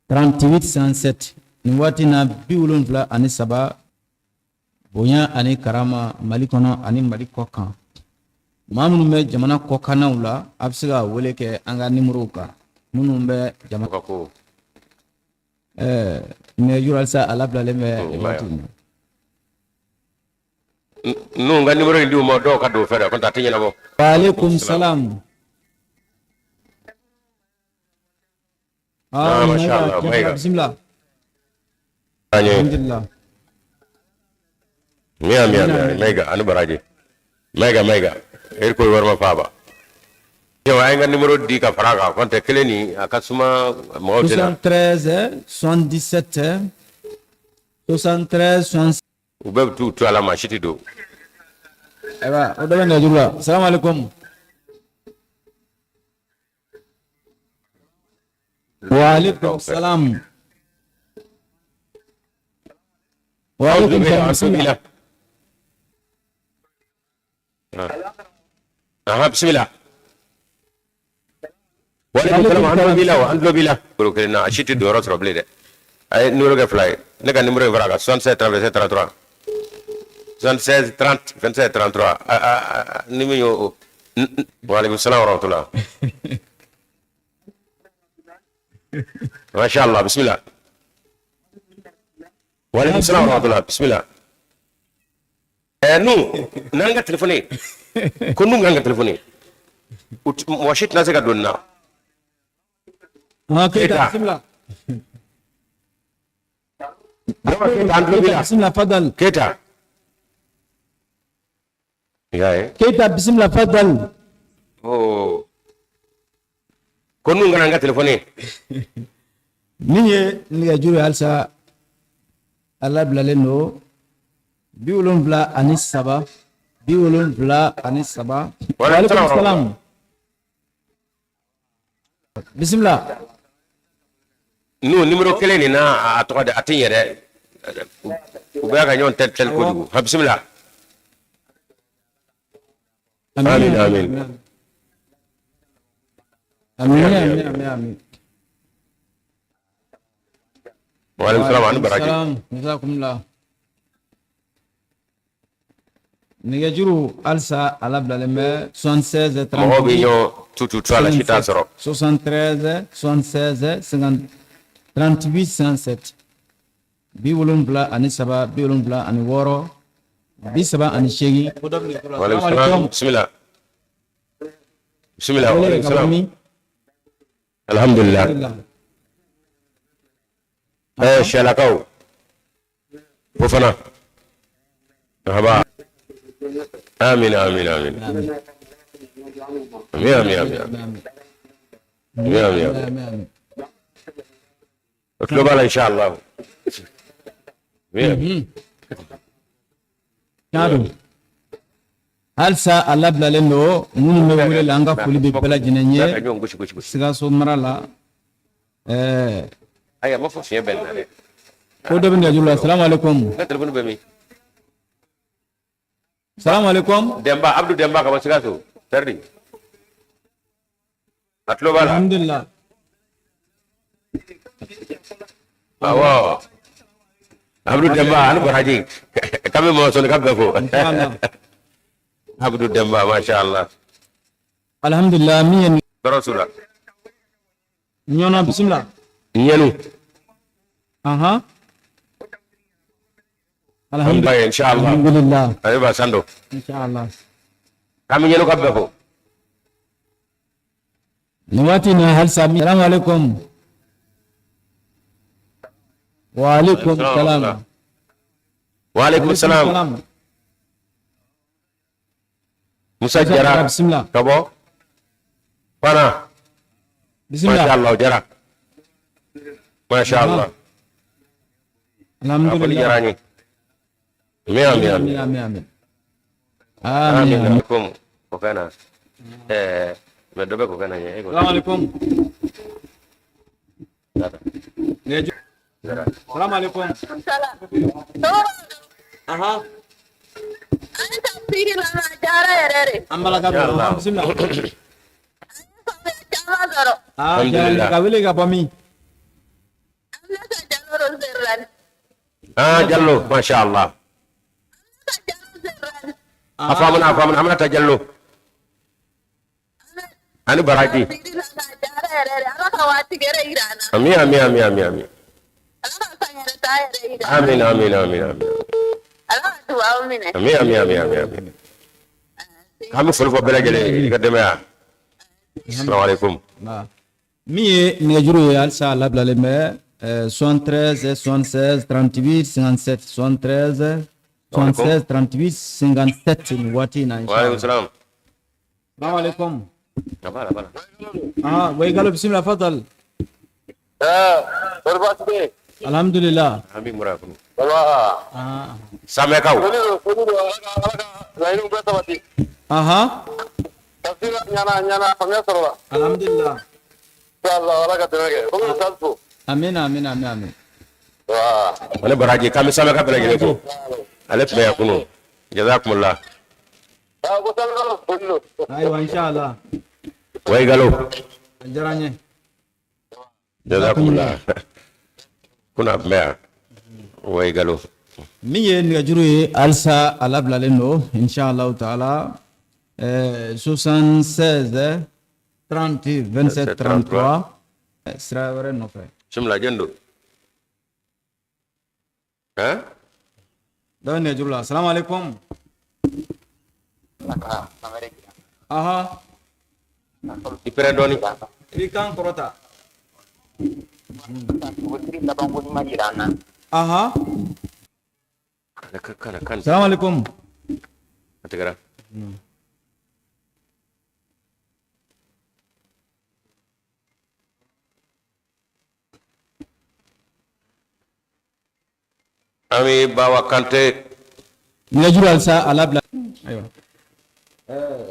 38 107. Nin waati na, 73, bonya ani karama, Mali kɔnɔ ani Mali kɔ kan. Maa minnu bɛ jamana kɔkannaw la, a bɛ se ka wele kɛ an ka nimorow kan. Minnu bɛ jamana ka ko nɛgɛjuru, halisa a labilalen bɛ nin waati in na. N'u ka nimoro in di u ma, dɔw ka don fɛ dɛ, ko a tɛ ɲɛnabɔ. Waaleykum salam. Ah, masha Allah, Mayiga. Bisimilah. An ye Alhamdulillah. Miya miya miya, Mayiga ani baraji. Mayiga, Mayiga, eri ko warima faaba. Yawa, an ye ka nimoro di ka fara a kan, kɔntɛ kelen nin a ka suma, mɔgɔw tɛna. 73 77 73 60. U bɛɛ bɛ t'u to a la, maa si tɛ don. Ayiwa, o dɔ bɛ nɛgɛjuru la. Salamu aleykum. Waaleykum salam. Waaleykum salam. Bisimilah. Aha, bisimila. Waaleykum salam, an tulo b'i la wa, an tulo b'i la. Bolo kelen na, a si tɛ don yɔrɔ sɔrɔ bilen dɛ. A ye numéro kɛ fila ye. Ne ka numéro in fara a kan, 76 37 33. 76 30 27 33. Ni min y'o. Waaleykum salam wa rahmatullah. Masha Allah, bismillah. Waaleykum salam wa rahmatullah, bismillah. Nu, n'an ka téléphone ko n'u k'an ka téléphone, mɔgɔ si tɛna se ka don nin na. Ah, Keita, Keita. bisimilah. Adama Keita, an tulo b'i la. Bisimilah, fadal. Keita. I y'a ye. Keita, bisimilah, fadal. Oh. Ko n'u kana n ka téléphone. Min ye nɛgɛjuru ye, halisa a labilalen don, 73 73. Waaleykum salam. Salam, bisimila. N'o numéro kelen nin na, a tɔgɔ de a tɛ ɲɛ dɛ. U bɛ ka ɲɔgɔn tɛli tɛli kojugu. Ha, bisimila. Amin, amin. Amin, amin, amin, amin. Waaleykum salam ani baraji. Salam, jazakumullah. Nɛgɛjuru halisa a labilalen bɛ, 76 Mɔgɔw bɛ 38 ɲɔgɔn tutu tu a la, si t'a sɔrɔ. 73 76 50 38 107, 73, 76, 38. Waaleykum salam. Bisimila. Bisimila. Wele Waaleykum ka bɔ salam. min? Alhamdulillah. Siyalakaw. Fofana. Marhaba. Amin, amin, amin. Amin, amin, amin. Amin, amin, amin. O tulo b'a la inshallah. Amin, amin. Tiɲɛ don, halisa a labilalen don. Minnu bɛ wele la, an ka foli bɛ bɛɛ lajɛlen ye. Ka ɲɔgɔn gosi gosi gosi. Sikaso mara la, Ayi, a ma fɔ fiɲɛ bɛ nin na dɛ. Ko dɔ bɛ nɛgɛjuru la. Salamu aleykum. N ka téléphone bɛ min? Salamu aleykum. Denba, Abdou Denba ka bɔ Sikaso. Terdi. A tulo b'a la. Alhamdulilah. Awɔ. Abdou Demba ani baraji. K'an bɛ mɔgɔ sɔnni ka bɛɛ fo. Inshallah. Abdou Demba, masha Allah. Alhamdulilah, min ye Tɔɔrɔ t'u la. ɲɔnɔ, bisimila. Ɲɛnu. Ahan. An ba ye inshallah. Alhamdulilah. Ayiwa, Sando. Inshallah. K'an bɛ ɲɛnu ka bɛɛ fo. Nin waati in na halisa min, salamu aleykum. Wa aleykum salam. Wa aleykum salam. Musa Jara bisimila. Ka bɔ Fana. Bisimila. Masha Allah Jara. Masha Allah. A foli Alhamdulillah. diyara n ye. Amin amin amin. Amin amin. Amin. Amin alaikum. O kana. Mɛ dɔ bɛ ko kana ɲɛ. E ko. Salamu alaikum. Dara. Nɛgɛjuru. Dara. Salamu alaikum. Salam. Aha. An tafsiri la ma diyara yɛrɛ de. An balaka Ya don. Allah. Bisimila. Faamuya caman sɔrɔ. Ah, diyara n ye. Alhamdulillah. Ka wele ka bɔ min? Aminata Jalo don Zerani. Ah Jallo, masha Allah. Aminata Jalo Zerani. A faamuna a faamuna Aminata Jallo. Ani baraji. Tafsiri la ma diyara yɛrɛ de. Ala ka waati gɛrɛ yira an na. Amin amin amin amin amin. Ala ka san yɛrɛ ta yɛrɛ yira an na. Amin amin amin amin. Ala ka duwawu minɛ. Amin amin amin amin amin. K'an bɛ foli fɔ bɛɛ lajɛlen ye i ka denbaya. Assalamu alaikum. Ba. Min ye nɛgɛjuru ye halisa a labilalen bɛ 73 76 38 57 73 76 38 57 nin waati in na Wa inshallah. alaikum salam. Salamu alaikum. A b'a la a b'a la. Ah, wa igalo bisimila fadal. Kɔri baasi tɛ yen? Alhamdulillah. An b'i mura kunu. Baba. Ah. Samɛkaw. Foli don, foli don. Ala ka laɲiniw bɛɛ sabati. Aha. Tafsir ɲana ɲana faamuya sɔrɔla. Alhamdulillah. Inshallah Ala ka dɛmɛ kɛ. Ko bɛ sali fo. Amina amina amina amin. Wa. Ani baraji k'an bɛ Samɛka bɛɛ lajɛlen fo. Ale tun bɛ yan kunun. Jazakumullah. Ah, ko sali foli don. Ayiwa inshallah. Wa igalo. A diyara n ye. Jazakumullah. Kunun a tun bɛ yan. Wa igalo. Min ye nɛgɛjuru ye halisa a labilalen don inshallah taala 76 30 27 33 sira wɛrɛ nɔfɛ. Bisimila jɔn don? Han? Dɔ bɛ nɛgɛjuru la. Salamu alaikum. Aha. I pɛrɛn dɔɔni. I b'i kan kɔrɔta. Aha. Kana kana kan. Salamu alaikum. A tigɛra. An bɛ Bawa Kante. Nɛgɛjuru halisa a labila. Ayiwa.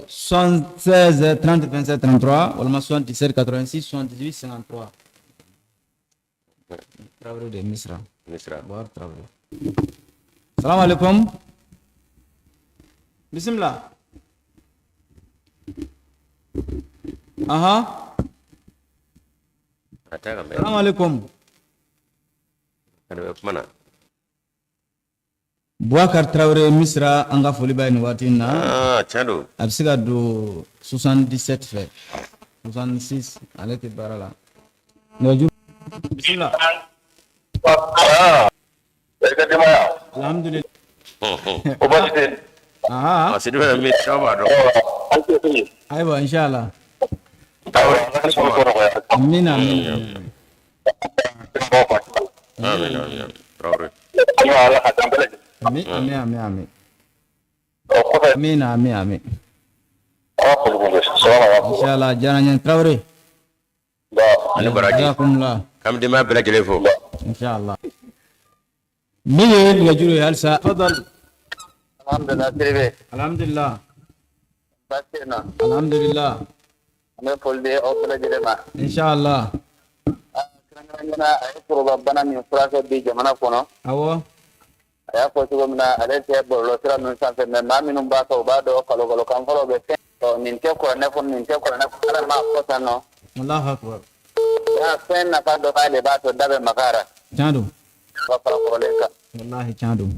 76 30 27 33 walima 77 86 78 53. Traoré de Misra. Misira. Buhari Traoré. Salamu alaikum. Bismillah. Aha. A tɛ ka mɛn. Salamu alaikum. A bɛ kuma na. Boubacar Traoré Misra an ka foli b'a ye nin waati in na. Ah, tiɲɛ don. A bɛ se ka don 77 fɛ. 66 ale tɛ baara la. Nɛgɛjuru. Bismillah. Ah. I ka denbaya. Alhamdulillah. Ko baasi tɛ yen? Aha. A Sidibe min caman b'a dɔn. An tɛ se. Ayiwa inshallah. Awɔ, Ala ka sɔrɔ nɔgɔya. Amina amina. Amin amin amin. Traoré. Ala ka dan bɛɛ lajɛlen. Amin amin amin amin. O kɔfɛ, Amina amin amin. an ka foli b'u ye. Salamu alaikum. Inshallah diyara n ye Traoré. Ba. Ani baraji. Jazakumullah. K'an bɛ denbaya bɛɛ lajɛlen fo. Inshallah. Min ye nɛgɛjuru ye halisa. Fadal. Alhamdulillah Sidibe. Alhamdulillah. Baasi tɛ yen nɔ. Alhamdulillah. An bɛ foli di aw bɛɛ lajɛlen ma. Inshallah. Kɛrɛnkɛrɛnnenya a ye foroba bana min furakɛ bi jamana kɔnɔ. Awɔ. A y'a fɔ cogo min na ale tɛ bɔlɔlɔsira ninnu sanfɛ mɛ maa minnu b'a kan u b'a dɔn kalo kalo kan fɔlɔ bɛ fɛn ɔ nin tɛ kuranɛ kɔnɔ nin tɛ kuranɛ kɔnɔ Ala m'a fɔ tan nɔ. Allahu akbar. Ya fɛn nafa dɔ b'a de b'a to da bɛ magara Tiɲɛ don. ka fara kɔrɔlen kan. Wallahi tiɲɛ don.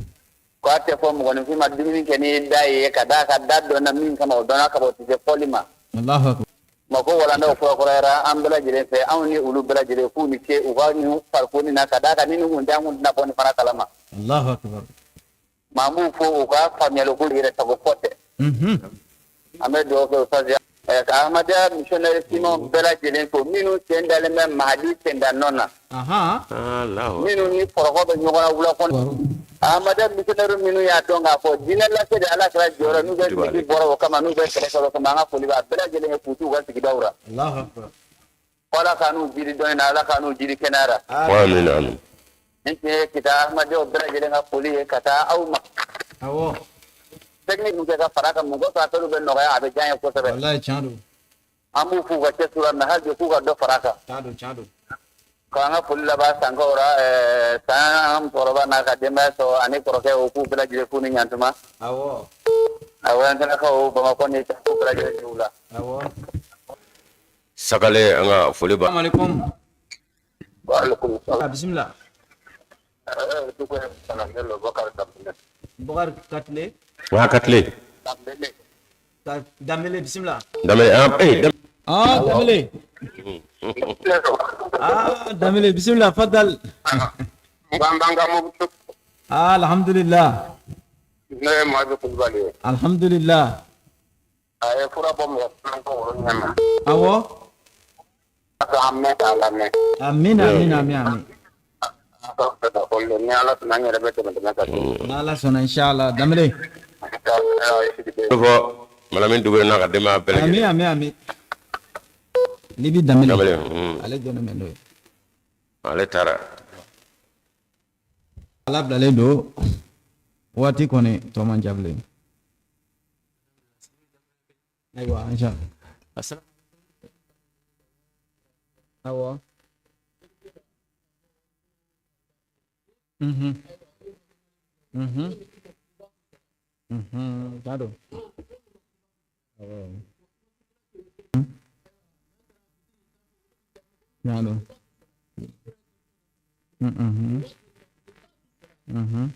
Ko a tɛ fɔ mɔgɔninfin ma dumuni kɛ n'i da ye ka d'a kan da dɔnna min kama o dɔnna ka ban o tɛ se fɔli ma. Allahu akbar. Ma ko walandaw kurakurayara an bɛɛ lajɛlen fɛ anw ni olu bɛɛ lajɛlen k'u ni ce u ka nin farikolo na ka d'a kan ni nin kun tɛ an kun tɛna bɔ nin fana kalama. Allahu akbar. Maa m'u fo u ka faamuyali ko yɛrɛ sago fɔ tɛ. Mhm. An bɛ dugawu kɛ o Ka Ahmadiyya missionnaire finmanw bɛɛ lajɛlen fo minnu sen dalen bɛ Mahadi senda nɔ na. Ahan. Minnu ni kɔrɔfɔ bɛ ɲɔgɔn na wula kɔnɔ. Ahmadiyya missionnaire minnu y'a dɔn k'a fɔ diinɛ lase de Ala kira jɔyɔrɔ n'u bɛ sigi bɔra o kama n'u bɛ kɛlɛ kɛ o kama an ka foli b'a bɛɛ lajɛlen ye k'u t'u ka sigidaw la. Alahu akbar. Ala k'an n'u jiri dɔn in na Ala k'an n'u jiri kɛnɛya la. Amin amin. Nin tun ye kita Ahmadiyyaw bɛɛ lajɛlen ka foli ye ka taa aw ma. Awɔ. Technique min kɛ ka fara kan mɔgɔ ka appel bɛ nɔgɔya a bɛ diya n ye kosɛbɛ. Walayi tiɲɛ don. An b'u f'u ka cɛsiri la mais hali bi k'u ka dɔ fara a kan. Tiɲɛ don tiɲɛ don. K'an ka foli laban sankaw ra san an musokɔrɔba n'a ka denbaya sɔrɔ ani kɔrɔkɛ o k'u bɛɛ lajɛlen k'u ni ɲantuma. Awɔ. Awɔ an fana Bamakɔ ni k'u bɛɛ lajɛlen u la. Awɔ. Sagale an ka foli ba. Salamu alaikum. Wa alaikum salam. Bisimila. Bukari Katile. Wa Katile. Danbele bisimila. Danbele ah eh. Ah Danbele. Ah Danbele bisimila fadal. Ah alhamdulillah. Ne ye Madu Kulubali ye. Alhamdulillah. A ye fura bɔ mɔgɔ caman kunkolo ɲɛ ma. Awɔ. An mɛn k'a lamɛn. Amina amina amin amin. Ni Ala sɔnna an yɛrɛ bɛ tɛmɛ tɛmɛ ka se. N'Ala sɔnna inshallah Danbele. Fɔ Malamine Dukure n'a ka denbaya bɛɛ lajɛlen. Amin amin amin. Libi Danbele. Danbele. Ale jɔnnen bɛ n'o ye. Ale taara. Ala bilalen don waati kɔni tɔ man ca bilen. Ayiwa inshallah. Awɔ. Mhm. Mhm. Mhm. Tiɲɛ don. Awɔ. Tiɲɛ don. Mhm. Mhm.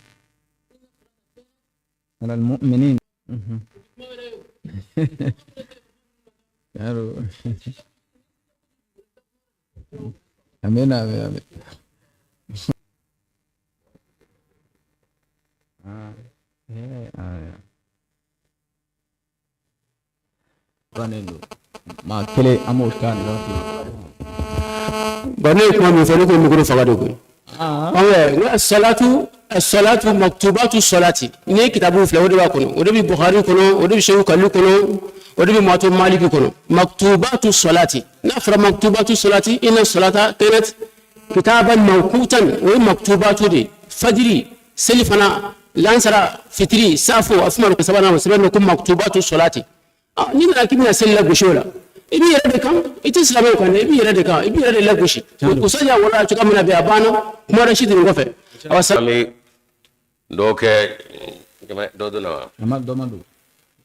على المؤمنين. Mhm. Tiɲɛ don. Amina amin amin. Ah, eh, ah. Bannen don. Maa kelen an b'o ta nin waati. Bon, ne ye kuma min fɔ ne ko micro faga de koyi. Awɔ, salatu salatu maktubatu salati n'i ye kitabu filɛ o de b'a kɔnɔ, o de bɛ Bukhari kɔnɔ, o de bɛ Sehu Kalilu kɔnɔ, o de bɛ Muwatta Maliki kɔnɔ. Maktubatu salati n'a fɔra maktubatu salati inna salata kanat kitaban mawqutan o ye maktubatu de ye. Fajiri seli fana lansara fitiri safo a fɔ ma ko sabanan o sɛbɛn ko maktubatu salati. N'i nana k'i bɛna seli lagosi o la i b'i yɛrɛ de kan, i tɛ silamɛw kan dɛ, i b'i yɛrɛ de kan, i b'i yɛrɛ de lagosi. O sariya wala cogoya min na bi a banna, kuma wɛrɛ si tɛ nin kɔfɛ. An bɛ dɔw kɛ dɔw donna wa? A ma dɔ ma don.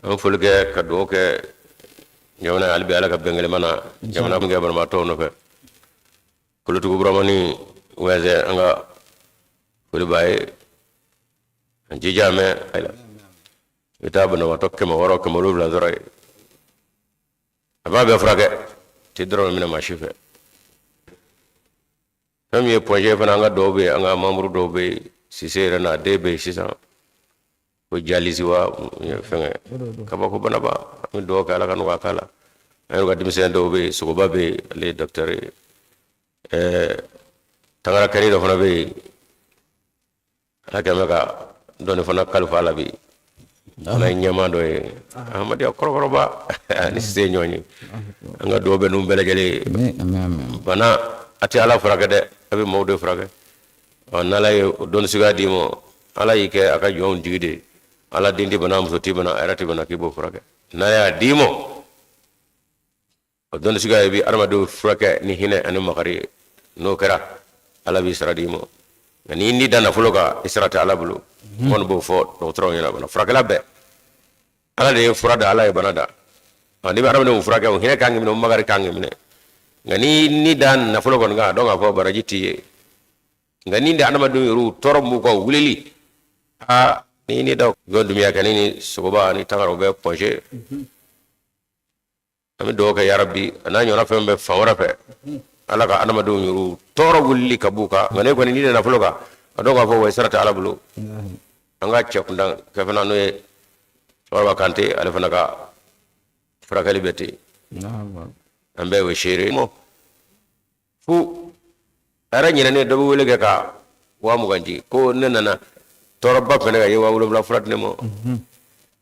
An bɛ foli kɛ ka dugawu kɛ jamana hali bi Ala ka bɛn kelen na jamana min kɛ banabaatɔw nɔfɛ. Kolotugu Buramani wɛsɛ an ka foli b'a ye an jija mɛn ayiwa i bɛ taa banabaatɔ 600 700 sɔrɔ yen. A b'a bɛɛ furakɛ tɛ dɔrɔmɛ minɛ maa si fɛ. Fɛn min ye Point G fana an ka dɔw bɛ yen, an ka membre dɔw bɛ yen, Sise yɛrɛ n'a den bɛ yen sisan ko jalisi wa fɛngɛ kabako banaba an bɛ dugawu kɛ Ala ka nɔgɔya k'a la. An yɛrɛ ka denmisɛn dɔw bɛ yen, Sogoba bɛ yen, ale ye docteur ye. Tangara kɛri dɔ fana bɛ yen, Ala kɛlen bɛ ka dɔɔni fana kalifa a la bi. Fana ye ɲɛmaa dɔ ye Ahmadiyya kɔrɔkɔrɔba ani Sise ye ɲɔgɔn ye. An ka dugawu bɛ ninnu bɛɛ lajɛlen ye. Bana a tɛ Ala furakɛ dɛ, a bɛ maaw de furakɛ. Ɔ n'Ala ye o dɔnni suguya d'i ma, Ala y'i kɛ a ka jɔnw jigi de ye. Ala den tɛ bana, muso tɛ bana, a yɛrɛ tɛ bana k'i b'o furakɛ. N'Ala y'a d'i ma, o dɔnni suguya i bɛ adamadenw furakɛ ni hinɛ ani makari ye. N'o kɛra Ala b'i sara d'i ma. Nka n'i ni da nafolo kan, i sara tɛ Ala bolo. N kɔni b'o fɔ dɔgɔtɔrɔw ɲɛna, bana furakɛla bɛɛ. Ala de ye fura da, Ala ye bana da. N'i bɛ adamadenw furakɛ, o hinɛ kan k'i minɛ, o makari kan k'i minɛ. Nka n'i ni da nafolo kɔni kan, a dɔn k'a fɔ baraji t'i ye. Nka ni da adamadenw yɛrɛ tɔɔrɔ min b'u kan, o wulili, aa n'i ni da jɔn dumiya kɛ ni Sogoba ani Tangara u bɛ Point G. An bɛ dugawu kɛ yarabi a n'a ɲɔgɔnna fɛn bɛ fan wɛrɛ fɛ, Ala ka adamadenw yɛrɛ tɔɔrɔ wulili ka b'u kan. Nka ne kɔni n'i da nafolo kan, a dɔn k'a fɔ wa i sara tɛ Ala bolo. An ka cɛ kunda kɛ fana n'o ye Cɛkɔrɔba Kante, ale fana ka furakɛli bɛ ten. An bɛɛ y'o seere mɔ fu. A yɛrɛ ɲinɛnen, dɔ bɛ wele kɛ ka 20,000 di ko ne nana tɔɔrɔba fɛnɛ ka ye 7000 fura di ne ma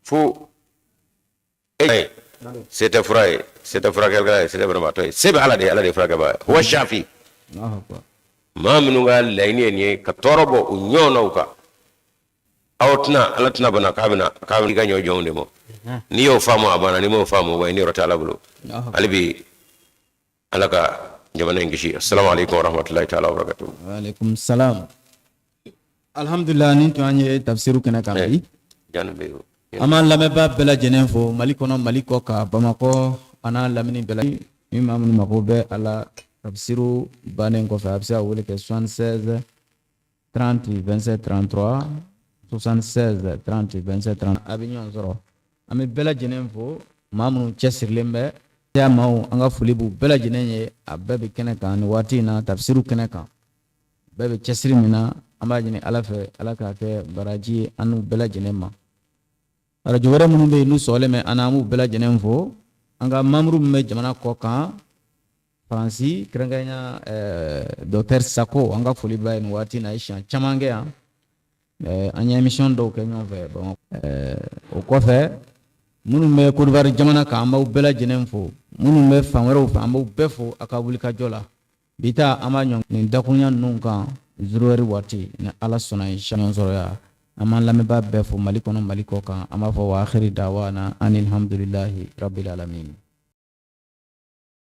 fu. E se tɛ fura ye, se tɛ furakɛlikɛla ye, se tɛ banabaatɔ ye, se bɛ Ala de ye. Ala de ye furakɛbaa ye, huwa shafi. Maa minnu ka laɲini ye nin ye ka tɔɔrɔ bɔ u ɲɔgɔnnaw kan, aw tɛna Ala tɛna bana k'a bɛna k'a bɛ i ka ɲɔ jɔnw de ma. N'i y'o faamu, a banna. N'i m'o faamu, wa i niyɔrɔ tɛ Ala bolo. Hali bi, Ala ka jamana in kisi. Assalamu alaikum warahmatullahi taala wabarakatuh. Waaleykum salam. Alhamdulilah, nin tun an ye tafsiru kɛnɛ kan bi. Jani bɛ yen. An b'an lamɛnbaa bɛɛ lajɛlen fo, Mali kɔnɔ, Mali kɔ kan, Bamakɔ an'a lamini bɛɛ la. Ni maa minnu mako bɛ a la, tafsiru bannen kɔfɛ, a bɛ se ka wele kɛ 76 30 27 33, 76 30 27 30, a bɛ ɲɔgɔn sɔrɔ. An bɛ bɛɛ lajɛlen fo, maa minnu cɛsirilen bɛ ya maaw, an ka foli b'u bɛɛ lajɛlen ye. A bɛɛ bɛ kɛnɛ kan nin waati in na, tafsiru kɛnɛ kan, bɛɛ bɛ cɛsiri min na. An b'a ɲini Ala fɛ, Ala k'a kɛ baraji ye an n'u bɛɛ lajɛlen ma. Arajo wɛrɛ minnu bɛ yen, n'u sɔgɔlen bɛ an na, an b'u bɛɛ lajɛlen fo. An ka membre min bɛ jamana kɔ kan, Faransi kɛrɛnkɛrɛnya, docteur Sako, an ka foli b'a ye nin waati in na. A ye siɲɛ caman kɛ yan, an ye émission dɔw kɛ ɲɔgɔn fɛ Bamakɔ. O kɔfɛ, minnu bɛ Côte d'Ivoire jamana kan, an b'aw bɛɛ lajɛlen fo. Minnu bɛ fan wɛrɛw fɛ, an b'aw bɛɛ fo a ka wulikajɔ la. Bi ta, an b'a ɲɔn nin dakurunya ninnu kan 0 heure waati, ni Ala sɔnna, ɲɔgɔn sɔrɔ yan. An b'an lamɛnbaa bɛɛ fo, Mali kɔnɔ, Mali kɔ kan. An b'a fɔ wa akhiri dawana anilhamdulilahi rabbil alamin.